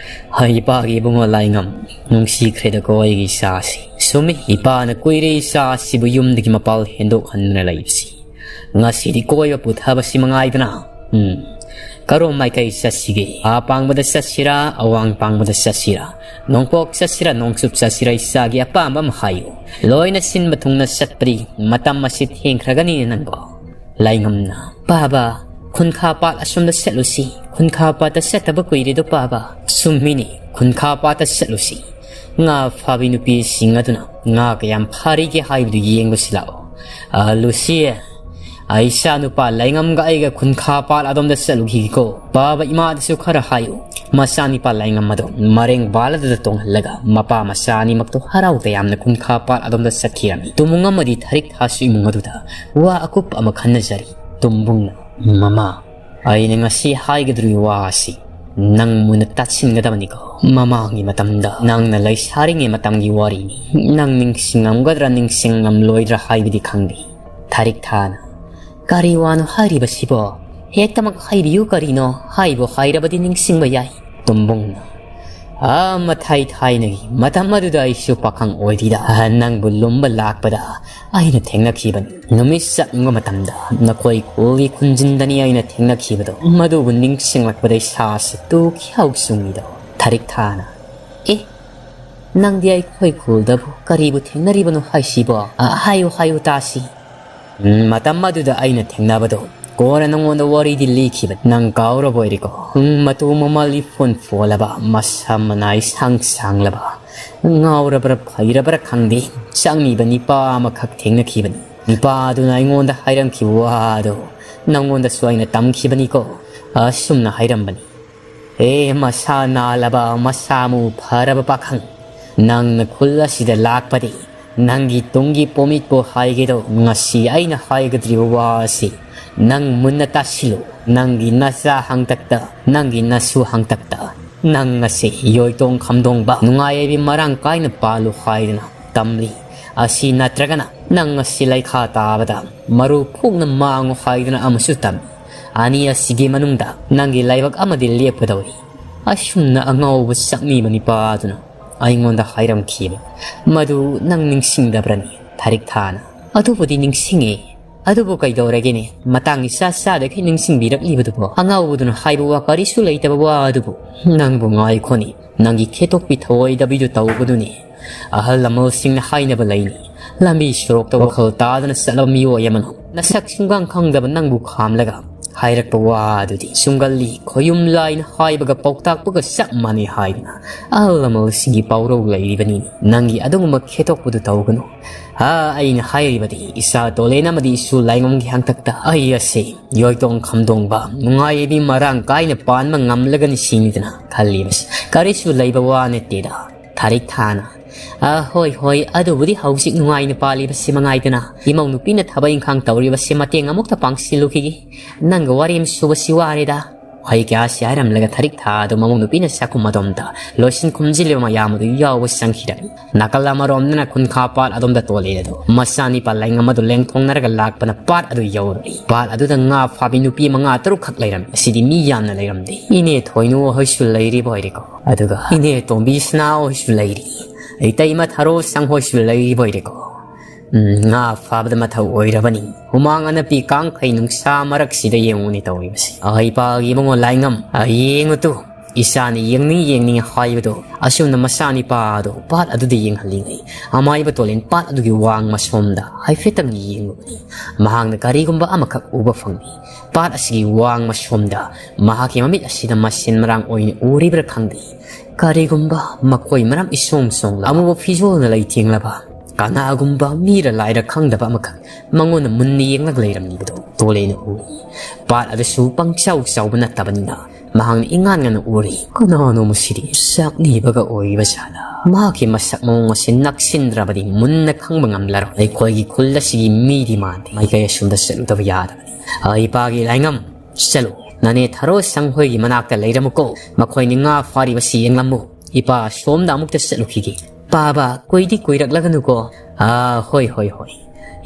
"ꯍꯩ, ꯏꯄꯥꯒꯤ ꯏꯕꯨꯡꯉꯣ ꯂꯥꯏꯉꯝ, ꯅꯨꯡꯁꯤꯈ꯭ꯔꯦꯗꯀꯣ ꯑꯩꯒꯤ ꯏꯆꯥꯁꯤ꯫ ꯆꯨꯝꯃꯤ, ꯏꯄꯥꯅ ꯀꯨꯏꯔꯦ ꯏꯆꯥꯁꯤꯕꯨ ꯌꯨꯝꯗꯒꯤ ꯃꯄꯥꯜ ꯍꯦꯟꯗꯣꯛꯍꯟꯗꯅ ꯂꯩꯕꯁꯤ꯫ ꯉꯁꯤꯗꯤ ꯀꯣꯏꯕ ꯄꯨꯊꯕꯁꯤ ꯃꯉꯥꯏꯗꯅ꯫ ꯎꯝ, ꯀꯔꯣꯝ ꯃꯥꯏꯀꯩ ꯆꯠꯁꯤꯒꯦ? ꯈꯥ ꯄꯥꯡꯕꯗ ꯆꯠꯁꯤꯔꯥ, ꯑꯋꯥꯡ ꯄꯥꯡꯕꯗ ꯆꯠꯁꯤꯔꯥ, ꯅꯣꯡꯄꯣꯛ ꯆꯠꯁꯤꯔꯥ, ꯅꯣꯡꯆꯨꯞ ꯆꯠꯁꯤꯔꯥ, ꯏꯆꯥꯒꯤ ꯑꯄꯥꯝꯕ ꯑꯃ ꯍꯥꯏꯌꯨ꯫ ꯂꯣꯏꯅ ꯁꯤꯟꯕ ꯊꯨꯡꯅ ꯆꯠꯄꯗꯤ ꯃꯇꯝ ꯑꯁꯤ ꯊꯦꯡꯈ꯭ꯔꯒꯅꯤꯅꯦ ꯅꯪꯕꯣ꯫" ꯂꯥꯏꯉꯝꯅ, "ꯄꯥꯕ, ꯈꯨꯟꯈꯥ ꯄꯥꯠ ꯑꯁꯣꯝꯗ ꯆꯠꯂꯨꯁꯤ꯫ ꯈꯨꯟꯈꯥ ꯄꯥꯠꯇ ꯆꯠꯇꯕ ꯀꯨꯏꯔꯦꯗꯣ ꯄꯥꯕ꯫" "ꯆꯨꯝꯃꯤꯅꯦ, ꯈꯨꯟꯈꯥ ꯄꯥꯠꯇ ꯆꯠꯂꯨꯁꯤ꯫ ꯉꯥ ꯐꯥꯕꯤ ꯅꯨꯄꯤꯁꯤꯡ ꯑꯗꯨꯅ ꯉꯥ ꯀꯌꯥꯝ ꯐꯥꯔꯤꯒꯦ ꯍꯥꯏꯕꯗꯨ ꯌꯦꯡꯕꯁꯤ ꯂꯥꯛꯑꯣ꯫ ꯑ, ꯂꯨꯁꯤ, ꯑ, ꯏꯆꯥ ꯅꯨꯄꯥ ꯂꯥꯏꯉꯝꯒ ꯑꯩꯒ ꯈꯨꯟꯈꯥ ꯄꯥꯠ ꯑꯗꯣꯝꯗ ꯆꯠꯂꯨꯈꯤꯒꯦꯀꯣ꯫ ꯄꯥꯕ ꯏꯃꯥꯗꯁꯨ ꯈꯔ ꯍꯥꯏꯌꯨ꯫ ꯃꯆꯥꯅꯤꯄꯥ ꯂꯥꯏꯉꯝ ꯑꯗꯣ ꯃꯔꯦꯡ ꯕꯥꯂꯗꯨꯗ ꯇꯣꯡꯍꯜꯂꯒ ꯃꯄꯥ ꯃꯆꯥ ꯑꯅꯤꯃꯛꯇꯣ ꯍꯔꯥꯎ ꯇꯌꯥꯝꯅ ꯈꯨꯟꯈꯥ ꯄꯥꯠ ꯑꯗꯣꯝꯗ ꯆꯠꯈꯤꯔꯝꯃꯤ꯫" ꯇꯨꯃꯨꯡ ꯑꯃꯗꯤ ꯊꯔꯤꯛ ꯊꯥꯁꯨ ꯏꯃꯨꯡ ꯑꯗꯨꯗ ꯋꯥ ꯑꯀꯨꯞꯄ ꯑꯃ ꯈꯟꯅꯖꯔꯤ꯫ ꯇꯨꯝꯕꯨꯡꯅ, "ꯃꯃꯥ, ꯑꯩꯅ ꯉꯁꯤ ꯍꯥꯏꯒꯗꯧꯔꯤꯕ ꯋꯥ ꯑꯁꯤ ꯅꯪ ꯃꯨꯟꯅ ꯇꯥꯁꯤꯟꯒꯗꯕꯅꯤꯀꯣ꯫ ꯃꯃꯥꯡꯒꯤ ꯃꯇꯝꯗ ꯅꯪꯅ ꯂꯩꯁꯥꯔꯤꯉꯩ ꯃꯇꯝꯒꯤ ꯋꯥꯔꯤꯅꯤ꯫ ꯅꯪ ꯅꯤꯡꯁꯤꯡꯉꯝꯒꯗ꯭ꯔꯥ ꯅꯤꯡꯁꯤꯡꯉꯝꯂꯣꯏꯗ꯭ꯔꯥ ꯍꯥꯏꯕꯗꯤ ꯈꯪꯗꯦ꯫" ꯊꯔꯤꯛ ꯊꯥꯅ, "ꯀꯔꯤ ꯋꯥꯅꯣ ꯍꯥꯏꯔꯤꯕꯁꯤꯕꯣ? ꯍꯦꯛꯇꯃꯛ ꯍꯥꯏꯕꯤꯌꯨ ꯀꯔꯤꯅꯣ? ꯍꯥꯏꯕꯨ ꯍꯥꯏꯔꯕꯗꯤ ꯅꯤꯡꯁꯤꯡꯕ ꯌꯥꯏ꯫" ꯇꯨꯝꯕꯨꯡꯅ, ꯑꯥ, ꯃꯊꯥꯏ ꯊꯥꯏꯅꯒꯤ ꯃꯇꯝ ꯑꯗꯨꯗ ꯑꯩꯁꯨ ꯄꯥꯈꯪ ꯑꯣꯏꯔꯤꯗ, ꯑꯥ, ꯅꯪꯕꯨ ꯂꯨꯝꯕ ꯂꯥꯛꯄꯗ ꯑꯩꯅ ꯊꯦꯡꯅꯈꯤꯕꯅꯤ꯫ ꯅꯨꯃꯤꯠ ꯆꯪꯕ ꯃꯇꯝꯗ ꯅꯈꯣꯏ ꯈꯨꯜꯒꯤ ꯈꯨꯟꯖꯤꯟꯗꯅꯤ ꯑꯩꯅ ꯊꯦꯡꯅꯈꯤꯕꯗꯣ, ꯃꯗꯨꯕꯨ ꯅꯤꯡꯁꯤꯡꯂꯛꯄꯗ ꯏꯁꯥꯁꯤ ꯇꯨ ꯈ꯭ꯌꯥꯎ ꯆꯨꯡꯉꯤꯗꯣ꯫ ꯊꯥꯔꯤꯛ ꯊꯥꯅ, "ꯑꯦ, ꯅꯪꯗꯤ ꯑꯩꯈꯣꯏ ꯈꯨꯜꯗꯕꯨ ꯀꯔꯤꯕꯨ ꯊꯦꯡꯅꯔꯤꯕꯅꯣ ꯍꯥꯏꯁꯤꯕꯣ? ꯑ, ꯍꯥꯏꯌꯨ, ꯍꯥꯏꯌꯨ ꯇꯥꯁꯤ꯫" "ꯎꯝ, ꯃꯇꯝ ꯑꯗꯨꯗ ꯑꯩꯅ ꯊꯦꯡꯅꯕꯗꯣ ꯀꯣꯟꯅ ꯅꯉꯣꯟꯗ ꯋꯥꯔꯤꯗꯤ ꯂꯤꯈꯤꯕ, ꯅꯪ ꯀꯥꯎꯔꯕꯣꯏꯔꯦꯀꯣ? ꯎꯝ, ꯃꯇꯨ ꯃꯃꯜ ꯏꯐꯣꯟ ꯐꯣꯜꯂꯕ, ꯃꯁꯝ ꯃꯅꯥꯏ ꯁꯥꯡ ꯁꯥꯡꯂꯕ, ꯉꯥꯎꯔꯕ꯭ꯔꯥ ꯐꯩꯔꯕ꯭ꯔꯥ ꯈꯪꯗꯦ, ꯆꯪꯉꯤꯕ ꯅꯤꯄꯥ ꯑꯃꯈꯛ ꯊꯦꯡꯅꯈꯤꯕꯅꯤ꯫ ꯅꯤꯄꯥ ꯑꯗꯨꯅ ꯑꯩꯉꯣꯟꯗ ꯍꯥꯏꯔꯝꯈꯤꯕ ꯋꯥꯗꯣ ꯅꯉꯣꯟꯗꯁꯨ ꯑꯩꯅ ꯇꯝꯈꯤꯕꯅꯤꯀꯣ꯫" ꯑꯁꯨꯝꯅ ꯍꯥꯏꯔꯝꯕꯅꯤ꯫ "ꯑꯦ, ꯃꯁꯥ ꯅꯥꯜꯂꯕ, ꯃꯁꯥ ꯃꯎ ꯐꯔꯕ ꯄꯥꯈꯪ, ꯅꯪꯅ ꯈꯨꯜ ꯑꯁꯤꯗ ꯂꯥꯛꯄꯗꯤ ꯅꯪꯒꯤ ꯇꯨꯡꯒꯤ ꯄꯣꯃꯤꯠꯄꯨ ꯍꯥꯏꯒꯦꯗꯣ꯫ ꯉꯁꯤ ꯑꯩꯅ ꯍꯥꯏꯒꯗ꯭ꯔꯤꯕ ꯋꯥ ꯑꯁꯤ ꯅꯪ ꯃꯨꯟꯅ ꯇꯥꯁꯤꯜꯂꯨ꯫ ꯅꯪꯒꯤ ꯅꯆꯥ ꯍꯥꯡꯇꯛꯇ, ꯅꯪꯒꯤ ꯅꯁꯨ ꯍꯥꯡꯇꯛꯇ, ꯅꯪ ꯑꯁꯤ ꯌꯣꯏꯇꯣꯡ ꯈꯝꯗꯣꯡꯕ, ꯅꯨꯡꯉꯥꯏ ꯌꯥꯏꯕꯤ ꯃꯔꯥꯡ ꯀꯥꯏꯅ ꯄꯥꯜꯂꯨ ꯍꯥꯏꯗꯅ ꯇꯝꯂꯤ꯫ ꯑꯁꯤ ꯅꯠꯇ꯭ꯔꯒꯅ ꯅꯪ ꯑꯁꯤ ꯂꯩꯈꯥ ꯇꯥꯕꯗ ꯃꯔꯨ ꯐꯨꯛꯅ ꯃꯥꯡꯉꯨ ꯍꯥꯏꯗꯨꯅ ꯑꯃꯁꯨ ꯇꯝꯃꯤ꯫ ꯑꯅꯤ ꯑꯁꯤꯒꯤ ꯃꯅꯨꯡꯗ ꯅꯪꯒꯤ ꯂꯥꯏꯕꯛ ꯑꯃꯗꯤ ꯂꯦꯞꯀꯗꯧꯔꯤ꯫" ꯑꯁꯨꯝꯅ ꯑꯉꯥꯎꯕ ꯁꯛꯅꯤꯕ ꯅꯤꯄꯥ ꯑꯗꯨꯅ ꯑꯩꯉꯣꯟꯗ ꯍꯥꯏꯔꯝꯈꯤꯕ ꯃꯗꯨ ꯅꯪ ꯅꯤꯡꯁꯤꯡꯗꯕ꯭ꯔꯅꯤ, ꯊꯥꯔꯤꯛ ꯊꯥꯅ? "ꯑꯗꯨꯕꯨꯗꯤ ꯅꯤꯡꯁꯤꯡꯉꯦ꯫ ꯑꯗꯨꯕꯨ ꯀꯩꯗꯧꯔꯒꯦꯅꯦ? ꯃꯇꯥꯡ ꯏꯆꯥ ꯆꯥꯗꯈꯩ ꯅꯤꯡꯁꯤꯡꯕꯤꯔꯛꯂꯤꯕꯗꯨꯕꯣ? ꯑꯉꯥꯎꯕꯗꯨꯅ ꯍꯥꯏꯕ ꯋꯥ ꯀꯔꯤꯁꯨ ꯂꯩꯇꯕ ꯋꯥ ꯑꯗꯨꯕꯨ꯫ ꯅꯪꯕꯨ ꯉꯥꯏꯈꯣꯅꯦ, ꯅꯪꯒꯤ ꯈꯦꯇꯣꯛꯄꯤ ꯊꯧꯑꯣꯏꯗꯕꯤꯗꯨ ꯇꯧꯒꯅꯨꯅꯦ꯫ ꯑꯍꯜ ꯂꯃꯟꯁꯤꯡꯅ ꯍꯥꯏꯅꯕ ꯂꯩꯅꯤ, ꯂꯝꯕꯤ ꯁꯣꯔꯣꯛꯇ ꯋꯥꯈꯜ ꯇꯥꯗꯅ ꯆꯠꯂꯕ ꯃꯤꯑꯣꯏ ꯑꯃꯅ ꯅꯁꯛ ꯁꯨꯡꯈꯪ ꯈꯪꯗꯕ ꯅꯪꯕꯨ ꯈꯥꯝꯂꯒ ꯍꯥꯏꯔꯛꯄ ꯋꯥ ꯑꯗꯨꯗꯤ ꯁꯨꯡꯒꯜꯂꯤ ꯈꯣꯌꯨꯝ ꯂꯥꯏꯅ ꯍꯥꯏꯕꯒ ꯄꯥꯎꯇꯥꯛꯄꯒ ꯆꯞ ꯃꯥꯟꯅꯩ ꯍꯥꯏꯗꯅ ꯑꯍꯜ ꯂꯃꯟꯁꯤꯡꯒꯤ ꯄꯥꯎꯔꯧ ꯂꯩꯔꯤꯕꯅꯤ꯫ ꯅꯪꯒꯤ ꯑꯗꯨꯒꯨꯝꯕ ꯈꯦꯇꯣꯛꯄꯗꯨ ꯇꯧꯒꯅꯨ꯫ ꯍꯥ, ꯑꯩꯅ ꯍꯥꯏꯔꯤꯕꯗꯤ ꯏꯆꯥ ꯇꯣꯂꯦꯟ ꯑꯃꯗꯤ ꯏꯁꯨ ꯂꯥꯏꯉꯝꯒꯤ ꯍꯥꯡꯇꯛꯇ ꯑꯩ ꯑꯁꯤ ꯌꯣꯏꯇꯣꯡ ꯈꯝꯗꯣꯡꯕ, ꯅꯨꯡꯉꯥꯏ ꯌꯥꯏꯕꯤ ꯃꯔꯥꯡ ꯀꯥꯏꯅ ꯄꯥꯟꯕ ꯉꯝꯂꯒꯅꯤ ꯁꯤꯅꯤꯗꯅ ꯈꯜꯂꯤꯕꯁꯤ꯫ ꯀꯔꯤꯁꯨ ꯂꯩꯕ ꯋꯥ ꯅꯠꯇꯦꯗ, ꯊꯥꯔꯤꯛ ꯊꯥꯅ꯫ ꯑ, ꯍꯣꯏ, ꯍꯣꯏ, ꯑꯗꯨꯕꯨꯗꯤ ꯍꯧꯖꯤꯛ ꯅꯨꯡꯉꯥꯏꯅ ꯄꯥꯜꯂꯤꯕꯁꯤ ꯃꯉꯥꯏꯗꯅ ꯏꯃꯧ ꯅꯨꯄꯤꯅ ꯊꯕꯛ ꯏꯪꯈꯥꯡ ꯇꯧꯔꯤꯕꯁꯤ ꯃꯇꯦꯡ ꯑꯃꯨꯛꯇ ꯄꯥꯡꯁꯤꯜꯂꯨꯈꯤꯒꯦ꯫ ꯅꯪꯒ ꯋꯥꯔꯦꯝ ꯁꯨꯕꯁꯤ ꯋꯥꯔꯦꯗ꯫ ꯋꯥꯍꯩ ꯀꯌꯥꯁꯤ ꯍꯥꯏꯔꯝꯂꯒ ꯊꯔꯤꯛ ꯊꯥ ꯑꯗꯨ ꯃꯃꯧ ꯅꯨꯄꯤꯅ ꯁꯛꯈꯨꯝ ꯑꯗꯣꯝꯗ ꯂꯣꯏꯁꯤꯟ ꯈꯨꯝꯖꯤꯜꯂꯤꯕ ꯃꯌꯥꯝ ꯑꯗꯨ ꯌꯥꯎꯕ ꯆꯪꯈꯤꯔꯝꯃꯤ꯫ ꯅꯥꯀꯜ ꯑꯃꯔꯣꯝꯗꯅ ꯈꯨꯟꯈꯥ ꯄꯥꯠ ꯑꯗꯣꯝꯗ ꯇꯣꯂꯦꯟ ꯑꯗꯨ ꯃꯆꯥꯅꯤꯄꯥ ꯂꯥꯏꯉꯝ ꯑꯗꯨ ꯂꯦꯡꯊꯣꯡꯅꯔꯒ ꯂꯥꯛꯄꯅ ꯄꯥꯠ ꯑꯗꯨ ꯌꯧꯔꯛꯏ꯫ ꯄꯥꯠ ꯑꯗꯨꯗ ꯉꯥ ꯐꯥꯕꯤ ꯅꯨꯄꯤ ꯃꯉꯥ ꯇꯔꯨꯛ ꯈꯛ ꯂꯩꯔꯝꯃꯤ꯫ ꯑꯁꯤꯗꯤ ꯃꯤ ꯌꯥꯝꯅ ꯂꯩꯔꯝꯗꯦ꯫ ꯏꯅꯦ ꯊꯣꯏꯅꯨ ꯍꯣꯏꯁꯨ ꯂꯩꯔꯤꯕ ꯑꯣꯏꯔꯦꯀꯣ, ꯑꯗꯨꯒ ꯏꯅꯦ ꯇꯣꯝꯕꯤ ꯁꯅꯥ ꯍꯣꯏꯁꯨ ꯂꯩꯔꯤ꯫ ꯏꯇꯩꯃ ꯊꯔꯣ ꯁꯪ ꯍꯣꯏꯁꯨ ꯂꯩꯔꯤꯕ ꯑꯣꯏꯔꯦꯀꯣ꯫ ꯎꯝ, ꯉꯥ ꯐꯥꯕꯗ ꯃꯊꯧ ꯑꯣꯏꯔꯕꯅꯤ꯫ ꯍꯨꯃꯥꯡ ꯑꯅꯞꯄꯤ ꯀꯥꯡꯈꯩ ꯅꯨꯡꯁꯥ ꯃꯔꯛꯁꯤꯗ ꯌꯦꯡꯉꯨꯅꯦ ꯇꯧꯔꯤꯕꯁꯤ꯫ ꯑꯍꯩ ꯄꯥꯒꯤ ꯏꯕꯨꯡꯉꯣ ꯂꯥꯏꯉꯝ, ꯑ, ꯌꯦꯡꯉꯨ ꯇꯨ, ꯏꯆꯥꯅ ꯌꯦꯡꯅꯤꯡ ꯌꯦꯡꯅꯤꯡ ꯍꯥꯏꯕꯗꯣ ꯑꯁꯨꯝꯅ ꯃꯆꯥꯅꯤꯄꯥꯗꯣ ꯄꯥꯠ ꯑꯗꯨꯗ ꯌꯦꯡꯍꯜꯂꯤꯉꯩ, ꯑꯃꯥꯏꯕ ꯇꯣꯂꯦꯟ ꯄꯥꯠ ꯑꯗꯨꯒꯤ ꯋꯥꯡ ꯃꯁꯣꯝꯗ ꯍꯥꯏꯐꯦꯠꯇꯪ ꯌꯦꯡꯂꯨꯕꯅꯤ꯫ ꯃꯍꯥꯛꯅ ꯀꯔꯤꯒꯨꯝꯕ ꯑꯃꯈꯛ ꯎꯕ ꯐꯪꯏ꯫ ꯄꯥꯠ ꯑꯁꯤꯒꯤ ꯋꯥꯡ ꯃꯁꯣꯝꯗ ꯃꯍꯥꯛꯀꯤ ꯃꯃꯤꯠ ꯑꯁꯤꯗ ꯃꯁꯦꯟ ꯃꯔꯥꯡ ꯑꯣꯏꯅ ꯎꯔꯤꯕ꯭ꯔꯥ ꯈꯪꯗꯦ, ꯀꯔꯤꯒꯨꯝꯕ ꯃꯈꯣꯏ ꯃꯔꯝ ꯏꯁꯣꯡ ꯁꯣꯡꯂꯕ ꯑꯃꯨꯕ ꯐꯤꯖꯣꯜꯅ ꯂꯩꯇꯦꯡꯂꯕ ꯀꯅꯥꯒꯨꯝꯕ ꯃꯤꯔ ꯂꯥꯏꯔ ꯈꯪꯗꯕ ꯑꯃꯈꯛ ꯃꯉꯣꯟꯗ ꯃꯨꯟꯅ ꯌꯦꯡꯂꯒ ꯂꯩꯔꯝꯂꯤꯕꯗꯨ ꯇꯣꯂꯦꯅ ꯎꯏ꯫ ꯄꯥꯠ ꯑꯗꯨꯁꯨ ꯄꯪꯆꯥꯎ ꯆꯥꯎꯕ ꯅꯠꯇꯕꯅꯤꯅ ꯃꯍꯥꯛꯅ ꯏꯉꯥꯟ ꯉꯟꯅ ꯎꯔꯤ꯫ "ꯀꯅꯥꯅꯣ ꯃꯁꯤꯗꯤ? ꯆꯥꯛꯅꯤꯕꯒ ꯑꯣꯏꯕ ꯖꯥꯠꯂ? ꯃꯍꯥꯛꯀꯤ ꯃꯁꯛ ꯃꯑꯣꯡ ꯑꯁꯤ ꯅꯛꯁꯤꯟꯗ꯭ꯔꯕꯗꯤ ꯃꯨꯟꯅ ꯈꯪꯕ ꯉꯝꯂꯔꯣꯏ꯫ ꯑꯩꯈꯣꯏꯒꯤ ꯈꯨꯜ ꯑꯁꯤꯒꯤ ꯃꯤꯗꯤ ꯃꯥꯟꯗꯦ꯫ ꯃꯥꯏꯀꯩ ꯑꯁꯣꯝꯗ ꯆꯠꯂꯨꯗꯕ ꯌꯥꯗꯕꯅꯤ꯫ ꯑ, ꯏꯄꯥꯒꯤ ꯂꯥꯏꯉꯝ, ꯆꯠꯂꯨ꯫ ꯅꯅꯦ ꯊꯔꯣ ꯁꯪ ꯍꯣꯏꯒꯤ ꯃꯅꯥꯛꯇ ꯂꯩꯔꯝꯃꯨꯀꯣ꯫ ꯃꯈꯣꯏꯅ ꯉꯥ ꯐꯥꯔꯤꯕꯁꯤ ꯌꯦꯡꯂꯝꯃꯨ꯫ ꯏꯄꯥ ꯁꯣꯝꯗ ꯑꯃꯨꯛꯇ ꯆꯠꯂꯨꯈꯤꯒꯦ꯫ ꯄꯥꯕ, ꯀꯨꯏꯗꯤ ꯀꯨꯏꯔꯛꯂꯒꯅꯨꯀꯣ꯫ ꯑꯥ, ꯍꯣꯏ, ꯍꯣꯏ, ꯍꯣꯏ꯫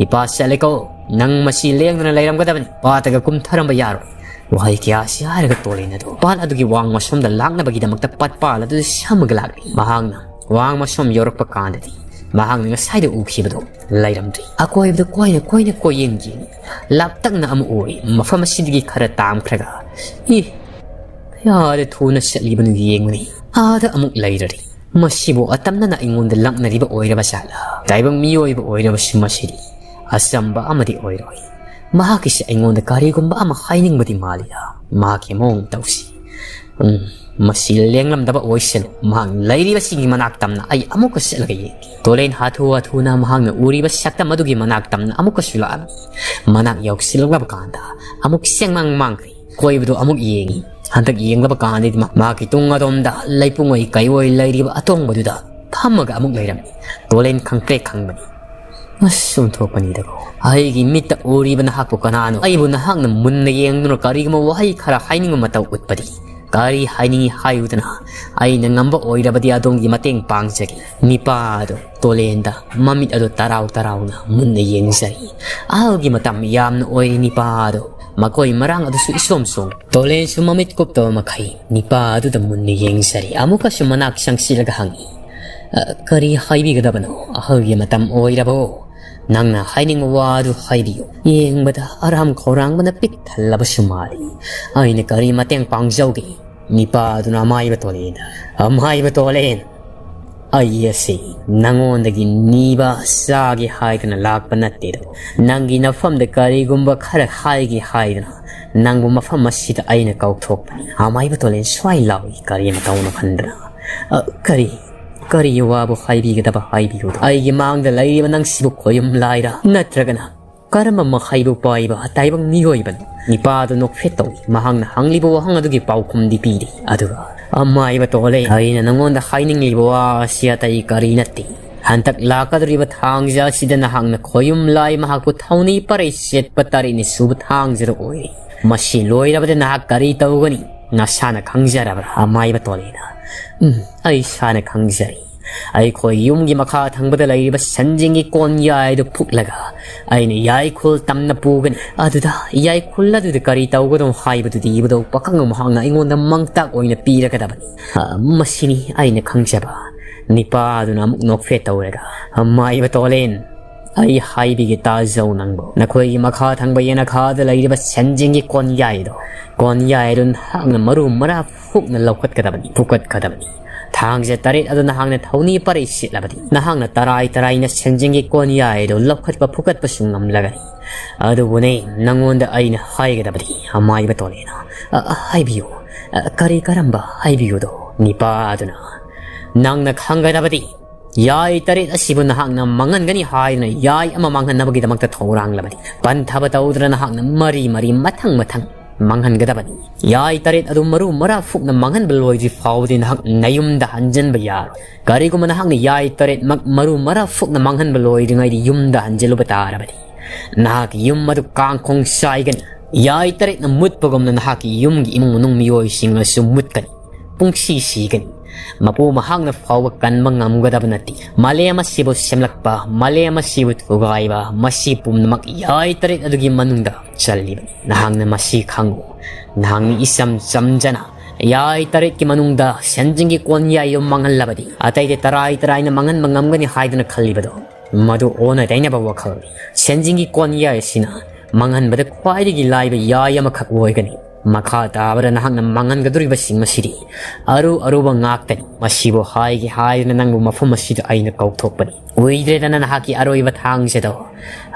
ꯏꯄꯥ ꯆꯠꯂꯦꯀꯣ꯫ ꯅꯪ ꯃꯁꯤ ꯂꯦꯡꯗꯨꯅ ꯂꯩꯔꯝꯒꯗꯕꯅꯤ꯫ ꯄꯥꯠꯇꯒ ꯀꯨꯝꯊꯔꯝꯕ ꯌꯥꯔꯣꯏ꯫ ꯋꯥꯍꯩ ꯀꯌꯥꯁꯤ ꯍꯥꯏꯔꯒ ꯇꯣꯂꯦꯟ ꯑꯗꯨ ꯄꯥꯠ ꯑꯗꯨꯒꯤ ꯋꯥꯡ ꯃꯁꯣꯝꯗ ꯂꯥꯛꯅꯕꯒꯤꯗꯃꯛꯇ ꯄꯠꯄꯥꯜ ꯑꯗꯨꯗ ꯁꯝꯃꯒ ꯂꯥꯛꯂꯤ꯫ ꯃꯍꯥꯛꯅ ꯋꯥꯡ ꯃꯁꯣꯝ ꯌꯧꯔꯛꯄ ꯀꯥꯟꯗꯗꯤ ꯃꯍꯥꯛꯅ ꯉꯁꯥꯏꯗ ꯎꯈꯤꯕꯗꯨ ꯂꯩꯔꯝꯗ꯭ꯔꯤ꯫ ꯑꯀꯣꯏꯕꯗ ꯀꯣꯏꯅ ꯀꯣꯏꯅ ꯀꯣꯏꯌꯦꯡ ꯌꯦꯡꯉꯤ꯫ ꯂꯥꯞꯇꯛꯅ ꯑꯃ ꯎꯔꯤ꯫ ꯃꯐꯝ ꯑꯁꯤꯗꯒꯤ ꯈꯔ ꯇꯥꯝꯈ꯭ꯔꯒ, ꯏ, ꯀꯌꯥꯗ ꯊꯨꯅ ꯆꯠꯂꯤꯕꯅꯣ ꯌꯦꯡꯉꯨꯅꯤ꯫ ꯑꯥꯗ ꯑꯃꯨꯛ ꯂꯩꯔꯔꯤ꯫ ꯃꯁꯤꯕꯨ ꯑꯇꯝꯅꯅ ꯑꯩꯉꯣꯟꯗ ꯂꯛꯅꯔꯤꯕ ꯑꯣꯏꯔꯕ ꯖꯥꯠꯂ? ꯇꯥꯏꯕꯪ ꯃꯤꯑꯣꯏꯕ ꯑꯣꯏꯔꯕꯁꯨ ꯃꯁꯤꯗꯤ ꯑꯆꯝꯕ ꯑꯃꯗꯤ ꯑꯣꯏꯔꯣꯏ꯫ ꯃꯍꯥꯛꯀꯤꯁꯦ ꯑꯩꯉꯣꯟꯗ ꯀꯔꯤꯒꯨꯝꯕ ꯑꯃ ꯍꯥꯏꯅꯤꯡꯕꯗꯤ ꯃꯥꯜꯂꯤꯗ꯫ ꯃꯍꯥꯛꯀꯤ ꯃꯑꯣꯡ ꯃꯇꯧꯁꯤ꯫ ꯎꯝ, ꯃꯁꯤ ꯂꯦꯡꯂꯝꯗꯕ ꯑꯣꯏꯁꯅꯨ꯫ ꯃꯍꯥꯛ ꯂꯩꯔꯤꯕꯁꯤꯡꯒꯤ ꯃꯅꯥꯛ ꯇꯝꯅ ꯑꯩ ꯑꯃꯨꯛꯀ ꯆꯠꯂꯒ ꯌꯦꯡꯒꯦ꯫ ꯇꯣꯂꯦꯟ ꯍꯥꯊꯨ ꯍꯥꯊꯨꯅ ꯃꯍꯥꯛꯅ ꯎꯔꯤꯕ ꯁꯛꯇꯝ ꯑꯗꯨꯒꯤ ꯃꯅꯥꯛ ꯇꯝꯅ ꯑꯃꯨꯛꯀꯁꯨ ꯂꯥꯛꯂꯝꯃꯤ꯫ ꯃꯅꯥꯛ ꯌꯧꯁꯤꯜꯂꯛꯂꯕ ꯀꯥꯟꯗ ꯑꯃꯨꯛ ꯆꯦꯡꯃꯥꯡ ꯃꯥꯡꯈ꯭ꯔꯦ꯫ ꯀꯣꯏꯕꯗꯨ ꯑꯃꯨꯛ ꯌꯦꯡꯉꯤ꯫ ꯍꯟꯗꯛ ꯌꯦꯡꯂꯕ ꯀꯥꯟꯗꯗꯤ ꯃꯥ-, ꯃꯍꯥꯛꯀꯤ ꯇꯨꯡ ꯑꯗꯣꯝꯗ ꯂꯩꯄꯨꯡꯑꯣꯏ ꯀꯩꯑꯣꯏ ꯂꯩꯔꯤꯕ ꯑꯇꯣꯡꯕꯗꯨꯗ ꯐꯝꯃꯒ ꯑꯃꯨꯛ ꯂꯩꯔꯝꯃꯤ꯫ ꯇꯣꯂꯦꯟ ꯈꯪꯄ꯭ꯔꯦꯛ ꯈꯪꯕꯅꯤ꯫ ꯑꯁ, ꯑꯣꯟꯊꯣꯛꯄꯅꯤꯗꯀꯣ꯫ ꯑꯩꯒꯤ ꯃꯤꯠꯇ ꯎꯔꯤꯕ ꯅꯍꯥꯛꯄꯨ ꯀꯅꯥꯅꯣ? ꯑꯩꯕꯨ ꯅꯍꯥꯛꯅ ꯃꯨꯟꯅ ꯌꯦꯡꯗꯨꯅ ꯀꯔꯤꯒꯨꯝꯕ ꯋꯥꯍꯩ ꯈꯔ ꯍꯥꯏꯅꯤꯡꯕ ꯃꯇꯧ ꯎꯠꯄꯗꯤ? ꯀꯔꯤ ꯍꯥꯏꯅꯤꯡꯏ ꯍꯥꯏꯌꯨꯗꯅ? ꯑꯩꯅ ꯉꯝꯕ ꯑꯣꯏꯔꯕꯗꯤ ꯑꯗꯣꯝꯒꯤ ꯃꯇꯦꯡ ꯄꯥꯡꯖꯒꯦ꯫ ꯅꯤꯄꯥ ꯑꯗꯨ ꯇꯣꯂꯦꯟꯗ ꯃꯃꯤꯠ ꯑꯗꯨ ꯇꯔꯥꯎ ꯇꯔꯥꯎꯅ ꯃꯨꯟꯅ ꯌꯦꯡꯖꯔꯤ꯫ ꯑꯍꯜꯒꯤ ꯃꯇꯝ ꯌꯥꯝꯅ ꯑꯣꯏꯔꯤ ꯅꯤꯄꯥ ꯑꯗꯨ꯫ ꯃꯈꯣꯏ ꯃꯔꯥꯡ ꯑꯗꯨꯁꯨ ꯏꯁꯣꯝ ꯁꯣꯝ꯫ ꯇꯣꯂꯦꯟꯁꯨ ꯃꯃꯤꯠ ꯀꯨꯞꯇꯕ ꯃꯈꯩ ꯅꯤꯄꯥ ꯑꯗꯨꯗ ꯃꯨꯟꯅ ꯌꯦꯡꯖꯔꯤ꯫ ꯑꯃꯨꯛꯀꯁꯨ ꯃꯅꯥꯛ ꯆꯪꯁꯤꯜꯂꯒ ꯍꯪꯏ, "ꯑ, ꯀꯔꯤ ꯍꯥꯏꯕꯤꯒꯗꯕꯅꯣ? ꯑꯍꯜꯒꯤ ꯃꯇꯝ ꯑꯣꯏꯔꯕꯣ? ꯅꯪꯅ ꯍꯥꯏꯅꯤꯡꯕ ꯋꯥ ꯑꯗꯨ ꯍꯥꯏꯕꯤꯌꯨ꯫ ꯌꯦꯡꯕꯗ ꯑꯔꯥꯝ ꯈꯧꯔꯥꯡꯕꯅ ꯄꯤꯛ ꯊꯜꯂꯕꯁꯨ ꯃꯥꯜꯂꯤ꯫ ꯑꯩꯅ ꯀꯔꯤ ꯃꯇꯦꯡ ꯄꯥꯡꯖꯧꯒꯦ?" ꯅꯤꯄꯥ ꯑꯗꯨꯅ ꯑꯃꯥꯏꯕ ꯇꯣꯂꯦꯟꯗ, "ꯑꯃꯥꯏꯕ ꯇꯣꯂꯦꯟ, ꯑꯩ ꯑꯁꯤ ꯅꯉꯣꯟꯗꯒꯤ ꯅꯤꯕ ꯆꯥꯒꯦ ꯍꯥꯏꯗꯅ ꯂꯥꯛꯄ ꯅꯠꯇꯦꯗꯣ꯫ ꯅꯪꯒꯤ ꯅꯐꯝꯗ ꯀꯔꯤꯒꯨꯝꯕ ꯈꯔ ꯍꯥꯏꯒꯦ ꯍꯥꯏꯗꯅ ꯅꯪꯕꯨ ꯃꯐꯝ ꯑꯁꯤꯗ ꯑꯩꯅ ꯀꯧꯊꯣꯛꯄꯅꯤ꯫" ꯑꯃꯥꯏꯕ ꯇꯣꯂꯦꯟ ꯁ꯭ꯋꯥꯏ ꯂꯥꯎꯏ, ꯀꯔꯤ ꯑꯃ ꯇꯧꯅ ꯈꯟꯗꯅ꯫ "ꯑ, ꯀꯔꯤ, ꯀꯔꯤ ꯋꯥꯕꯨ ꯍꯥꯏꯕꯤꯒꯗꯕ ꯍꯥꯏꯕꯤꯌꯨꯗꯣ? ꯑꯩꯒꯤ ꯃꯥꯡꯗ ꯂꯩꯔꯤꯕ ꯅꯪꯁꯤꯕꯨ ꯈꯣꯌꯨꯝ ꯂꯥꯏꯔ, ꯅꯠꯇ꯭ꯔꯒꯅ ꯀꯔꯝꯕ ꯃꯈꯩꯕꯨ ꯄꯥꯏꯕ ꯇꯥꯏꯕꯪ ꯃꯤꯑꯣꯏꯕꯅꯣ?" ꯅꯤꯄꯥꯗꯨ ꯅꯣꯛꯐꯦꯠ ꯇꯧꯏ꯫ ꯃꯍꯥꯛꯅ ꯍꯪꯂꯤꯕ ꯋꯥꯍꯪ ꯑꯗꯨꯒꯤ ꯄꯥꯎꯈꯨꯝꯗꯤ ꯄꯤꯔꯤ꯫ ꯑꯗꯨꯒ, "ꯑꯃꯥꯏꯕ ꯇꯣꯂꯦꯟ, ꯑꯩꯅ ꯅꯉꯣꯟꯗ ꯍꯥꯏꯅꯤꯡꯂꯤꯕ ꯋꯥ ꯑꯁꯤ ꯑꯇꯩ ꯀꯔꯤ ꯅꯠꯇꯦ꯫ ꯍꯟꯗꯛ ꯂꯥꯛꯀꯗꯧꯔꯤꯕ ꯊꯥꯡꯖ ꯑꯁꯤꯗ ꯅꯍꯥꯛꯅ ꯈꯣꯌꯨꯝ ꯂꯥꯏ ꯃꯍꯥꯛꯄꯨ ꯊꯧꯅꯤ ꯄꯔꯩ ꯁꯦꯠꯄ ꯇꯔꯦꯠꯅꯤ ꯁꯨꯕ ꯊꯥꯡꯖꯗ ꯑꯣꯏꯔꯦ꯫ ꯃꯁꯤ ꯂꯣꯏꯔꯕꯗ ꯅꯍꯥꯛ ꯀꯔꯤ ꯇꯧꯒꯅꯤ? ꯅꯁꯥꯅ ꯈꯪꯖꯔꯕ꯭ꯔꯥ, ꯑꯃꯥꯏꯕ ꯇꯣꯂꯦꯟ?" "ꯎꯝ, ꯑꯩ ꯏꯁꯥꯅ ꯈꯪꯖꯔꯤ꯫ ꯑꯩꯈꯣꯏ ꯌꯨꯝꯒꯤ ꯃꯈꯥ ꯊꯪꯕꯗ ꯂꯩꯔꯤꯕ ꯁꯟꯖꯦꯡꯒꯤ ꯀꯣꯟꯌꯥꯏ ꯑꯗꯨ ꯐꯨꯛꯂꯒ ꯑꯩꯅ ꯌꯥꯏꯈꯨꯜ ꯇꯝꯅ ꯄꯨꯒꯅꯤ꯫ ꯑꯗꯨꯗ ꯌꯥꯏꯈꯨꯜ ꯑꯗꯨꯗ ꯀꯔꯤ ꯇꯧꯒꯗꯧ ꯍꯥꯏꯕꯗꯨꯗꯤ ꯏꯕꯨꯙꯧ ꯄꯥꯈꯪꯕ ꯃꯍꯥꯛꯅ ꯑꯩꯉꯣꯟꯗ ꯃꯥꯡꯇꯥꯛ ꯑꯣꯏꯅ ꯄꯤꯔꯒꯗꯕꯅꯤ꯫ ꯑ, ꯃꯁꯤꯅꯤ ꯑꯩꯅ ꯈꯪꯖꯕ꯫" ꯅꯤꯄꯥ ꯑꯗꯨꯅ ꯑꯃꯨꯛ ꯅꯣꯛꯐꯦꯠ ꯇꯧꯔꯒ, "ꯑꯃꯥꯏꯕ ꯇꯣꯂꯦꯟ, ꯑꯩ ꯍꯥꯏꯕꯤꯒꯦ ꯇꯥꯖꯧ ꯅꯪꯕꯨ꯫ ꯅꯈꯣꯏꯒꯤ ꯃꯈꯥ ꯊꯪꯕ ꯌꯦꯅꯈꯥꯗ ꯂꯩꯔꯤꯕ ꯁꯟꯖꯦꯡꯒꯤ ꯀꯣꯟꯌꯥꯏꯗꯣ, ꯀꯣꯟꯌꯥꯏ ꯑꯗꯨ ꯅꯍꯥꯛꯅ ꯃꯔꯨ ꯃꯔꯥ ꯐꯨꯛꯅ ꯂꯧꯈꯠꯀꯗꯕꯅꯤ, ꯐꯨꯀꯠꯀꯗꯕꯅꯤ꯫ ꯊꯥꯡꯖ ꯇꯔꯦꯠ ꯑꯗꯨ ꯅꯍꯥꯛꯅ ꯊꯧꯅꯤ ꯄꯔꯩ ꯁꯦꯠꯂꯕꯗꯤ, ꯅꯍꯥꯛꯅ ꯇꯔꯥꯏ ꯇꯔꯥꯏꯅ ꯁꯟꯖꯦꯡꯒꯤ ꯀꯣꯟꯌꯥꯏ ꯑꯗꯨ ꯂꯧꯈꯠꯄ ꯐꯨꯀꯠꯄꯁꯨ ꯉꯝꯂꯒꯅꯤ꯫ ꯑꯗꯨꯕꯨꯅꯦ ꯅꯪꯉꯣꯟꯗ ꯑꯩꯅ ꯍꯥꯏꯒꯗꯕꯗꯤ, ꯑꯃꯥꯏꯕ ꯇꯣꯂꯦꯟ꯫ ꯑ, ꯑ, ꯍꯥꯏꯕꯤꯌꯨ꯫ ꯑ, ꯀꯔꯤ ꯀꯔꯝꯕ ꯍꯥꯏꯕꯤꯌꯨꯗꯣ?" ꯅꯤꯄꯥ ꯑꯗꯨꯅ, "ꯅꯪꯅ ꯈꯪꯒꯗꯕꯗꯤ, ꯌꯥꯏ ꯇꯔꯦꯠ ꯑꯁꯤꯕꯨ ꯅꯍꯥꯛꯅ ꯃꯥꯡꯍꯟꯒꯅꯤ ꯍꯥꯏꯗꯨꯅ ꯌꯥꯏ ꯑꯃ ꯃꯥꯡꯍꯟꯅꯕꯒꯤꯗꯃꯛꯇ ꯊꯧꯔꯥꯡꯂꯕꯗꯤ, ꯄꯟꯊꯕ ꯇꯧꯗꯨꯅ ꯅꯍꯥꯛꯅ ꯃꯔꯤ ꯃꯔꯤ ꯃꯊꯪ ꯃꯊꯪ ꯃꯥꯡꯍꯟꯒꯗꯕꯅꯤ꯫ ꯌꯥꯏ ꯇꯔꯦꯠ ꯑꯗꯨ ꯃꯔꯨ ꯃꯔꯥ ꯐꯨꯛꯅ ꯃꯥꯡꯍꯟꯕ ꯂꯣꯏꯗ꯭ꯔꯤ ꯐꯥꯎꯕꯗꯤ ꯅꯍꯥꯛ ꯅꯌꯨꯝꯗ ꯍꯟꯖꯟꯕ ꯌꯥꯔꯣꯏ꯫ ꯀꯔꯤꯒꯨꯝꯕ ꯅꯍꯥꯛꯅ ꯌꯥꯏ ꯇꯔꯦꯠꯃꯛ ꯃꯔꯨ ꯃꯔꯥ ꯐꯨꯛꯅ ꯃꯥꯡꯍꯟꯕ ꯂꯣꯏꯗ꯭ꯔꯤꯉꯩꯗ ꯌꯨꯝꯗ ꯍꯟꯖꯤꯜꯂꯨꯕ ꯇꯥꯔꯕꯗꯤ, ꯅꯍꯥꯛꯀꯤ ꯌꯨꯝ ꯑꯗꯨ ꯀꯥꯡꯈꯣꯡ ꯆꯥꯏꯒꯅꯤ꯫ ꯌꯥꯏ ꯇꯔꯦꯠꯅ ꯃꯨꯠꯄꯒꯨꯝꯅ ꯅꯍꯥꯛꯀꯤ ꯌꯨꯝꯒꯤ ꯏꯃꯨꯡ ꯃꯅꯨꯡ ꯃꯤꯑꯣꯏꯁꯤꯡꯅꯁꯨ ꯃꯨꯠꯀꯅꯤ꯫ ꯄꯨꯡꯁꯤ ꯁꯤꯒꯅꯤ꯫ ꯃꯄꯨ ꯃꯍꯥꯛꯅ ꯐꯥꯎꯕ ꯀꯟꯕ ꯉꯝꯒꯗꯕ ꯅꯠꯇꯦ꯫ ꯃꯥꯂꯦꯝ ꯑꯁꯤꯕꯨ ꯁꯦꯝꯂꯛꯄ, ꯃꯥꯂꯦꯝ ꯑꯁꯤꯕꯨ ꯊꯨꯒꯥꯏꯕ, ꯃꯁꯤ ꯄꯨꯝꯅꯃꯛ ꯌꯥꯏ ꯇꯔꯦꯠ ꯑꯗꯨꯒꯤ ꯃꯅꯨꯡꯗ ꯆꯜꯂꯤꯕꯅꯤ꯫ ꯅꯍꯥꯛꯅ ꯃꯁꯤ ꯈꯪꯉꯨ꯫ ꯅꯍꯥꯛꯅ ꯏꯆꯝ ꯆꯝꯖꯅ ꯌꯥꯏ ꯇꯔꯦꯠꯀꯤ ꯃꯅꯨꯡꯗ ꯁꯦꯟꯖꯤꯡꯒꯤ ꯀꯣꯟꯌꯥꯏ ꯑꯗꯨ ꯃꯥꯡꯍꯜꯂꯕꯗꯤ, ꯑꯇꯩꯗꯤ ꯇꯔꯥꯏ ꯇꯔꯥꯏꯅ ꯃꯥꯡꯍꯟꯕ ꯉꯝꯒꯅꯤ ꯍꯥꯏꯗꯨꯅ ꯈꯜꯂꯤꯕꯗꯣ, ꯃꯗꯨ ꯑꯣꯟꯅ ꯇꯩꯅꯕ ꯋꯥꯈꯜꯅꯤ꯫ ꯁꯦꯟꯖꯤꯡꯒꯤ ꯀꯣꯟꯌꯥꯏ ꯑꯁꯤꯅ ꯃꯥꯡꯍꯟꯕꯗ ꯈ꯭ꯋꯥꯏꯗꯒꯤ ꯂꯥꯏꯕ ꯌꯥꯏ ꯑꯃꯈꯛ ꯑꯣꯏꯒꯅꯤ꯫ ꯃꯈꯥ ꯇꯥꯕꯗ ꯅꯍꯥꯛꯅ ꯃꯥꯡꯍꯟꯒꯗꯧꯔꯤꯕꯁꯤꯡ ꯑꯁꯤꯗꯤ ꯑꯔꯨ ꯑꯔꯨꯕ ꯉꯥꯛꯇꯅꯤ꯫ ꯃꯁꯤꯕꯨ ꯍꯥꯏꯒꯦ ꯍꯥꯏꯗꯨꯅ ꯅꯪꯕꯨ ꯃꯐꯝ ꯑꯁꯤꯗ ꯑꯩꯅ ꯀꯧꯊꯣꯛꯄꯅꯤ꯫ ꯀꯨꯏꯗ꯭ꯔꯦꯗꯅ ꯅꯍꯥꯛꯀꯤ ꯑꯔꯣꯏꯕ ꯊꯥꯡꯁꯦꯗꯣ꯫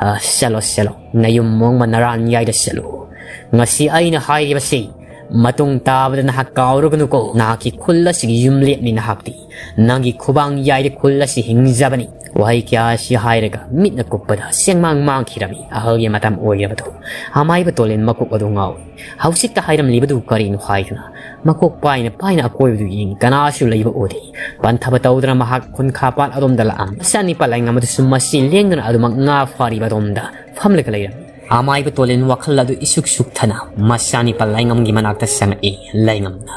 ꯑ, ꯆꯠꯂꯣ, ꯆꯠꯂꯣ, ꯅꯌꯨꯝ ꯃꯣꯡꯕ ꯅꯔꯥꯟꯌꯥꯏꯗ ꯆꯠꯂꯨ꯫ ꯉꯁꯤ ꯑꯩꯅ ꯍꯥꯏꯔꯤꯕꯁꯤ ꯃꯇꯨꯡ ꯇꯥꯕꯗ ꯅꯍꯥꯛ ꯀꯥꯎꯔꯒꯅꯨꯀꯣ꯫ ꯅꯍꯥꯛꯀꯤ ꯈꯨꯜ ꯑꯁꯤꯒꯤ ꯌꯨꯝꯂꯦꯞꯅꯤ ꯅꯍꯥꯛꯇꯤ꯫ ꯅꯪꯒꯤ ꯈꯨꯕꯥꯡ ꯌꯥꯏꯗ ꯈꯨꯜ ꯑꯁꯤ ꯍꯤꯡꯖꯕꯅꯤ꯫ ꯋꯥꯍꯩ ꯀꯌꯥ ꯑꯁꯤ ꯍꯥꯏꯔꯒ ꯃꯤꯠꯅ ꯀꯨꯞꯄꯗ ꯆꯦꯡꯃꯥꯡ ꯃꯥꯡꯈꯤꯔꯝꯃꯤ꯫ ꯑꯍꯜꯒꯤ ꯃꯇꯝ ꯑꯣꯏꯔꯕꯗꯣ꯫ ꯑꯃꯥꯏꯕ ꯇꯣꯂꯦꯟ ꯃꯀꯣꯛ ꯑꯗꯨ ꯉꯥꯎꯏ꯫ ꯍꯧꯖꯤꯛꯇ ꯍꯥꯏꯔꯝꯂꯤꯕꯗꯨ ꯀꯔꯤꯅꯣ ꯍꯥꯏꯗꯨꯅ ꯃꯀꯣꯛ ꯄꯥꯏꯅ ꯄꯥꯏꯅ ꯑꯀꯣꯏꯕꯗꯨ ꯌꯦꯡꯏ꯫ ꯀꯅꯥꯁꯨ ꯂꯩꯕ ꯎꯗꯦ꯫ ꯄꯟꯊꯕ ꯇꯧꯗꯅ ꯃꯍꯥꯛ ꯈꯨꯟꯈꯥ ꯄꯥꯠ ꯑꯗꯣꯝꯗ ꯂꯥꯛꯑꯝꯃꯤ꯫ ꯃꯆꯥꯅꯤꯄꯥ ꯂꯥꯏꯉꯝ ꯑꯗꯨꯁꯨ ꯃꯁꯤ ꯂꯦꯡꯗꯅ ꯑꯗꯨꯃꯛ ꯉꯥ ꯐꯥꯔꯤꯕ ꯑꯗꯣꯝꯗ ꯐꯝꯂꯒ ꯂꯩꯔꯝꯃꯤ꯫ ꯑꯃꯥꯏꯕ ꯇꯣꯂꯦꯟ ꯋꯥꯈꯜ ꯑꯗꯨ ꯏꯁꯨꯛ ꯁꯨꯛꯊꯅ ꯃꯆꯥꯅꯤꯄꯥ ꯂꯥꯏꯉꯝꯒꯤ ꯃꯅꯥꯛꯇ ꯆꯪꯉꯛꯏ꯫ ꯂꯥꯏꯉꯝꯅ,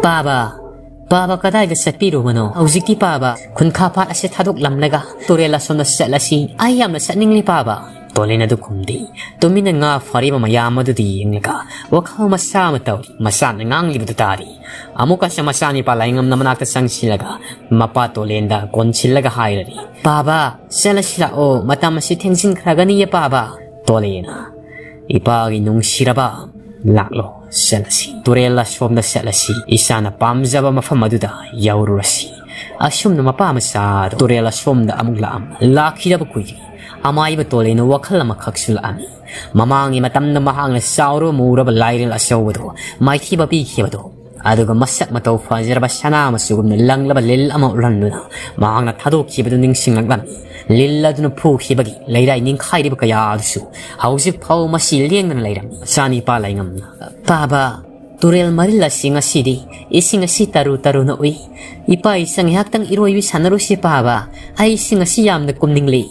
"ꯄꯥꯕ, ꯄꯥꯕ ꯀꯗꯥꯏꯗ ꯆꯠꯄꯤꯔꯨꯕꯅꯣ? ꯍꯧꯖꯤꯛꯇꯤ ꯄꯥꯕ, ꯈꯨꯟꯈꯥ ꯄꯥꯠ ꯑꯁꯦ ꯊꯥꯗꯣꯛꯂꯝꯂꯒ ꯇꯨꯔꯦꯜ ꯑꯁꯣꯝꯗ ꯆꯠꯂꯁꯤ꯫ ꯑꯩ ꯌꯥꯝꯅ ꯆꯠꯅꯤꯡꯂꯤ ꯄꯥꯕ꯫" ꯇꯣꯂꯦꯟ ꯑꯗꯨ ꯈꯨꯝꯗꯦ꯫ ꯇꯨꯃꯤꯟꯅ ꯉꯥ ꯐꯥꯔꯤꯕ ꯃꯌꯥꯝ ꯑꯗꯨꯗ ꯌꯦꯡꯂꯒ ꯋꯥꯈꯜ ꯃꯆꯥ ꯑꯃ ꯇꯧꯔꯤ꯫ ꯃꯆꯥꯅ ꯉꯥꯡꯂꯤꯕꯗꯨ ꯇꯥꯔꯤ꯫ ꯑꯃꯨꯛꯀꯁꯨ ꯃꯆꯥꯅꯤꯄꯥ ꯂꯥꯏꯉꯝꯅ ꯃꯅꯥꯛꯇ ꯆꯪꯁꯤꯜꯂꯒ ꯃꯄꯥ ꯇꯣꯂꯦꯟꯗ ꯀꯣꯟꯁꯤꯜꯂꯒ ꯍꯥꯏꯔꯔꯤ, "ꯄꯥꯕ, ꯆꯠꯂꯁꯤ ꯂꯥꯛꯑꯣ, ꯃꯇꯝ ꯑꯁꯤ ꯊꯦꯡꯖꯤꯟꯈ꯭ꯔꯒꯅꯤꯌꯦ ꯄꯥꯕ꯫" ꯇꯣꯂꯦꯟꯅ, "ꯏꯄꯥꯒꯤ ꯅꯨꯡꯁꯤꯔꯕ, ꯂꯥꯛꯂꯣ, ꯆꯠꯂꯁꯤ꯫ ꯇꯨꯔꯦꯜ ꯑꯁꯣꯝꯗ ꯆꯠꯂꯁꯤ꯫ ꯏꯆꯥꯅ ꯄꯥꯝꯖꯕ ꯃꯐꯝ ꯑꯗꯨꯗ ꯌꯧꯔꯨꯔꯁꯤ꯫" ꯑꯁꯨꯝꯅ ꯃꯄꯥ ꯃꯆꯥ ꯑꯗꯨ ꯇꯨꯔꯦꯜ ꯑꯁꯣꯝꯗ ꯑꯃꯨꯛ ꯂꯥꯛꯑꯝ-, ꯂꯥꯛꯈꯤꯗꯕ ꯀꯨꯏꯔꯦ꯫ ꯑꯃꯥꯏꯕ ꯇꯣꯂꯦꯟꯅ ꯋꯥꯈꯜ ꯑꯃꯈꯛꯁꯨ ꯂꯥꯛꯑꯝꯃꯤ꯫ ꯃꯃꯥꯡꯒꯤ ꯃꯇꯝꯗ ꯃꯍꯥꯛꯅ ꯆꯥꯎꯔꯕ ꯃꯨꯔꯕ ꯂꯥꯏꯔꯦꯜ ꯑꯆꯧꯕꯗꯣ ꯃꯥꯏꯊꯤꯕ ꯄꯤꯈꯤꯕꯗꯣ ꯑꯗꯨꯒ ꯃꯁꯛ ꯃꯇꯧ ꯐꯖꯔꯕ ꯁꯅꯥ ꯃꯆꯨꯒꯨꯝꯅ ꯂꯪꯂꯕ ꯂꯤꯜ ꯑꯃ ꯎꯠꯍꯟꯗꯨꯅ ꯃꯍꯥꯛꯅ ꯊꯥꯗꯣꯛꯈꯤꯕꯗꯨ ꯅꯤꯡꯁꯤꯡꯂꯛꯂꯝꯃꯤ꯫ ꯂꯤꯜ ꯑꯗꯨꯅ ꯐꯨꯈꯤꯕꯒꯤ ꯂꯩꯔꯥꯏ ꯅꯤꯡꯈꯥꯏꯔꯤꯕ ꯀꯌꯥ ꯑꯗꯨꯁꯨ ꯍꯧꯖꯤꯛ ꯐꯥꯎ ꯃꯁꯤ ꯂꯦꯡꯗꯅ ꯂꯩꯔꯝꯃꯤ꯫ ꯃꯆꯥꯅꯤꯄꯥ ꯂꯥꯏꯉꯝꯅ, "ꯄꯥꯕ, ꯇꯨꯔꯦꯜ ꯃꯔꯤꯜ ꯑꯁꯤ ꯉꯁꯤꯗꯤ ꯏꯁꯤꯡ ꯑꯁꯤ ꯇꯔꯨ ꯇꯔꯨꯅ ꯎꯏ꯫ ꯏꯄꯥ ꯏꯆꯥ ꯉꯥꯏꯍꯥꯛꯇꯪ ꯏꯔꯣꯏꯕꯤ ꯁꯥꯟꯅꯔꯨꯁꯤ ꯄꯥꯕ꯫ ꯑꯩ ꯏꯁꯤꯡ ꯑꯁꯤ ꯌꯥꯝꯅ ꯀꯨꯝꯅꯤꯡꯂꯤ꯫"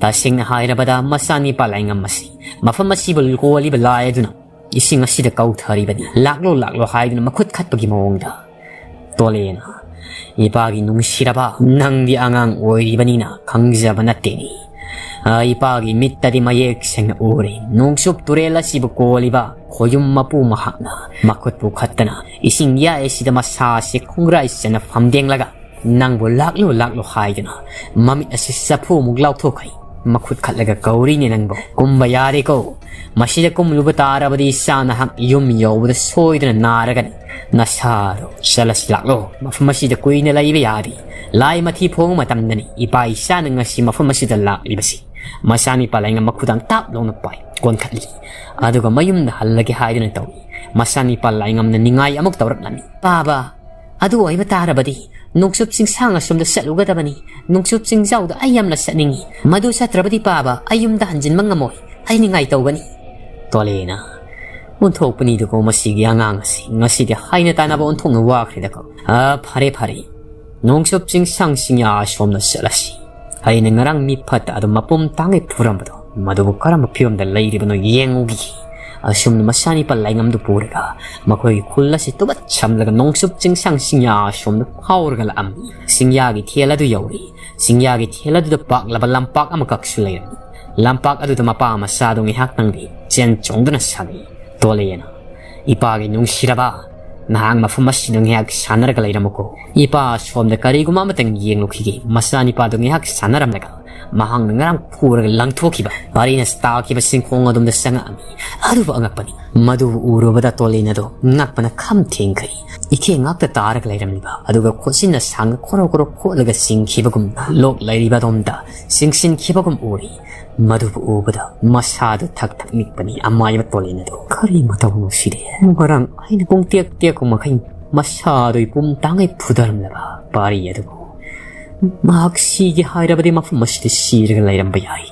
ꯇꯁꯦꯡꯅ ꯍꯥꯏꯔꯕꯗ ꯃꯆꯥꯅꯤꯄꯥ ꯂꯥꯏꯉꯝ ꯑꯁꯤ ꯃꯐꯝ ꯑꯁꯤꯕꯨ ꯀꯣꯜꯂꯤꯕ ꯂꯥꯏ ꯑꯗꯨꯅ ꯏꯁꯤꯡ ꯑꯁꯤꯗ ꯀꯧꯊꯔꯤꯕꯅꯤ꯫ "ꯂꯥꯛꯂꯣ, ꯂꯥꯛꯂꯣ" ꯍꯥꯏꯗꯨꯅ ꯃꯈꯨꯠ ꯈꯠꯄꯒꯤ ꯃꯑꯣꯡꯗ꯫ ꯇꯣꯂꯦꯅ, "ꯏꯄꯥꯒꯤ ꯅꯨꯡꯁꯤꯔꯕ, ꯅꯪꯗꯤ ꯑꯉꯥꯡ ꯑꯣꯏꯔꯤꯕꯅꯤꯅ ꯈꯪꯖꯕ ꯅꯠꯇꯦꯅꯦ꯫ ꯑ, ꯏꯄꯥꯒꯤ ꯃꯤꯠꯇꯗꯤ ꯃꯌꯦꯛ ꯁꯦꯡꯅ ꯎꯔꯦ꯫ ꯅꯣꯡꯆꯨꯞ ꯇꯨꯔꯦꯜ ꯑꯁꯤꯕꯨ ꯀꯣꯜꯂꯤꯕ ꯈꯣꯌꯨꯝ ꯃꯄꯨ ꯃꯍꯥꯛꯅ ꯃꯈꯨꯠꯄꯨ ꯈꯠꯇꯅ ꯏꯁꯤꯡ ꯌꯥꯏ ꯑꯁꯤꯗ ꯃꯁꯥꯁꯦ ꯈꯣꯡꯒ꯭ꯔꯥꯏ ꯆꯟꯅ ꯐꯝꯗꯦꯡꯂꯒ ꯅꯪꯕꯨ ꯂꯥꯛꯂꯨ ꯂꯥꯛꯂꯨ ꯍꯥꯏꯗꯨꯅ ꯃꯃꯤꯠ ꯑꯁꯤ ꯆꯐꯨꯃꯨꯛ ꯂꯥꯎꯊꯣꯛꯈꯩ ꯃꯈꯨꯠ ꯈꯠꯂꯒ ꯀꯧꯔꯤꯅꯦ ꯅꯪꯕꯨ꯫ ꯀꯨꯝꯕ ꯌꯥꯔꯦꯀꯣ꯫ ꯃꯁꯤꯗ ꯀꯨꯝꯂꯨꯕ ꯇꯥꯔꯕꯗꯤ ꯏꯆꯥ ꯅꯍꯥꯛ ꯌꯨꯝ ꯌꯧꯕꯗ ꯁꯣꯏꯗꯅ ꯅꯥꯔꯒꯅꯤ꯫ ꯅꯁꯥꯗꯣ ꯆꯠꯂꯁꯤ ꯂꯥꯛꯂꯣ꯫ ꯃꯐꯝ ꯑꯁꯤꯗ ꯀꯨꯏꯅ ꯂꯩꯕ ꯌꯥꯗꯦ꯫ ꯂꯥꯏ ꯃꯊꯤ ꯐꯣꯡꯕ ꯃꯇꯝꯗꯅꯤ ꯏꯄꯥ ꯏꯆꯥꯅ ꯉꯁꯤ ꯃꯐꯝ ꯑꯁꯤꯗ ꯂꯥꯛꯂꯤꯕꯁꯤ꯫" ꯃꯆꯥꯅꯤꯄꯥ ꯂꯥꯏꯉꯝ ꯃꯈꯨꯗꯥꯡ ꯇꯥꯞ ꯂꯥꯎꯅ ꯄꯥꯏ꯫ ꯀꯣꯟꯈꯠꯂꯤ꯫ ꯑꯗꯨꯒ ꯃꯌꯨꯝꯗ ꯍꯜꯂꯒꯦ ꯍꯥꯏꯗꯨꯅ ꯇꯧꯏ꯫ ꯃꯆꯥꯅꯤꯄꯥ ꯂꯥꯏꯉꯝꯅ ꯅꯤꯡꯉꯥꯏ ꯑꯃꯨꯛ ꯇꯧꯔꯛꯂꯝꯃꯤ꯫ "ꯄꯥꯕ, ꯑꯗꯨ ꯑꯣꯏꯕ ꯇꯥꯔꯕꯗꯤ ꯅꯣꯡꯆꯨꯞ ꯆꯤꯡꯁꯥꯡ ꯑꯁꯣꯝꯗ ꯆꯠꯂꯨꯒꯗꯕꯅꯤ꯫ ꯅꯣꯡꯆꯨꯞ ꯆꯤꯡꯖꯥꯎꯗ ꯑꯩ ꯌꯥꯝꯅ ꯆꯠꯅꯤꯡꯏ꯫ ꯃꯗꯨ ꯆꯠꯇ꯭ꯔꯕꯗꯤ ꯄꯥꯕ, ꯑꯩ ꯌꯨꯝꯗ ꯍꯟꯖꯤꯟꯕ ꯉꯝꯃꯣꯏ꯫ ꯑꯩ ꯅꯤꯡꯉꯥꯏ ꯇꯧꯒꯅꯤ꯫" ꯇꯣꯂꯦꯅ, "ꯑꯣꯟꯊꯣꯛꯄꯅꯤꯗꯀꯣ ꯃꯁꯤꯒꯤ ꯑꯉꯥꯡ ꯑꯁꯤ꯫ ꯉꯁꯤꯗꯤ ꯍꯥꯏꯅ ꯇꯥꯅꯕ ꯑꯣꯟꯊꯣꯛꯅ ꯋꯥꯈ꯭ꯔꯦꯗꯀꯣ꯫ ꯑ, ꯐꯔꯦ, ꯐꯔꯦ꯫ ꯅꯣꯡꯆꯨꯞ ꯆꯤꯡꯁꯥꯡ ꯆꯤꯡꯌꯥ ꯑꯁꯣꯝꯗ ꯆꯠꯂꯁꯤ꯫ ꯑꯩꯅ ꯉꯔꯥꯡ ꯃꯤ ꯐꯠꯇ ꯑꯗꯨ ꯃꯄꯨꯝ ꯇꯥꯡꯒꯩ ꯐꯨꯔꯝꯕꯗꯣ, ꯃꯗꯨꯕꯨ ꯀꯔꯝꯕ ꯐꯤꯕꯝꯗ ꯂꯩꯔꯤꯕꯅꯣ ꯌꯦꯡꯉꯨꯈꯤꯒꯦ꯫" ꯑꯁꯨꯝꯅ ꯃꯆꯥꯅꯤꯄꯥ ꯂꯥꯏꯉꯝꯗꯨ ꯄꯨꯔꯒ ꯃꯈꯣꯏꯒꯤ ꯈꯨꯜ ꯑꯁꯤ ꯇꯨꯕꯠ ꯁꯝꯂꯒ ꯅꯣꯡꯆꯨꯞ ꯆꯤꯡꯁꯥꯡ ꯆꯤꯡꯌꯥ ꯑꯁꯣꯝꯗ ꯐꯥꯎꯔꯒ ꯂꯥꯛꯑꯝꯃꯤ꯫ ꯆꯤꯡꯌꯥꯒꯤ ꯊꯦꯜ ꯑꯗꯨ ꯌꯧꯔꯤ꯫ ꯆꯤꯡꯌꯥꯒꯤ ꯊꯦꯜ ꯑꯗꯨꯗ ꯄꯥꯛꯂꯕ ꯂꯝꯄꯥꯛ ꯑꯃꯈꯛꯁꯨ ꯂꯩꯔꯝꯃꯤ꯫ ꯂꯝꯄꯥꯛ ꯑꯗꯨꯗ ꯃꯄꯥ ꯃꯆꯥꯗꯨ ꯉꯥꯏꯍꯥꯛꯇꯪꯗꯤ ꯆꯦꯟ ꯆꯣꯡꯗꯨꯅ ꯁꯥꯟꯅꯩ꯫ ꯇꯣꯂꯦꯅ, "ꯏꯄꯥꯒꯤ ꯅꯨꯡꯁꯤꯔꯕ, ꯅꯍꯥꯛ ꯃꯐꯝ ꯑꯁꯤꯗ ꯉꯥꯏꯍꯥꯛ ꯁꯥꯟꯅꯔꯒ ꯂꯩꯔꯝꯃꯨꯀꯣ꯫ ꯏꯄꯥ ꯁꯣꯝꯗ ꯀꯔꯤꯒꯨꯝꯕ ꯑꯃꯇꯪ ꯌꯦꯡꯂꯨꯈꯤꯒꯦ꯫" ꯃꯆꯥꯅꯤꯄꯥꯗꯨ ꯉꯥꯏꯍꯥꯛ ꯁꯥꯟꯅꯔꯝꯂꯒ ꯃꯍꯥꯛꯅ ꯉꯔꯥꯡ ꯐꯨꯔꯒ ꯂꯪꯊꯣꯛꯈꯤꯕ ꯄꯥꯔꯤꯅ ꯇꯥꯈꯤꯕ ꯆꯤꯡꯈꯣꯡ ꯑꯗꯣꯝꯗ ꯆꯪꯉꯛꯑꯝꯃꯤ꯫ ꯑꯗꯨꯕꯨ ꯑꯉꯛꯄꯅꯤ, ꯃꯗꯨꯕꯨ ꯎꯔꯨꯕꯗ ꯇꯣꯂꯦꯅꯗꯣ ꯉꯛꯄꯅ ꯈꯝ ꯊꯦꯡꯈ꯭ꯔꯦ꯫ ꯏꯈꯦ ꯉꯥꯛꯇ ꯇꯥꯔꯒ ꯂꯩꯔꯝꯂꯤꯕ ꯑꯗꯨꯒ ꯈꯣꯠꯆꯤꯟꯅ ꯁꯥꯡꯅ ꯈꯣꯔꯣ ꯈꯣꯔꯣ ꯈꯣꯠꯂꯒ ꯆꯤꯡꯈꯤꯕꯒꯨꯝ, ꯂꯣꯛ ꯂꯩꯔꯤꯕ ꯑꯗꯣꯝꯗ ꯆꯤꯡꯁꯤꯟꯈꯤꯕꯒꯨꯝ ꯎꯔꯤ꯫ ꯃꯗꯨꯕꯨ ꯎꯕꯗ ꯃꯁꯥꯗꯨ ꯊꯛ ꯊꯛ ꯅꯤꯛꯄꯅꯤ ꯑꯃꯥꯏꯕ ꯇꯣꯂꯦꯟ ꯑꯗꯨ꯫ "ꯀꯔꯤ ꯃꯇꯧꯅꯣ ꯁꯤꯗꯤ? ꯉꯔꯥꯡ ꯑꯩꯅ ꯄꯨꯡ ꯇꯦꯛ ꯇꯦꯛꯄ ꯃꯈꯩ ꯃꯁꯥꯗꯨ ꯏꯄꯨꯝ ꯇꯥꯡꯉꯩ ꯐꯨꯊꯔꯝꯂꯕ ꯄꯥꯔꯤ ꯑꯗꯨꯕꯨ ꯃꯍꯥꯛ ꯁꯤꯒꯦ ꯍꯥꯏꯔꯕꯗꯤ ꯃꯐꯝ ꯑꯁꯤꯗ ꯁꯤꯔꯒ ꯂꯩꯔꯝꯕ ꯌꯥꯏ꯫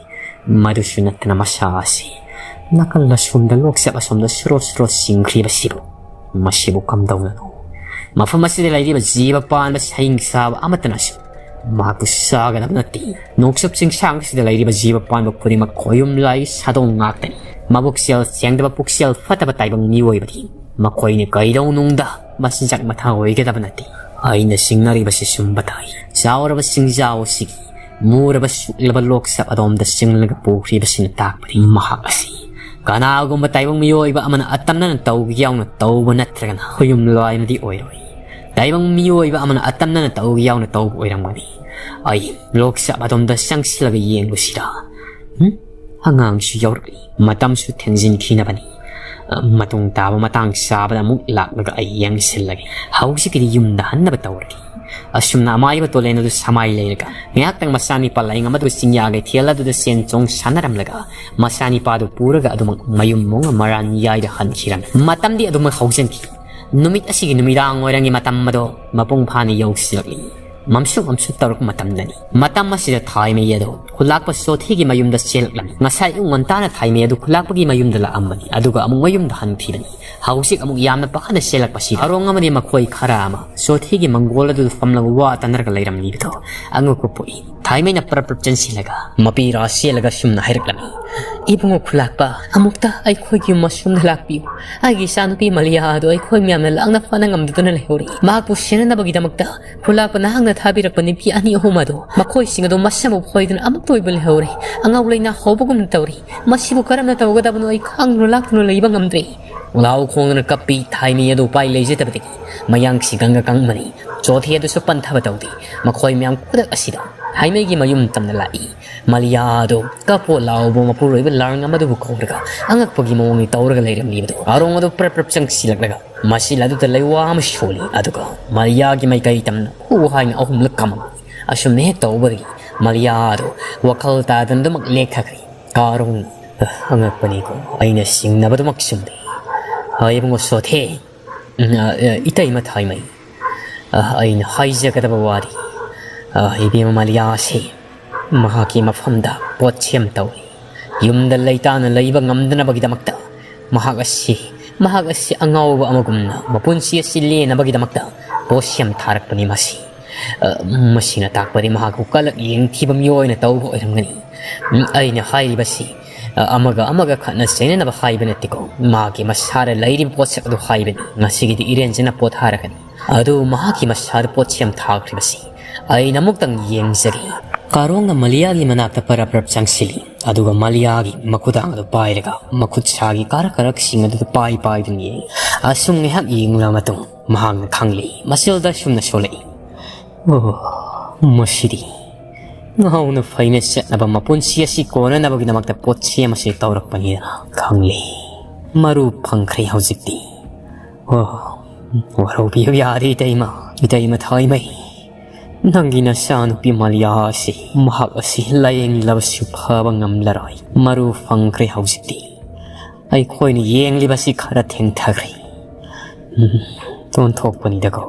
ꯃꯗꯨꯁꯨ ꯅꯠꯇꯅ ꯃꯁꯥ ꯑꯁꯤ ꯅꯥꯀꯜ ꯑꯁꯣꯝꯗ ꯂꯣꯛꯆꯞ ꯑꯁꯣꯝꯗ ꯁꯨꯔꯣ ꯁꯨꯔꯣ ꯆꯤꯡꯈ꯭ꯔꯤꯕꯁꯤꯕꯨ ꯃꯁꯤꯕꯨ ꯀꯝꯗꯧꯅꯅꯣ? ꯃꯐꯝ ꯑꯁꯤꯗ ꯂꯩꯔꯤꯕ ꯖꯤꯕ ꯄꯥꯟꯕ ꯁꯍꯤꯡ ꯆꯥꯕ ꯑꯃꯠꯇꯅꯁꯨ ꯃꯍꯥꯛꯄꯨ ꯆꯥꯒꯗꯕ ꯅꯠꯇꯦ꯫ ꯅꯣꯡꯆꯨꯞ ꯆꯤꯡꯁꯥꯡ ꯑꯁꯤꯗ ꯂꯩꯔꯤꯕ ꯖꯤꯕ ꯄꯥꯟꯕ ꯈꯨꯗꯤꯡꯃꯛ ꯈꯣꯌꯨꯝ ꯂꯥꯏ ꯁꯥꯗꯣꯡ ꯉꯥꯛꯇꯅꯤ꯫ ꯃꯕꯨꯛꯆꯦꯜ ꯁꯦꯡꯗꯕ ꯄꯨꯛꯆꯦꯜ ꯐꯠꯇꯕ ꯇꯥꯏꯕꯪ ꯃꯤꯑꯣꯏꯕꯗꯤ ꯃꯈꯣꯏꯅ ꯀꯩꯗꯧꯅꯨꯡꯗ ꯃꯆꯤꯟꯖꯥꯛ ꯃꯊꯥ ꯑꯣꯏꯒꯗꯕ ꯅꯠꯇꯦ꯫ ꯑꯩꯅ ꯆꯤꯡꯅꯔꯤꯕꯁꯤ ꯆꯨꯝꯕ ꯇꯥꯏ꯫ ꯆꯥꯎꯔꯕ ꯆꯤꯡꯖꯥꯎ ꯑꯁꯤꯒꯤ ꯃꯨꯔꯕ ꯁꯨꯛꯂꯕ ꯂꯣꯛꯆꯞ ꯑꯗꯣꯝꯗ ꯆꯤꯡꯂꯒ ꯄꯨꯈ꯭ꯔꯤꯕꯁꯤꯅ ꯇꯥꯛꯄꯗꯤ ꯃꯍꯥꯛ ꯑꯁꯤ ꯀꯅꯥꯒꯨꯝꯕ ꯇꯥꯏꯕꯪ ꯃꯤꯑꯣꯏꯕ ꯑꯃꯅ ꯑꯇꯝꯅꯅ ꯇꯧꯕ ꯌꯥꯎꯅ ꯇꯧꯕ ꯅꯠꯇ꯭ꯔꯒꯅ ꯍꯨꯌꯨꯝ ꯂꯥꯏꯅꯗꯤ ꯑꯣꯏꯔꯣꯏ꯫ ꯇꯥꯏꯕꯪ ꯃꯤꯑꯣꯏꯕ ꯑꯃꯅ ꯑꯇꯝꯅꯅ ꯇꯧꯕ ꯌꯥꯎꯅ ꯇꯧꯕ ꯑꯣꯏꯔꯝꯒꯅꯤ꯫ ꯑꯩ ꯂꯣꯛꯆꯞ ꯑꯗꯣꯝꯗ ꯆꯪꯁꯤꯜꯂꯒ ꯌꯦꯡꯂꯨꯁꯤꯔꯥ? ꯍꯨꯝ? ꯑꯉꯥꯡꯁꯨ ꯌꯥꯎꯔꯛꯂꯤ꯫ ꯃꯇꯝꯁꯨ ꯊꯦꯡꯖꯤꯟꯈꯤꯅꯕꯅꯤ꯫ ꯃꯇꯨꯡ ꯇꯥꯕ ꯃꯇꯥꯡ ꯆꯥꯕꯗ ꯑꯃꯨꯛ ꯂꯥꯛꯂꯒ ꯑꯩ ꯌꯦꯡꯁꯤꯜꯂꯒꯦ꯫ ꯍꯧꯖꯤꯛꯀꯤꯗꯤ ꯌꯨꯝꯗ ꯍꯟꯅꯕ ꯇꯧꯔꯒꯦ꯫ ꯑꯁꯨꯝꯅ ꯑꯃꯥꯏꯕ ꯇꯣꯂꯦꯟ ꯑꯗꯨ ꯁꯃꯥꯏ ꯂꯩꯔꯒ ꯉꯥꯏꯍꯥꯛꯇꯪ ꯃꯆꯥꯅꯤꯄꯥ ꯂꯥꯏꯌꯦꯡ ꯑꯃꯗꯨ ꯆꯤꯡꯌꯥ ꯀꯩꯊꯦꯜ ꯑꯗꯨꯗ ꯆꯦꯟ ꯆꯣꯡ ꯁꯥꯟꯅꯔꯝꯂꯒ ꯃꯆꯥꯅꯤꯄꯥꯗꯨ ꯄꯨꯔꯒ ꯑꯗꯨꯃꯛ ꯃꯌꯨꯝ ꯃꯣꯡ ꯃꯔꯥꯟ ꯌꯥꯏꯗ ꯍꯟꯈꯤꯔꯝꯃꯤ꯫ ꯃꯇꯝꯗꯤ ꯑꯗꯨꯃꯛ ꯍꯧꯖꯤꯟꯈꯤ꯫ ꯅꯨꯃꯤꯠ ꯑꯁꯤꯒꯤ ꯅꯨꯃꯤꯗꯥꯡ ꯋꯥꯏꯔꯝꯒꯤ ꯃꯇꯝ ꯑꯗꯣ ꯃꯄꯨꯡ ꯐꯥꯅ ꯌꯧꯁꯤꯜꯂꯛꯂꯤ꯫ ꯃꯝꯁꯨ ꯃꯝꯁꯨ ꯇꯧꯔꯛꯄ ꯃꯇꯝꯗꯅꯤ꯫ ꯃꯇꯝ ꯑꯁꯤꯗ ꯊꯥꯏꯃꯩ ꯑꯗꯣ ꯈꯨꯂꯥꯛꯄ ꯆꯣꯊꯤꯒꯤ ꯃꯌꯨꯝꯗ ꯆꯦꯜꯂꯛꯂꯝꯃꯤ꯫ ꯉꯁꯥꯏ ꯑꯌꯨꯛ ꯉꯟꯇꯥꯅ ꯊꯥꯏꯃꯩ ꯑꯗꯨ ꯈꯨꯂꯥꯛꯄꯒꯤ ꯃꯌꯨꯝꯗ ꯂꯥꯛꯑꯝꯕꯅꯤ, ꯑꯗꯨꯒ ꯑꯃꯨꯛ ꯃꯌꯨꯝꯗ ꯍꯟꯈꯤꯕꯅꯤ꯫ ꯍꯧꯖꯤꯛ ꯑꯃꯨꯛ ꯌꯥꯝꯅ ꯄꯥꯈꯠꯅ ꯆꯦꯜꯂꯛꯄꯁꯤ ꯑꯔꯣꯡ ꯑꯃꯗꯤ ꯃꯈꯣꯏ ꯈꯔ ꯑꯃ ꯆꯣꯊꯤꯒꯤ ꯃꯪꯒꯣꯜ ꯑꯗꯨꯗ ꯐꯝꯂꯒ ꯋꯥ ꯇꯥꯟꯅꯔꯒ ꯂꯩꯔꯝꯂꯤꯕꯗꯣ ꯑꯉꯛꯄ ꯄꯣꯛꯏ꯫ ꯊꯥꯏꯃꯩꯅ ꯄ꯭ꯔꯞ ꯄ꯭ꯔꯞ ꯆꯦꯟꯁꯤꯜꯂꯒ ꯃꯄꯤ ꯔꯥ ꯆꯦꯜꯂꯒ ꯁꯨꯝꯅ ꯍꯥꯏꯔꯛꯂꯝꯃꯤ, "ꯏꯕꯨꯡꯉꯣ ꯈꯨꯂꯥꯛꯄ, ꯑꯃꯨꯛꯇ ꯑꯩꯈꯣꯏꯒꯤ ꯌꯨꯝ ꯑꯁꯣꯝꯗ ꯂꯥꯛꯄꯤꯌꯨ꯫ ꯑꯩꯒꯤ ꯏꯆꯥꯅꯨꯄꯤ ꯃꯂꯤꯌꯥ ꯑꯗꯣ ꯑꯩꯈꯣꯏ ꯃꯌꯥꯝꯅ ꯂꯥꯡꯅ ꯐꯥꯅ ꯉꯝꯗꯗꯨꯅ ꯂꯩꯍꯧꯔꯤ꯫ ꯃꯍꯥꯛꯄꯨ ꯁꯦꯟꯅꯅꯕꯒꯤꯗꯃꯛꯇ ꯈꯨꯂꯥꯛꯄ ꯅꯍꯥꯛꯅ ꯊꯥꯕꯤꯔꯛꯄ ꯅꯨꯄꯤ ꯑꯅꯤ ꯑꯍꯨꯝ ꯑꯗꯣ ꯃꯈꯣꯏꯁꯤꯡ ꯑꯗꯣ ꯃꯁꯥꯃꯛ ꯐꯣꯏꯗꯨꯅ ꯑꯃꯨꯛꯇ ꯑꯣꯏꯕ ꯂꯩꯍꯧꯔꯦ꯫ ꯑꯉꯥꯎ ꯂꯩꯅꯥ ꯍꯧꯕꯒꯨꯝꯅ ꯇꯧꯔꯤ꯫ ꯃꯁꯤꯕꯨ ꯀꯔꯝꯅ ꯇꯧꯒꯗꯕꯅꯣ ꯑꯩ ꯈꯪꯗꯨꯅ ꯂꯥꯛꯇꯨꯅ ꯂꯩꯕ ꯉꯝꯗ꯭ꯔꯦ꯫" ꯂꯥꯎ ꯈꯣꯡꯗꯨꯅ ꯀꯞꯄꯤ ꯊꯥꯏꯃꯩ ꯑꯗꯨ ꯎꯄꯥꯏ ꯂꯩꯖꯗꯕꯗꯒꯤ ꯃꯌꯥꯡꯁꯤ ꯒꯪꯒ ꯀꯪꯕꯅꯤ꯫ ꯆꯣꯊꯤ ꯑꯗꯨꯁꯨ ꯄꯟꯊꯕ ꯇꯧꯗꯦ꯫ ꯃꯈꯣꯏ ꯃꯌꯥꯝ ꯈꯨꯗꯛ ꯑꯁꯤꯗ ꯊꯥꯏꯃꯩꯒꯤ ꯃꯌꯨꯝ ꯇꯝꯅ ꯂꯥꯛꯏ꯫ ꯃꯂꯤꯌꯥ ꯑꯗꯨ ꯀꯞꯄꯣ ꯂꯥꯎꯕ ꯃꯄꯨꯔꯣꯏꯕ ꯂꯥꯡ ꯑꯃꯗꯨꯕꯨ ꯀꯧꯔꯒ ꯑꯉꯛꯄꯒꯤ ꯃꯑꯣꯡꯅꯤ ꯇꯧꯔꯒ ꯂꯩꯔꯝꯂꯤꯕꯗꯨ꯫ ꯑꯔꯣꯡ ꯑꯗꯨ ꯄ꯭ꯔꯞ ꯄ꯭ꯔꯞ ꯆꯪꯁꯤꯜꯂꯛꯂꯒ ꯃꯁꯤꯜ ꯑꯗꯨꯗ ꯂꯩꯋꯥ ꯑꯃ ꯁꯣꯜꯂꯤ꯫ ꯑꯗꯨꯒ ꯃꯂꯤꯌꯥꯒꯤ ꯃꯥꯏꯀꯩ ꯇꯝꯅ ꯍꯨ ꯍꯥꯏꯅ ꯑꯍꯨꯝꯂꯛ ꯀꯝꯃꯤ꯫ ꯑꯁꯨꯝꯅ ꯍꯦꯛ ꯇꯧꯕꯗꯒꯤ ꯃꯂꯤꯌꯥ ꯑꯗꯨ ꯋꯥꯈꯜ ꯇꯥꯗꯅꯗꯨꯃꯛ ꯂꯦꯛꯊꯈ꯭ꯔꯦ꯫ ꯀꯥꯔꯣꯡ, ꯑꯉꯛꯄꯅꯤꯀꯣ, ꯑꯩꯅ ꯆꯤꯡꯅꯕꯗꯨꯃꯛ ꯆꯨꯝꯂꯦ꯫ ꯍꯣꯏ ꯏꯕꯨꯡꯉꯣ ꯁꯣꯊꯦ, ꯎꯝ, ꯑ, ꯑ, ꯏꯇꯩꯃ ꯊꯥꯏꯃꯩ, ꯑ, ꯑꯩꯅ ꯍꯥꯏꯖꯒꯗꯕ ꯋꯥꯔꯤ, ꯑ, ꯏꯕꯦꯝꯃ ꯃꯥꯂꯤꯌꯥ ꯑꯁꯤ ꯃꯍꯥꯛꯀꯤ ꯃꯐꯝꯗ ꯄꯣꯠꯁꯦꯝ ꯇꯧꯏ꯫ ꯌꯨꯝꯗ ꯂꯩꯇꯥꯅ ꯂꯩꯕ ꯉꯝꯗꯅꯕꯒꯤꯗꯃꯛꯇ ꯃꯍꯥꯛ ꯑꯁꯤ, ꯃꯍꯥꯛ ꯑꯁꯤ ꯑꯉꯥꯎꯕ ꯑꯃꯒꯨꯝꯅ ꯃꯄꯨꯟꯁꯤ ꯑꯁꯤ ꯂꯦꯟꯅꯕꯒꯤꯗꯃꯛꯇ ꯄꯣꯠꯁꯦꯝ ꯊꯥꯔꯛꯄꯅꯤ ꯃꯁꯤ꯫ ꯑ, ꯃꯁꯤꯅ ꯇꯥꯛꯄꯗꯤ ꯃꯍꯥꯛꯄꯨ ꯀꯂꯛ ꯌꯦꯡꯊꯤꯕ ꯃꯤꯑꯣꯏ ꯑꯣꯏꯅ ꯇꯧꯕ ꯑꯣꯏꯔꯝꯒꯅꯤ꯫ ꯎꯝ, ꯑꯩꯅ ꯍꯥꯏꯔꯤꯕꯁꯤ, ꯑ, ꯑꯃꯒ ꯑꯃꯒ ꯈꯠꯅ ꯆꯩꯅꯅꯕ ꯍꯥꯏꯕ ꯅꯠꯇꯦꯀꯣ꯫ ꯃꯥꯒꯤ ꯃꯁꯥꯗ ꯂꯩꯔꯤꯕ ꯄꯣꯠꯁꯛ ꯑꯗꯨ ꯍꯥꯏꯕꯅꯤ꯫ ꯉꯁꯤꯒꯤꯗꯤ ꯏꯔꯦꯟꯖꯅ ꯄꯣꯊꯥꯔꯒꯅꯤ꯫ ꯑꯗꯨ ꯃꯍꯥꯛꯀꯤ ꯃꯁꯥꯗ ꯄꯣꯠꯁꯦꯝ ꯊꯥꯈ꯭ꯔꯤꯕꯁꯤ ꯑꯩꯅ ꯑꯃꯨꯛꯇꯪ ꯌꯦꯡꯖꯒꯦ꯫ ꯀꯥꯔꯣꯡꯅ ꯃꯂꯤꯌꯥꯒꯤ ꯃꯅꯥꯛꯇ ꯄꯔꯞ ꯄꯔꯞ ꯆꯪꯁꯤꯜꯂꯤ꯫ ꯑꯗꯨꯒ ꯃꯂꯤꯌꯥꯒꯤ ꯃꯈꯨꯗꯥꯡ ꯑꯗꯨ ꯄꯥꯏꯔꯒ ꯃꯈꯨꯠ ꯁꯥꯒꯤ ꯀꯥꯔꯛ ꯀꯥꯔꯛꯁꯤꯡ ꯑꯗꯨꯗ ꯄꯥꯏ ꯄꯥꯏꯗꯨꯅ ꯌꯦꯡꯏ꯫ ꯑꯁꯨꯝ ꯉꯥꯏꯍꯥꯛ ꯌꯦꯡꯂꯕ ꯃꯇꯨꯡ ꯃꯍꯥꯛꯅ ꯈꯪꯂꯦ꯫ ꯃꯆꯤꯜꯗ ꯑꯁꯨꯝꯅ ꯁꯣꯜꯂꯛꯏ꯫ ꯑꯣ, ꯃꯁꯤꯗꯤ ꯉꯥꯎꯅ ꯐꯩꯅ ꯆꯠꯅꯕ ꯃꯄꯨꯟꯁꯤ ꯑꯁꯤ ꯀꯣꯟꯅꯅꯕꯒꯤꯗꯃꯛꯇ ꯄꯣꯠꯁꯤ ꯑꯃꯁꯨ ꯇꯧꯔꯛꯄꯅꯤꯅ ꯈꯪꯂꯦ꯫ ꯃꯔꯨ ꯐꯪꯈ꯭ꯔꯦ ꯍꯧꯖꯤꯛꯇꯤ꯫ ꯑꯣ, ꯋꯥꯔꯧꯕꯤꯌꯨ ꯌꯥꯔꯦ ꯏꯇꯩꯃ, ꯏꯇꯩꯃ ꯊꯥꯏꯃꯩ꯫ ꯅꯪꯒꯤ ꯅꯆꯥꯅꯨꯄꯤ ꯃꯥꯂꯤꯌꯥ ꯑꯁꯤ, ꯃꯍꯥꯛ ꯑꯁꯤ ꯂꯥꯌꯦꯡꯂꯕꯁꯨ ꯐꯕ ꯉꯝꯂꯔꯣꯏ꯫ ꯃꯔꯨ ꯐꯪꯈ꯭ꯔꯦ ꯍꯧꯖꯤꯛꯇꯤ꯫ ꯑꯩꯈꯣꯏꯅ ꯌꯦꯡꯂꯤꯕꯁꯤ ꯈꯔ ꯊꯦꯡꯊꯈ꯭ꯔꯦ꯫ ꯎꯝ, ꯑꯣꯟꯊꯣꯛꯄꯅꯤꯗꯀꯣ꯫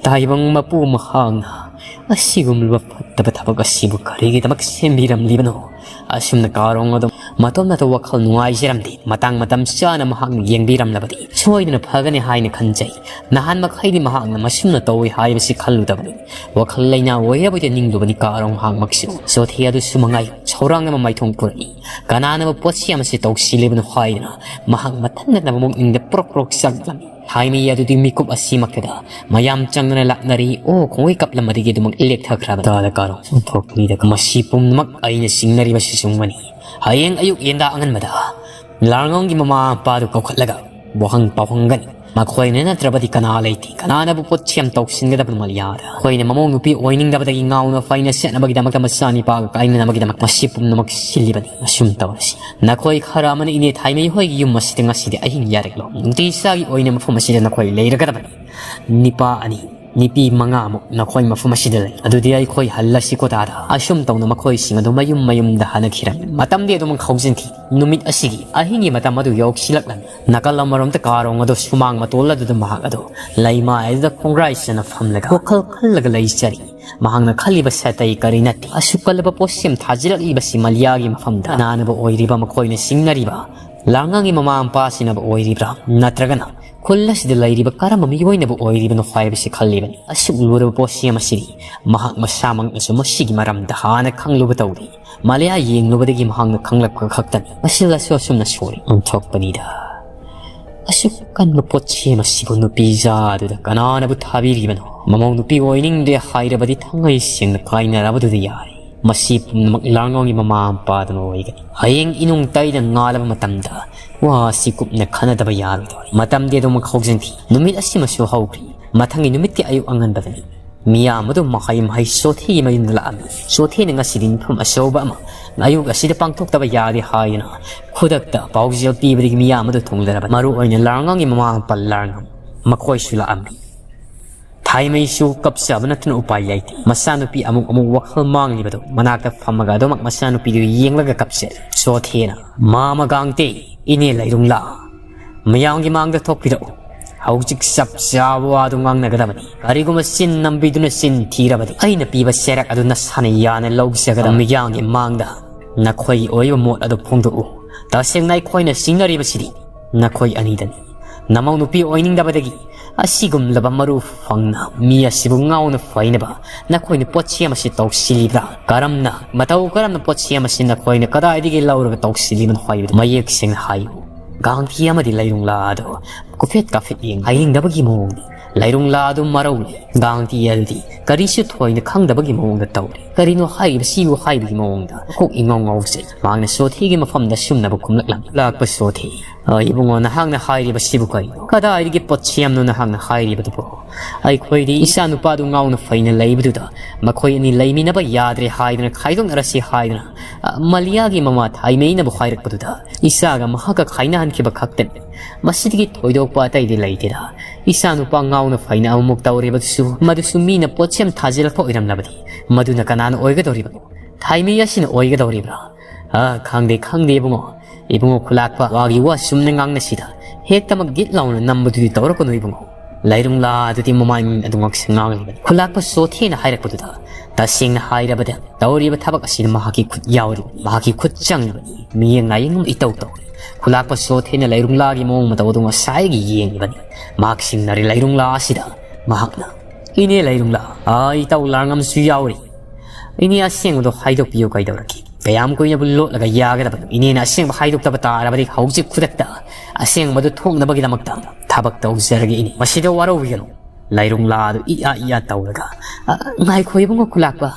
ꯇꯥꯏꯕꯪ ꯃꯄꯨ ꯃꯍꯥꯛꯅ ꯑꯁꯤꯒꯨꯝꯂꯕ ꯐꯠꯇꯕ ꯊꯕꯛ ꯑꯁꯤꯕꯨ ꯀꯔꯤꯒꯤꯗꯃꯛ ꯁꯦꯝꯕꯤꯔꯝꯂꯤꯕꯅꯣ? ꯑꯁꯨꯝꯅ ꯀꯥꯔꯣꯡ ꯑꯗꯨ ꯃꯇꯣꯝꯇ ꯋꯥꯈꯜ ꯅꯨꯡꯉꯥꯏꯖꯔꯝꯗꯦ꯫ ꯃꯇꯥꯡ ꯃꯇꯝ ꯆꯥꯅ ꯃꯍꯥꯛꯅ ꯌꯦꯡꯕꯤꯔꯝꯂꯕꯗꯤ ꯁꯣꯏꯗꯅ ꯐꯒꯅꯤ ꯍꯥꯏꯅ ꯈꯟꯖꯩ꯫ ꯅꯍꯥꯟ ꯃꯈꯩꯗꯤ ꯃꯍꯥꯛꯅ ꯃꯁꯨꯝꯅ ꯇꯧꯏ ꯍꯥꯏꯕꯁꯤ ꯈꯜꯂꯨꯗꯕꯅꯤ꯫ ꯋꯥꯈꯜ ꯂꯩꯅꯥ ꯑꯣꯏꯔꯕꯣꯏꯗ ꯅꯤꯡꯂꯨꯕꯅꯤ ꯀꯥꯔꯣꯡ ꯃꯍꯥꯛꯃꯛꯁꯨ꯫ ꯆꯣꯊꯦ ꯑꯗꯨꯁꯨ ꯃꯉꯥꯏ ꯁꯧꯔꯥꯡꯅꯕ ꯃꯥꯏꯊꯣꯡ ꯄꯨꯔꯛꯏ꯫ ꯀꯅꯥꯅꯕꯨ ꯄꯣꯠꯁꯤ ꯑꯃꯁꯤ ꯇꯧꯁꯤꯜꯂꯤꯕꯅꯣ ꯍꯥꯏꯗꯨꯅ ꯃꯍꯥꯛ ꯃꯊꯟꯗꯅ ꯃꯕꯨꯛꯅꯤꯡꯗ ꯄ꯭ꯔꯣꯛ ꯄ꯭ꯔꯣꯛ ꯆꯥꯛꯂꯝꯃꯤ꯫ ꯊꯥꯏꯃꯩ ꯑꯗꯨꯗꯤ ꯃꯤꯀꯨꯞ ꯑꯁꯤꯃꯛꯇꯗ ꯃꯌꯥꯝ ꯆꯪꯗꯅ ꯂꯥꯛꯅꯔꯤ꯫ ꯑꯣ, ꯈꯣꯡꯒꯨꯏ ꯀꯞꯂꯝꯕꯗꯒꯤ ꯑꯗꯨꯃꯛ ꯂꯦꯛꯊꯈ꯭ꯔꯕ ꯇꯥꯗ ꯀꯥꯔꯣꯡ ꯑꯣꯟꯊꯣꯛꯄꯅꯤꯗ꯫ ꯃꯁꯤ ꯄꯨꯝꯅꯃꯛ ꯑꯩꯅ ꯆꯤꯡꯅꯔꯤꯕꯁꯤ ꯆꯨꯝꯒꯅꯤ꯫ ꯍꯌꯦꯡ ꯑꯌꯨꯛ ꯌꯦꯟꯗꯥ ꯑꯉꯟꯕꯗ ꯂꯥꯡꯉꯣꯡꯒꯤ ꯃꯃꯥ ꯃꯄꯥꯗꯨ ꯀꯧꯈꯠꯂꯒ ꯋꯥꯍꯪ ꯄꯥꯎꯍꯪꯒꯅꯤ꯫ ꯃꯈꯣꯏꯅ ꯅꯠꯇ꯭ꯔꯕꯗꯤ ꯀꯅꯥ ꯂꯩꯇꯦ꯫ ꯀꯅꯥꯅꯕꯨ ꯄꯣꯠꯁꯤ ꯌꯥꯝ ꯇꯧꯁꯤꯟꯒꯗꯕꯅꯣ ꯃꯥꯂꯤꯌꯥꯗ? ꯑꯩꯈꯣꯏꯅ ꯃꯃꯧ ꯅꯨꯄꯤ ꯑꯣꯏꯅꯤꯡꯗꯕꯗꯒꯤ ꯉꯥꯎꯅ ꯐꯩꯅ ꯆꯠꯅꯕꯒꯤꯗꯃꯛꯇ, ꯃꯆꯥꯅꯤꯄꯥꯒ ꯀꯥꯏꯅꯅꯕꯒꯤꯗꯃꯛ ꯃꯁꯤ ꯄꯨꯝꯅꯃꯛ ꯁꯤꯜꯂꯤꯕꯅꯤ꯫ ꯑꯁꯨꯝ ꯇꯧꯔꯁꯤ꯫ ꯅꯈꯣꯏ ꯈꯔ ꯑꯃꯅ ꯏꯅꯦ ꯊꯥꯏꯃꯩ ꯍꯣꯏꯒꯤ ꯌꯨꯝ ꯑꯁꯤꯗ ꯉꯁꯤꯗꯤ ꯑꯍꯤꯡ ꯌꯥꯔꯦꯛꯂꯣ꯫ ꯅꯨꯡꯇꯤ ꯆꯥꯒꯤ ꯑꯣꯏꯅ ꯃꯐꯝ ꯑꯁꯤꯗ ꯅꯈꯣꯏ ꯂꯩꯔꯒꯗꯕꯅꯤ꯫ ꯅꯤꯄꯥ ꯑꯅꯤ, ꯅꯨꯄꯤ ꯃꯉꯥꯃꯨꯛ ꯅꯈꯣꯏ ꯃꯐꯝ ꯑꯁꯤꯗ ꯂꯩ꯫ ꯑꯗꯨꯗꯤ ꯑꯩꯈꯣꯏ ꯍꯜꯂꯁꯤꯀꯣ ꯇꯥꯗ꯫ ꯑꯁꯨꯝ ꯇꯧꯅ ꯃꯈꯣꯏꯁꯤꯡ ꯑꯗꯨ ꯃꯌꯨꯝ ꯃꯌꯨꯝꯗ ꯍꯟꯅꯈꯤꯔꯝꯃꯤ꯫ ꯃꯇꯝꯗꯤ ꯑꯗꯨꯃꯛ ꯍꯧꯖꯤꯟꯈꯤ꯫ ꯅꯨꯃꯤꯠ ꯑꯁꯤꯒꯤ ꯑꯍꯤꯡꯒꯤ ꯃꯇꯝ ꯑꯗꯨ ꯌꯧꯁꯤꯜꯂꯛꯂꯝꯃꯤ꯫ ꯅꯥꯀꯜ ꯑꯃꯔꯣꯝꯗ ꯀꯥꯔꯣꯡ ꯑꯗꯨ ꯁꯨꯃꯥꯡ ꯃꯇꯣꯜ ꯑꯗꯨꯗ ꯃꯍꯥꯛ ꯑꯗꯨ ꯂꯩꯃꯥꯏ ꯑꯗꯨꯗ ꯈꯣꯡꯒ꯭ꯔꯥꯏ ꯆꯟꯅ ꯐꯝꯂꯒ ꯋꯥꯈꯜ ꯈꯜꯂꯒ ꯂꯩꯖꯔꯤ꯫ ꯃꯍꯥꯛꯅ ꯈꯜꯂꯤꯕꯁꯦ ꯑꯇꯩ ꯀꯔꯤ ꯅꯠꯇꯦ, ꯑꯁꯨꯛ ꯀꯜꯂꯕ ꯄꯣꯠꯁꯦꯝ ꯊꯥꯖꯤꯜꯂꯛꯂꯤꯕꯁꯤ ꯃꯂꯤꯌꯥꯒꯤ ꯃꯐꯝꯗ ꯀꯅꯥꯅꯕꯨ ꯑꯣꯏꯔꯤꯕ, ꯃꯈꯣꯏꯅ ꯁꯤꯡꯅꯔꯤꯕ ꯂꯥꯡꯉꯥꯡꯒꯤ ꯃꯃꯥ ꯃꯄꯥꯁꯤꯅꯕꯨ ꯑꯣꯏꯔꯤꯕ꯭ꯔꯥ, ꯅꯠꯇ꯭ꯔꯒꯅ ꯈꯨꯜ ꯑꯁꯤꯗ ꯂꯩꯔꯤꯕ ꯀꯔꯝꯕ ꯃꯤꯑꯣꯏꯅꯕꯨ ꯑꯣꯏꯔꯤꯕꯅꯣ ꯍꯥꯏꯕꯁꯤ ꯈꯜꯂꯤꯕꯅꯤ꯫ ꯑꯁꯨꯛ ꯂꯨꯔꯕ ꯄꯣꯠꯁꯦꯝ ꯑꯁꯤꯗꯤ ꯃꯍꯥꯛ ꯃꯁꯥꯃꯛꯅꯁꯨ ꯃꯁꯤꯒꯤ ꯃꯔꯝꯗ ꯍꯥꯟꯅ ꯈꯪꯂꯨꯕ ꯇꯧꯗꯦ꯫ ꯃꯂꯤꯌꯥ ꯌꯦꯡꯂꯨꯕꯗꯒꯤ ꯃꯍꯥꯛꯅ ꯈꯪꯂꯛꯄ ꯈꯛꯇꯅꯤ꯫ ꯃꯁꯤꯜ ꯑꯁꯨ ꯑꯁꯨꯝꯅ ꯁꯣꯔꯤ ꯑꯣꯟꯊꯣꯛꯄꯅꯤꯗ꯫ ꯑꯁꯨꯛ ꯀꯟꯕ ꯄꯣꯠꯁꯦꯝ ꯑꯁꯤꯕꯨ ꯅꯨꯄꯤ ꯖꯥꯗꯨꯗ ꯀꯅꯥꯅꯕꯨ ꯊꯥꯕꯤꯔꯤꯕꯅꯣ? ꯃꯃꯧ ꯅꯨꯄꯤ ꯑꯣꯏꯅꯤꯡꯗꯦ ꯍꯥꯏꯔꯕꯗꯤ ꯊꯃꯣꯏ ꯁꯦꯡꯅ ꯀꯥꯏꯅꯔꯕꯗꯨꯗ ꯌꯥꯔꯦ꯫ ꯃꯁꯤ ꯄꯨꯝꯅꯃꯛ ꯂꯥꯡꯉꯥꯡꯒꯤ ꯃꯃꯥ ꯃꯄꯥꯗꯨꯅ ꯑꯣꯏꯒꯅꯤ꯫ ꯍꯌꯦꯡ ꯏꯅꯨꯡ ꯇꯩꯗ ꯉꯥꯜꯂꯕ ꯃꯇꯝꯗ ꯋꯥ ꯑꯁꯤ ꯀꯨꯞꯅ ꯈꯟꯅꯗꯕ ꯌꯥꯔꯣꯏꯗꯧꯔꯤ꯫ ꯃꯇꯝꯗꯤ ꯑꯗꯨꯃꯛ ꯍꯧꯖꯤꯟꯈꯤ꯫ ꯅꯨꯃꯤꯠ ꯑꯁꯤꯃꯁꯨ ꯍꯧꯈ꯭ꯔꯤ꯫ ꯃꯊꯪꯒꯤ ꯅꯨꯃꯤꯠꯀꯤ ꯑꯌꯨꯛ ꯑꯉꯟꯕꯗꯅꯤ꯫ ꯃꯤꯌꯥꯝ ꯑꯗꯨ ꯃꯍꯩ ꯃꯍꯩ ꯆꯣꯊꯦꯒꯤ ꯃꯌꯨꯝꯗ ꯂꯥꯛꯑꯝꯃꯤ꯫ ꯆꯣꯊꯦꯅ ꯉꯁꯤꯗꯤ ꯃꯤꯐꯝ ꯑꯆꯧꯕ ꯑꯃ ꯑꯌꯨꯛ ꯑꯁꯤꯗ ꯄꯥꯡꯊꯣꯛꯇꯕ ꯌꯥꯗꯦ ꯍꯥꯏꯗꯨꯅ ꯈꯨꯗꯛꯇ ꯄꯥꯎꯖꯦꯜ ꯄꯤꯕꯗꯒꯤ ꯃꯤꯌꯥꯝ ꯑꯗꯨ ꯊꯨꯡꯂꯔꯕꯅꯤ꯫ ꯃꯔꯨ ꯑꯣꯏꯅ ꯂꯥꯡꯉꯥꯡꯒꯤ ꯃꯃꯥ ꯃꯄꯥ ꯂꯥꯡꯉꯥꯡ ꯃꯈꯣꯏꯁꯨ ꯂꯥꯛꯑꯝꯃꯤ꯫ ꯊꯥꯏꯃꯩꯁꯨ ꯀꯞꯆꯕ ꯅꯠꯇꯅ ꯎꯄꯥꯏ ꯂꯩꯇꯦ꯫ ꯃꯆꯥꯅꯨꯄꯤ ꯑꯃꯨꯛ ꯑꯃꯨꯛ ꯋꯥꯈꯜ ꯃꯥꯡꯂꯤꯕꯗꯨ ꯃꯅꯥꯛꯇ ꯐꯝꯃꯒ ꯑꯗꯨꯃꯛ ꯃꯆꯥꯅꯨꯄꯤꯗꯨ ꯌꯦꯡꯂꯒ ꯀꯞꯆꯔꯤ꯫ ꯆꯣꯊꯦꯅ, "ꯃꯥꯃ ꯒꯥꯡꯇꯦ, ꯏꯅꯦ ꯂꯩꯔꯨꯡꯂꯥ, ꯃꯌꯥꯝꯒꯤ ꯃꯥꯡꯗ ꯊꯣꯛꯄꯤꯔꯛꯎ꯫ ꯍꯧꯖꯤꯛ ꯆꯞ ꯆꯥꯕ ꯋꯥꯗꯨ ꯉꯥꯡꯅꯒꯗꯕꯅꯤ꯫ ꯀꯔꯤꯒꯨꯝꯕ ꯆꯤꯟ ꯅꯝꯕꯤꯗꯨꯅ ꯆꯤꯟ ꯊꯤꯔꯕꯗꯤ ꯑꯩꯅ ꯄꯤꯕ ꯆꯩꯔꯛ ꯑꯗꯨ ꯅꯁꯥꯅ ꯌꯥꯅ ꯂꯧꯖꯒꯗꯕ꯫ ꯃꯤꯌꯥꯝꯒꯤ ꯃꯥꯡꯗ ꯅꯈꯣꯏꯒꯤ ꯑꯣꯏꯕ ꯃꯣꯠ ꯑꯗꯨ ꯐꯣꯡꯗꯣꯛꯎ꯫ ꯇꯁꯦꯡꯅ ꯑꯩꯈꯣꯏꯅ ꯁꯤꯡꯅꯔꯤꯕꯁꯤꯗꯤ ꯅꯈꯣꯏ ꯑꯅꯤꯗꯅꯤ꯫ ꯅꯃꯧ ꯅꯨꯄꯤ ꯑꯣꯏꯅꯤꯡꯗꯕꯗꯒꯤ ꯑꯁꯤꯒꯨꯝꯂꯕ ꯃꯔꯨ ꯐꯪꯅ ꯃꯤ ꯑꯁꯤꯕꯨ ꯉꯥꯎꯅ ꯐꯩꯅꯕ ꯅꯈꯣꯏꯅ ꯄꯣꯠꯁꯦꯝ ꯑꯁꯤ ꯇꯧꯁꯤꯜꯂꯤꯕ꯭ꯔꯥ? ꯀꯔꯝꯅ, ꯃꯇꯧ ꯀꯔꯝꯅ ꯄꯣꯠꯁꯦꯝ ꯑꯁꯤ ꯅꯈꯣꯏꯅ ꯀꯗꯥꯏꯗꯒꯤ ꯂꯧꯔꯒ ꯇꯧꯁꯤꯜꯂꯤꯕꯅꯣ ꯍꯥꯏꯕꯗꯨ ꯃꯌꯦꯛ ꯁꯦꯡꯅ ꯍꯥꯏꯌꯨ꯫" ꯒꯥꯡꯊꯤ ꯑꯃꯗꯤ ꯂꯩꯔꯨꯡꯂꯥ ꯑꯗꯨ ꯀꯨꯐꯦꯠ ꯀꯥꯐꯦꯠ ꯌꯦꯡ ꯍꯩꯅꯤꯡꯗꯕꯒꯤ ꯃꯑꯣꯡꯗ ꯂꯩꯔꯨꯡꯂꯥ ꯑꯗꯨ ꯃꯔꯧ ꯂꯩ꯫ ꯒꯥꯡꯊꯤ ꯑꯗꯨꯗꯤ ꯀꯔꯤꯁꯨ ꯊꯣꯏꯅ ꯈꯪꯗꯕꯒꯤ ꯃꯑꯣꯡꯗ ꯇꯧꯔꯤ꯫ ꯀꯔꯤꯅꯣ ꯍꯥꯏꯔꯤꯕꯁꯤꯕꯨ ꯍꯥꯏꯕꯒꯤ ꯃꯑꯣꯡꯗ ꯀꯣꯛ ꯏꯉꯥꯎ ꯉꯥꯎꯖꯩ꯫ ꯃꯍꯥꯛꯅ ꯆꯣꯊꯦꯒꯤ ꯃꯐꯝꯗ ꯁꯨꯝꯅꯕ ꯈꯨꯝꯂꯛꯂꯝꯃꯤ꯫ "ꯂꯥꯛꯄ ꯆꯣꯊꯦ, ꯑ, ꯏꯕꯨꯡꯉꯣ, ꯅꯍꯥꯛꯅ ꯍꯥꯏꯔꯤꯕꯁꯤꯕꯨ ꯀꯔꯤꯅꯣ? ꯀꯗꯥꯏꯗꯒꯤ ꯄꯣꯠꯁꯦꯝꯅꯣ ꯅꯍꯥꯛꯅ ꯍꯥꯏꯔꯤꯕꯗꯨꯕꯣ? ꯑꯩꯈꯣꯏꯗꯤ ꯏꯆꯥ ꯅꯨꯄꯥꯗꯨ ꯉꯥꯎꯅ ꯐꯩꯅ ꯂꯩꯕꯗꯨꯗ ꯃꯈꯣꯏ ꯑꯅꯤ ꯂꯩꯃꯤꯟꯅꯕ ꯌꯥꯗ꯭ꯔꯦ ꯍꯥꯏꯗꯨꯅ ꯈꯥꯏꯗꯣꯛꯅꯔꯁꯤ ꯍꯥꯏꯗꯨꯅ, ꯑ, ꯃꯂꯤꯌꯥꯒꯤ ꯃꯃꯥ ꯊꯥꯏꯃꯩꯅꯕꯨ ꯍꯥꯏꯔꯛꯄꯗꯨꯗ ꯏꯆꯥꯒ ꯃꯍꯥꯛꯀ ꯈꯥꯏꯅꯍꯟꯈꯤꯕ ꯈꯛꯇꯅꯤ꯫ ꯃꯁꯤꯗꯒꯤ ꯊꯣꯏꯗꯣꯛꯄ ꯑꯇꯩꯗꯤ ꯂꯩꯇꯦꯗ꯫ ꯏꯆꯥ ꯅꯨꯄꯥ ꯉꯥꯎꯅ ꯐꯩꯅ ꯑꯃꯨꯛ ꯇꯧꯔꯤꯕꯗꯨꯁꯨ, ꯃꯗꯨꯁꯨ ꯃꯤꯅ ꯄꯣꯠꯁꯦꯝ ꯊꯥꯖꯤꯜꯂꯛꯄ ꯑꯣꯏꯔꯝꯂꯕꯗꯤ ꯃꯗꯨꯅ ꯀꯅꯥꯅ ꯑꯣꯏꯒꯗꯧꯔꯤꯕꯅꯣ? ꯊꯥꯏꯃꯩ ꯑꯁꯤꯅ ꯑꯣꯏꯒꯗꯧꯔꯤꯕ꯭ꯔꯥ?" "ꯑ, ꯈꯪꯗꯦ, ꯈꯪꯗꯦ ꯏꯕꯨꯡꯉꯣ꯫ ꯏꯕꯨꯡꯉꯣ ꯈꯨꯂꯥꯛꯄ, ꯋꯥꯒꯤ ꯋꯥ ꯆꯨꯝꯅ ꯉꯥꯡꯅꯁꯤꯗ꯫ ꯍꯦꯛꯇꯃꯛ ꯒꯤꯠ ꯂꯥꯎꯅ ꯅꯝꯕꯗꯨꯗꯤ ꯇꯧꯔꯛꯀꯅꯨ ꯏꯕꯨꯡꯉꯣ꯫ ꯂꯥꯏꯔꯨꯡꯂꯥ ꯑꯗꯨꯗꯤ ꯃꯃꯥꯏ ꯃꯃꯤꯠ ꯑꯗꯨ ꯉꯥꯛꯁꯪ ꯉꯥꯡꯂꯤꯕꯅꯤ꯫ ꯈꯨꯂꯥꯛꯄ ꯆꯣꯊꯦꯅ ꯍꯥꯏꯔꯛꯄꯗꯨꯗ, ꯇꯁꯦꯡꯅ ꯍꯥꯏꯔꯕꯗ ꯇꯧꯔꯤꯕ ꯊꯕꯛ ꯑꯁꯤꯗ ꯃꯍꯥꯛꯀꯤ ꯈꯨꯠ ꯌꯥꯎꯔꯤꯕꯅꯤ, ꯃꯍꯥꯛꯀꯤ ꯈꯨꯠ ꯆꯪꯂꯤꯕꯅꯤ꯫ ꯃꯤꯌꯦꯡ ꯂꯥꯌꯦꯡ ꯑꯃ ꯏꯇꯧ ꯇꯧꯏ꯫ ꯈꯨꯂꯥꯛꯄ ꯆꯣꯊꯦꯅ ꯂꯥꯏꯔꯨꯡꯂꯥꯒꯤ ꯃꯑꯣꯡ ꯃꯇꯧ ꯑꯗꯨ ꯉꯁꯥꯏꯒꯤ ꯌꯦꯡꯂꯤꯕꯅꯤ꯫ ꯃꯍꯥꯛ ꯁꯤꯡꯅꯔꯤ ꯂꯥꯏꯔꯨꯡꯂꯥ ꯑꯁꯤꯗ꯫ ꯃꯍꯥꯛꯅ, "ꯏꯅꯦ ꯂꯥꯏꯔꯨꯡꯂꯥ, ꯑꯩ ꯏꯇꯧ ꯂꯥꯡ ꯑꯃꯁꯨ ꯌꯥꯎꯔꯤ꯫ ꯏꯅꯦ, ꯑꯁꯦꯡꯕꯗꯣ ꯍꯥꯏꯗꯣꯛꯄꯤꯌꯨ ꯀꯩꯗꯧꯔꯒꯦ? ꯀꯌꯥꯝ ꯀꯨꯏꯅꯕꯨ ꯂꯣꯠꯂꯒ ꯌꯥꯒꯗꯕꯅꯣ? ꯏꯅꯦꯅ ꯑꯁꯦꯡꯕ ꯍꯥꯏꯗꯣꯛꯇꯕ ꯇꯥꯔꯕꯗꯤ ꯍꯧꯖꯤꯛ ꯈꯨꯗꯛꯇ ꯑꯁꯦꯡꯕꯗꯨ ꯊꯣꯛꯅꯕꯒꯤꯗꯃꯛꯇ ꯊꯕꯛ ꯇꯧꯖꯔꯒꯦ ꯏꯅꯦ꯫ ꯃꯁꯤꯗ ꯋꯥꯔꯧꯕꯤꯒꯅꯨ꯫" ꯂꯥꯏꯔꯨꯡꯂꯥ ꯑꯗꯨ ꯏꯌꯥ ꯏꯌꯥ ꯇꯧꯔꯒ, "ꯑ, ꯉꯥꯏꯈꯣ ꯏꯕꯨꯡꯉꯣ ꯈꯨꯂꯥꯛꯄ,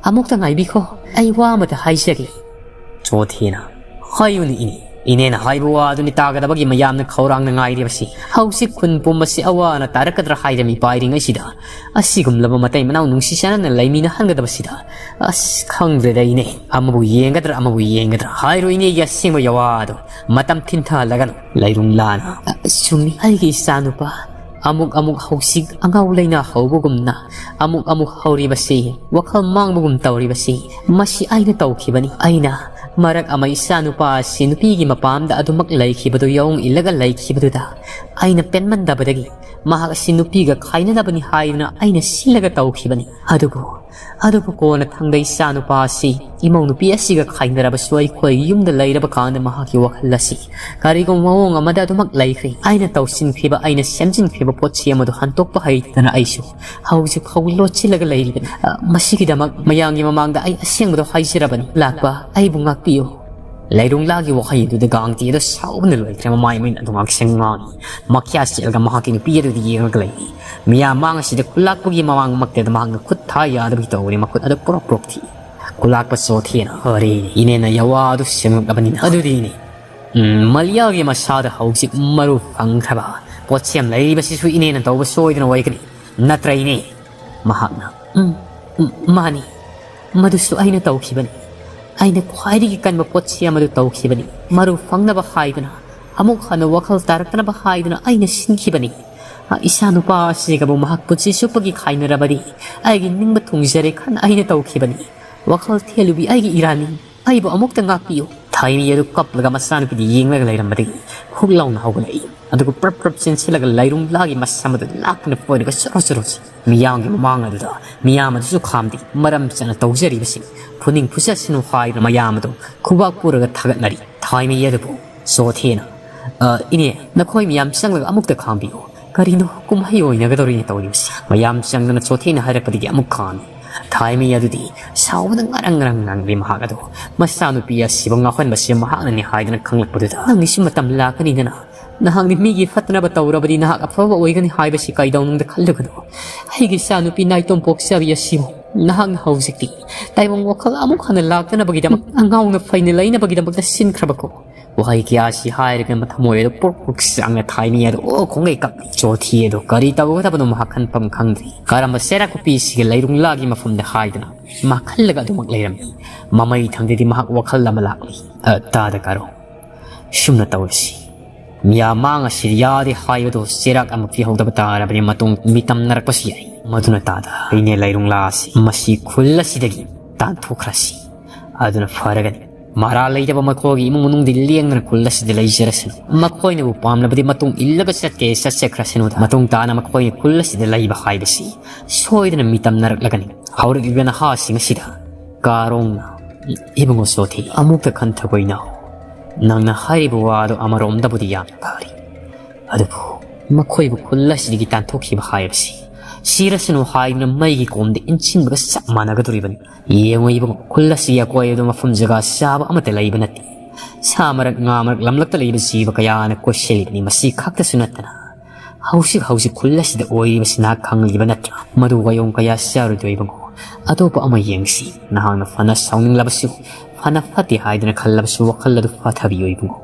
ꯑꯃꯨꯛꯇ ꯉꯥꯏꯕꯤꯈꯣ, ꯑꯩ ꯋꯥ ꯑꯃꯇ ꯍꯥꯏꯖꯒꯦ꯫" ꯆꯣꯊꯦꯅ, "ꯍꯥꯏꯌꯨꯅꯦ ꯏꯅꯦ꯫ ꯏꯅꯦꯅ ꯍꯥꯏꯕ ꯋꯥ ꯑꯗꯨꯅꯤ ꯇꯥꯒꯗꯕꯒꯤ ꯃꯌꯥꯝꯅ ꯈꯧꯔꯥꯡꯅ ꯉꯥꯏꯔꯤꯕꯁꯤ꯫ ꯍꯧꯖꯤꯛ ꯈꯨꯟ ꯄꯨꯝꯕꯁꯤ ꯑꯋꯥ ꯑꯅꯥ ꯇꯥꯔꯛꯀꯗ꯭ꯔꯥ ꯍꯥꯏꯔ ꯃꯤꯄꯥꯏꯔꯤꯉꯩꯁꯤꯗ ꯑꯁꯤꯒꯨꯝꯂꯕ ꯃꯇꯩ ꯃꯅꯥꯎ ꯅꯨꯡꯁꯤ ꯆꯥꯟꯅꯅ ꯂꯩꯃꯤꯟꯅꯍꯟꯒꯗꯕꯁꯤꯗ, ꯑꯁ, ꯈꯪꯗ꯭ꯔꯦꯗ ꯏꯅꯦ꯫ ꯑꯃꯕꯨ ꯌꯦꯡꯒꯗ꯭ꯔꯥ ꯑꯃꯕꯨ ꯌꯦꯡꯒꯗ꯭ꯔꯥ ꯍꯥꯏꯔꯣ ꯏꯅꯦꯒꯤ ꯑꯁꯦꯡꯕ ꯌꯥꯋꯥꯗꯣ꯫ ꯃꯇꯝ ꯊꯤꯟꯊꯍꯜꯂꯒꯅꯨ꯫" ꯂꯥꯏꯔꯨꯡꯂꯥꯅ, "ꯑ, ꯆꯨꯝꯃꯤ, ꯑꯩꯒꯤ ꯏꯆꯥꯅꯨꯄꯥ꯫ ꯑꯃꯨꯛ ꯑꯃꯨꯛ ꯍꯧꯖꯤꯛ ꯑꯉꯥꯎ ꯂꯩꯅꯥ ꯍꯧꯕꯒꯨꯝꯅ ꯑꯃꯨꯛ ꯑꯃꯨꯛ ꯍꯧꯔꯤꯕꯁꯤ, ꯋꯥꯈꯜ ꯃꯥꯡꯕꯒꯨꯝ ꯇꯧꯔꯤꯕꯁꯤ, ꯃꯁꯤ ꯑꯩꯅ ꯇꯧꯈꯤꯕꯅꯤ꯫ ꯑꯩꯅ ꯃꯔꯛ ꯑꯃ ꯏꯆꯥꯅꯨꯄꯥ ꯑꯁꯤ ꯅꯨꯄꯤꯒꯤ ꯃꯄꯥꯝꯗ ꯑꯗꯨꯃꯛ ꯂꯩꯈꯤꯕꯗꯨ ꯌꯥꯑꯣꯡ ꯏꯜꯂꯒ ꯂꯩꯈꯤꯕꯗꯨꯗ ꯑꯩꯅ ꯄꯦꯟꯃꯟꯗꯕꯗꯒꯤ ꯃꯍꯥꯛ ꯑꯁꯤ ꯅꯨꯄꯤꯒ ꯈꯥꯏꯅꯅꯕꯅꯤ ꯍꯥꯏꯗꯨꯅ ꯑꯩꯅ ꯁꯤꯜꯂꯒ ꯇꯧꯈꯤꯕꯅꯤ꯫ ꯑꯗꯨꯕꯨ, ꯑꯗꯨꯕꯨ ꯀꯣꯟꯅ ꯊꯪꯗ ꯏꯆꯥꯅꯨꯄꯥ ꯑꯁꯤ ꯏꯃꯧ ꯅꯨꯄꯤ ꯑꯁꯤꯒ ꯈꯥꯏꯅꯔꯕꯁꯨ ꯑꯩꯈꯣꯏ ꯌꯨꯝꯗ ꯂꯩꯔꯕ ꯀꯥꯟꯗ ꯃꯍꯥꯛꯀꯤ ꯋꯥꯈꯜ ꯑꯁꯤ ꯀꯔꯤꯒꯨꯝꯕ ꯃꯑꯣꯡ ꯑꯃꯗ ꯑꯗꯨꯃꯛ ꯂꯩꯈ꯭ꯔꯦ꯫ ꯑꯩꯅ ꯇꯧꯁꯤꯟꯈꯤꯕ, ꯑꯩꯅ ꯁꯦꯝꯖꯤꯟꯈꯤꯕ ꯄꯣꯠꯁꯤ ꯑꯃꯗꯨ ꯍꯟꯇꯣꯛꯄ ꯍꯩꯇꯅ ꯑꯩꯁꯨ ꯍꯧꯖꯤꯛ ꯐꯥꯎ ꯂꯣꯠꯁꯤꯜꯂꯒ ꯂꯩꯔꯤꯕꯅꯤ꯫ ꯑ, ꯃꯁꯤꯒꯤꯗꯃꯛ ꯃꯌꯥꯝꯒꯤ ꯃꯃꯥꯡꯗ ꯑꯩ ꯑꯁꯦꯡꯕꯗꯣ ꯍꯥꯏꯖꯔꯕꯅꯤ꯫ ꯂꯥꯛꯄ, ꯑꯩꯕꯨ ꯉꯥꯛꯄꯤꯌꯨ꯫" ꯂꯩꯔꯨꯡꯂꯥꯒꯤ ꯋꯥꯍꯩ ꯑꯗꯨꯗ ꯒꯥꯡꯇꯤ ꯑꯗꯨ ꯁꯥꯎꯕꯅ ꯂꯣꯏꯈ꯭ꯔꯦ꯫ ꯃꯃꯥꯏ ꯃꯃꯤꯠ ꯑꯗꯨ ꯉꯥꯛꯁꯪ ꯉꯥꯡꯏ꯫ ꯃꯈ꯭ꯌꯥ ꯆꯦꯜꯂꯒ ꯃꯍꯥꯛꯀꯤ ꯅꯨꯄꯤ ꯑꯗꯨꯗ ꯌꯦꯡꯂꯒ ꯂꯩꯔꯤ꯫ ꯃꯤꯌꯥꯝ ꯃꯥꯡ ꯑꯁꯤꯗ ꯈꯨꯂꯥꯛꯄꯒꯤ ꯃꯃꯥꯡꯃꯛꯇꯗ ꯃꯍꯥꯛꯅ ꯈꯨꯠ ꯊꯥ ꯌꯥꯗꯕꯒꯤ ꯇꯧꯔꯤ꯫ ꯃꯈꯨꯠ ꯑꯗꯨ ꯄꯨꯔꯞ ꯄꯨꯔꯞ ꯊꯤ꯫ ꯈꯨꯂꯥꯛꯄ ꯆꯣꯊꯦꯅ, "ꯑꯔꯦ, ꯏꯅꯦꯅ ꯌꯥꯋꯥ ꯑꯗꯨ ꯁꯦꯝꯂꯛꯂꯕꯅꯤꯅ ꯑꯗꯨꯗꯤ ꯏꯅꯦ, ꯎꯝ, ꯃꯂꯤꯌꯥꯒꯤ ꯃꯁꯥꯗ ꯍꯧꯖꯤꯛ ꯃꯔꯨ ꯐꯪꯈ꯭ꯔꯕ ꯄꯣꯠꯁꯦꯝ ꯂꯩꯔꯤꯕꯁꯤꯁꯨ ꯏꯅꯦꯅ ꯇꯧꯕ ꯁꯣꯏꯗꯅ ꯑꯣꯏꯒꯅꯤ, ꯅꯠꯇ꯭ꯔ ꯏꯅꯦ?" ꯃꯍꯥꯛꯅ, "ꯎꯝ, ꯎꯝ, ꯃꯥꯅꯤ꯫ ꯃꯗꯨꯁꯨ ꯑꯩꯅ ꯇꯧꯈꯤꯕꯅꯤ꯫ ꯑꯩꯅ ꯈ꯭ꯋꯥꯏꯗꯒꯤ ꯀꯟꯕ ꯄꯣꯠꯁꯤ ꯑꯃꯗꯨ ꯇꯧꯈꯤꯕꯅꯤ꯫ ꯃꯔꯨ ꯐꯪꯅꯕ ꯍꯥꯏꯗꯨꯅ, ꯑꯃꯨꯛ ꯍꯟꯅ ꯋꯥꯈꯜ ꯇꯥꯔꯛꯇꯅꯕ ꯍꯥꯏꯗꯨꯅ ꯑꯩꯅ ꯁꯤꯟꯈꯤꯕꯅꯤ꯫ ꯏꯆꯥꯅꯨꯄꯥ ꯑꯁꯤꯒꯕꯨ ꯃꯍꯥꯛ ꯄꯨꯟꯁꯤ ꯆꯨꯞꯄꯒꯤ ꯈꯥꯏꯅꯔꯕꯗꯤ ꯑꯩꯒꯤ ꯅꯤꯡꯕ ꯊꯨꯡꯖꯔꯦ ꯈꯟꯅ ꯑꯩꯅ ꯇꯧꯈꯤꯕꯅꯤ꯫ ꯋꯥꯈꯜ ꯊꯦꯜꯂꯨꯕꯤ ꯑꯩꯒꯤ ꯏꯔꯥꯟꯅꯤ꯫ ꯑꯩꯕꯨ ꯑꯃꯨꯛꯇ ꯉꯥꯛꯄꯤꯌꯨ꯫" ꯊꯥꯏꯃꯤ ꯑꯗꯨ ꯀꯞꯂꯒ ꯃꯆꯥꯅꯨꯄꯤꯗ ꯌꯦꯡꯂꯒ ꯂꯩꯔꯝꯕꯗꯒꯤ ꯍꯨꯛ ꯂꯥꯎꯅ ꯍꯧꯒꯠꯂꯛꯏ꯫ ꯑꯗꯨꯒ ꯄ꯭ꯔꯞ ꯄ꯭ꯔꯞ ꯆꯦꯟꯁꯤꯜꯂꯒ ꯂꯩꯔꯨꯡꯂꯥꯒꯤ ꯃꯁꯝ ꯑꯗꯨ ꯂꯥꯛꯇꯨꯅ ꯐꯣꯏꯔꯒ ꯆꯣꯔꯣ ꯆꯣꯔꯣ ꯆꯦ-, ꯃꯤꯌꯥꯝꯒꯤ ꯃꯃꯥꯡ ꯑꯗꯨꯗ ꯃꯤꯌꯥꯝ ꯑꯗꯨꯁꯨ ꯈꯥꯝꯗꯦ, ꯃꯔꯝ ꯆꯥꯅ ꯇꯧꯖꯔꯤꯕꯁꯤꯡ ꯐꯨꯅꯤꯡ ꯐꯨꯖꯁꯅꯨ ꯍꯥꯏꯗꯨꯅ ꯃꯌꯥꯝ ꯑꯗꯨ ꯈꯨꯕꯥꯛ ꯄꯨꯔꯒ ꯊꯥꯒꯠꯅꯔꯤ꯫ ꯊꯥꯏꯃꯤ ꯑꯗꯨꯕꯨ ꯆꯣꯊꯦꯅ, "ꯑ, ꯏꯅꯦ, ꯅꯈꯣꯏ ꯃꯌꯥꯝ ꯆꯪꯂꯒ ꯑꯃꯨꯛꯇ ꯈꯥꯝꯕꯤꯌꯨ꯫ ꯀꯔꯤꯅꯣ ꯀꯨꯝꯍꯩ ꯑꯣꯏꯅꯒꯗꯧꯔꯤꯅꯦ ꯇꯧꯔꯤꯕꯁꯤ?" ꯃꯌꯥꯝ ꯆꯪꯗꯨꯅ ꯆꯣꯊꯦꯅ ꯍꯥꯏꯔꯛꯄꯗꯒꯤ ꯑꯃꯨꯛ ꯈꯥꯝꯃꯤ꯫ ꯊꯥꯏꯃꯤ ꯑꯗꯨꯗꯤ ꯁꯥꯎꯕꯗ ꯉꯔꯪ ꯉꯔꯪ ꯉꯪꯂꯤ꯫ ꯃꯍꯥꯛ ꯑꯗꯨ ꯃꯆꯥꯅꯨꯄꯤ ꯑꯁꯤꯕꯨ ꯉꯥꯎꯍꯟꯕꯁꯤ ꯃꯍꯥꯛꯅꯅꯤ ꯍꯥꯏꯗꯨꯅ ꯈꯪꯂꯛꯄꯗꯨꯗ, "ꯅꯪꯒꯤꯁꯨ ꯃꯇꯝ ꯂꯥꯛꯀꯅꯤꯗꯅ꯫ ꯅꯍꯥꯛꯅ ꯃꯤꯒꯤ ꯐꯠꯇꯅꯕ ꯇꯧꯔꯕꯗꯤ ꯅꯍꯥꯛ ꯑꯐꯕ ꯑꯣꯏꯒꯅꯤ ꯍꯥꯏꯕꯁꯤ ꯀꯩꯗꯧꯅꯨꯡꯗ ꯈꯜꯂꯨꯒꯅꯨ꯫ ꯑꯩꯒꯤ ꯏꯆꯥꯅꯨꯄꯤ ꯅꯥꯏꯇꯣꯝ ꯄꯣꯛꯆꯕꯤ ꯑꯁꯤꯕꯨ ꯅꯍꯥꯛꯅ ꯍꯧꯖꯤꯛꯇꯤ ꯇꯥꯏꯕꯪ ꯋꯥꯈꯜ ꯑꯃꯨꯛ ꯍꯟꯅ ꯂꯥꯛꯇꯅꯕꯒꯤꯗꯃꯛ ꯑꯉꯥꯎꯅ ꯐꯩꯅ ꯂꯩꯅꯕꯒꯤꯗꯃꯛꯇ ꯁꯤꯟꯈ꯭ꯔꯕꯀꯣ?" ꯋꯥꯍꯩ ꯀꯌꯥ ꯑꯁꯤ ꯍꯥꯏꯔꯒ ꯃꯊꯃꯣꯏ ꯑꯗꯨ ꯄ꯭ꯔꯣꯛ ꯄ꯭ꯔꯣꯛ ꯆꯥꯛꯅ ꯊꯥꯏꯃꯤ ꯑꯗꯨ ꯑꯣ ꯈꯣꯡꯒꯩ ꯀꯞꯂꯤ꯫ ꯆꯣꯊꯤ ꯑꯗꯨ ꯀꯔꯤ ꯇꯧꯒꯗꯕꯅꯣ ꯃꯍꯥꯛ ꯈꯟꯐꯝ ꯈꯪꯗ꯭ꯔꯤ꯫ ꯀꯔꯝꯕ ꯆꯩꯔꯥꯛ ꯈꯨꯄꯤꯁꯤꯒ ꯂꯩꯔꯨꯡꯂꯥꯒꯤ ꯃꯐꯝꯗ ꯍꯥꯏꯗꯨꯅ ꯃꯥ ꯈꯜꯂꯒ ꯑꯗꯨꯃꯛ ꯂꯩꯔꯝꯃꯤ꯫ ꯃꯃꯩ ꯊꯪꯗꯗꯤ ꯃꯍꯥꯛ ꯋꯥꯈꯜ ꯑꯃ ꯂꯥꯛꯂꯤ꯫ "ꯑ, ꯇꯥꯗ ꯀꯥꯔꯣ꯫ ꯁꯨꯝꯅ ꯇꯧꯔꯁꯤ꯫ ꯃꯤꯌꯥꯝꯃꯥꯡ ꯑꯁꯤ ꯌꯥꯗꯦ ꯍꯥꯏꯕꯗꯨ ꯆꯩꯔꯥꯛ ꯑꯃ ꯄꯤꯍꯧꯗꯕ ꯇꯥꯔꯕꯗꯤ ꯃꯇꯨꯡ ꯃꯤꯇꯝꯅꯔꯛꯄꯁꯨ ꯌꯥꯏ꯫ ꯃꯗꯨꯅ ꯇꯥꯗ ꯑꯩꯅꯦ ꯂꯩꯔꯨꯡꯂꯥ ꯑꯁꯤ ꯃꯁꯤ ꯈꯨꯜ ꯑꯁꯤꯗꯒꯤ ꯇꯥꯟꯊꯣꯛꯈ꯭ꯔꯁꯤ꯫ ꯑꯗꯨꯅ ꯐꯔꯒꯅꯤ꯫ ꯃꯔꯥꯜ ꯂꯩꯇꯕ ꯃꯈꯣꯏꯒꯤ ꯏꯃꯨꯡ ꯃꯅꯨꯡꯗꯤ ꯂꯦꯡꯗꯅ ꯈꯨꯜ ꯑꯁꯤꯗ ꯂꯩꯖꯔꯁꯅꯨ꯫ ꯃꯈꯣꯏꯅꯕꯨ ꯄꯥꯝꯂꯕꯗꯤ ꯃꯇꯨꯡ ꯏꯜꯂꯒ ꯆꯠꯀꯦ ꯆꯠꯆꯈ꯭ꯔꯁꯅꯨꯗ꯫ ꯃꯇꯨꯡ ꯇꯥꯅ ꯃꯈꯣꯏꯅ ꯈꯨꯜ ꯑꯁꯤꯗ ꯂꯩꯕ ꯍꯥꯏꯕꯁꯤ ꯁꯣꯏꯗꯅ ꯃꯤꯇꯝꯅꯔꯛꯂꯒꯅꯤ꯫ ꯍꯧꯔꯛꯂꯤꯕ ꯅꯍꯥꯁꯤꯡ ꯑꯁꯤꯗ ꯀꯥꯔꯣꯡꯅ, ꯏꯕꯨꯡꯉꯣ ꯆꯣꯊꯤ, ꯑꯃꯨꯛꯇ ꯈꯟꯊꯈꯣ ꯏꯅꯥꯎ꯫ ꯅꯪꯅ ꯍꯥꯏꯔꯤꯕ ꯋꯥꯗꯨ ꯑꯃꯔꯣꯝꯗꯕꯨꯗꯤ ꯌꯥꯝꯅ ꯐꯔꯤ꯫ ꯑꯗꯨꯕꯨ ꯃꯈꯣꯏꯕꯨ ꯈꯨꯜ ꯑꯁꯤꯗꯒꯤ ꯇꯥꯟꯊꯣꯛꯈꯤꯕ ꯍꯥꯏꯕꯁꯤ ꯁꯤꯔꯁꯅꯨ ꯍꯥꯏꯗꯨꯅ ꯃꯩꯒꯤ ꯀꯣꯝꯗ ꯏꯟꯁꯤꯟꯕꯒ ꯆꯞ ꯃꯥꯟꯅꯒꯗꯧꯔꯤꯕꯅꯤ꯫ ꯌꯦꯡꯉꯨ ꯏꯕꯨꯡꯉꯣ, ꯈꯨꯜ ꯑꯁꯤꯒꯤ ꯑꯀꯣꯏꯕꯗ ꯃꯐꯝ ꯖꯒꯥ ꯆꯥꯕ ꯑꯃꯠꯇ ꯂꯩꯕ ꯅꯠꯇꯦ꯫ ꯁꯥ ꯃꯔꯛ, ꯉꯥ ꯃꯔꯛ, ꯂꯝꯂꯛꯇ ꯂꯩꯕ ꯖꯤꯕ ꯀꯌꯥꯅ ꯀꯣꯏꯁꯤꯜꯂꯤꯕꯅꯤ꯫ ꯃꯁꯤ ꯈꯛꯇꯁꯨ ꯅꯠꯇꯅ ꯍꯧꯖꯤꯛ ꯍꯧꯖꯤꯛ ꯈꯨꯜ ꯑꯁꯤꯗ ꯑꯣꯏꯔꯤꯕꯁꯤ ꯅꯍꯥꯛ ꯈꯪꯂꯤꯕ ꯅꯠꯇ꯭ꯔꯥ? ꯃꯗꯨ ꯋꯥꯌꯣꯡ ꯀꯌꯥ ꯆꯥꯔꯣꯏꯗꯣ ꯏꯕꯨꯡꯉꯣ꯫ ꯑꯇꯣꯞꯄ ꯑꯃ ꯌꯦꯡꯁꯤ꯫ ꯅꯍꯥꯛꯅ ꯐꯅ ꯁꯥꯎꯅꯤꯡꯂꯕꯁꯨ, ꯐꯅ ꯐꯠꯇꯦ ꯍꯥꯏꯗꯨꯅ ꯈꯜꯂꯕꯁꯨ ꯋꯥꯈꯜ ꯑꯗꯨ ꯐꯊꯕꯤꯌꯨ ꯏꯕꯨꯡꯉꯣ꯫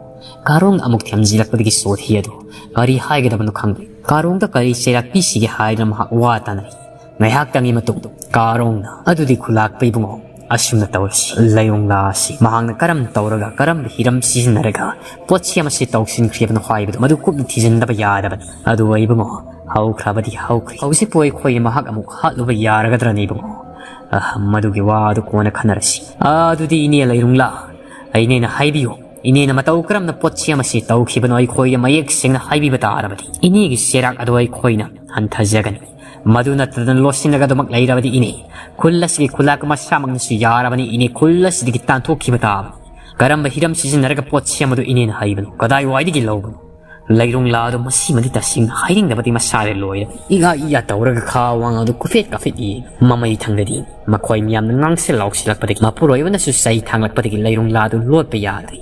ꯀꯥꯔꯣꯡꯅ ꯑꯃꯨꯛ ꯊꯦꯝꯖꯤꯜꯂꯛꯄꯗꯒꯤ ꯆꯣꯊꯤ ꯑꯗꯨ ꯀꯔꯤ ꯍꯥꯏꯒꯗꯕꯅꯣ ꯈꯪꯗꯦ꯫ ꯀꯥꯔꯣꯡꯗ ꯀꯔꯤ ꯆꯩꯔꯥꯛ ꯄꯤꯁꯤꯒꯦ ꯍꯥꯏꯗꯨꯅ ꯃꯍꯥꯛ ꯋꯥ ꯇꯥꯅꯔꯤ꯫ ꯉꯥꯏꯍꯥꯛꯇꯪꯒꯤ ꯃꯇꯨꯡꯗ ꯀꯥꯔꯣꯡꯅ, "ꯑꯗꯨꯗꯤ ꯈꯨꯂꯥꯛꯄ ꯏꯕꯨꯡꯉꯣ, ꯑꯁꯨꯝꯅ ꯇꯧꯔꯁꯤ꯫ ꯂꯩꯔꯣꯡꯂꯥ ꯑꯁꯤ ꯃꯍꯥꯛꯅ ꯀꯔꯝ ꯇꯧꯔꯒ, ꯀꯔꯝꯕ ꯍꯤꯔꯝ ꯁꯤꯖꯤꯟꯅꯔꯒ ꯄꯣꯠꯁꯦꯝ ꯑꯁꯤ ꯇꯧꯁꯤꯟꯈ꯭ꯔꯤꯕꯅꯣ ꯍꯥꯏꯕꯗꯨ ꯃꯗꯨ ꯀꯨꯞꯅ ꯊꯤꯖꯤꯟꯗꯕ ꯌꯥꯗꯕꯅꯤ꯫ ꯑꯗꯨ ꯏꯕꯨꯡꯉꯣ, ꯍꯧꯈ꯭ꯔꯕꯗꯤ ꯍꯧꯈ꯭ꯔꯦ꯫ ꯍꯧꯖꯤꯛꯄꯨ ꯑꯩꯈꯣꯏꯅ ꯃꯍꯥꯛ ꯑꯃꯨꯛ ꯍꯥꯠꯂꯨꯕ ꯌꯥꯔꯒꯗ꯭ꯔꯅꯦ ꯏꯕꯨꯡꯉꯣ? ꯑꯍ, ꯃꯗꯨꯒꯤ ꯋꯥ ꯑꯗꯨ ꯀꯣꯟꯅ ꯈꯟꯅꯔꯁꯤ꯫ ꯑꯗꯨꯗꯤ ꯏꯅꯦ ꯂꯩꯔꯨꯡꯂꯥ, ꯑꯩꯅꯦꯅ ꯍꯥꯏꯕꯤꯌꯨ, ꯏꯅꯦꯅ ꯃꯇꯧ ꯀꯔꯝꯅ ꯄꯣꯠꯁꯤ ꯑꯃꯁꯤ ꯇꯧꯈꯤꯕꯅꯣ ꯑꯩꯈꯣꯏꯗ ꯃꯌꯦꯛ ꯁꯦꯡꯅ ꯍꯥꯏꯕꯤꯕ ꯇꯥꯔꯕꯗꯤ ꯏꯅꯦꯒꯤ ꯆꯩꯔꯥꯛ ꯑꯗꯨ ꯑꯩꯈꯣꯏꯅ ꯍꯟꯊꯖꯒꯅꯤ꯫ ꯃꯗꯨ ꯅꯠꯇꯗꯅ ꯂꯣꯠꯁꯤꯟꯅꯒꯗꯃꯛ ꯂꯩꯔꯕꯗꯤ ꯏꯅꯦ, ꯈꯨꯜ ꯑꯁꯤꯒꯤ ꯈꯨꯂꯥꯛ ꯃꯁꯥꯃꯛꯅꯁꯨ ꯌꯥꯔꯕꯅꯤ꯫ ꯏꯅꯦ, ꯈꯨꯜ ꯑꯁꯤꯗꯒꯤ ꯇꯥꯟꯊꯣꯛꯈꯤꯕ ꯇꯥꯕꯅꯤ꯫ ꯀꯔꯝꯕ ꯍꯤꯔꯝ ꯁꯤꯖꯤꯟꯅꯔꯒ ꯄꯣꯠ ꯁꯦꯝꯕꯗꯨ ꯏꯅꯦꯅ ꯍꯩꯕꯅꯣ? ꯀꯗꯥꯏꯋꯥꯏꯗꯒꯤ ꯂꯧꯕꯅꯣ? ꯂꯩꯔꯣꯡꯂꯥ ꯑꯗꯨ ꯃꯁꯤꯃꯗꯤ ꯇꯁꯦꯡꯅ ꯍꯥꯏꯅꯤꯡꯗꯕꯗꯤ ꯃꯁꯥꯗ ꯂꯣꯏꯔꯦ꯫ ꯏꯒꯥ ꯏꯌꯥ ꯇꯧꯔꯒ ꯈꯥ ꯋꯥꯡ ꯑꯗꯨ ꯀꯨꯐꯦꯠ ꯀꯥꯐꯦꯠ ꯌꯦꯡ꯫ ꯃꯃꯩ ꯊꯪꯗꯗꯤ ꯃꯈꯣꯏ ꯃꯤꯌꯥꯝꯅ ꯉꯥꯡꯁꯤꯜ ꯂꯥꯎꯁꯤꯜꯂꯛꯄꯗꯒꯤ ꯃꯄꯨꯔꯣꯏꯕꯅꯁꯨ ꯆꯩ ꯊꯥꯡꯂꯛꯄꯗꯒꯤ ꯂꯩꯔꯣꯡꯂꯥ ꯑꯗꯨ ꯂꯣꯠꯄ ꯌꯥꯗ꯭ꯔꯦ꯫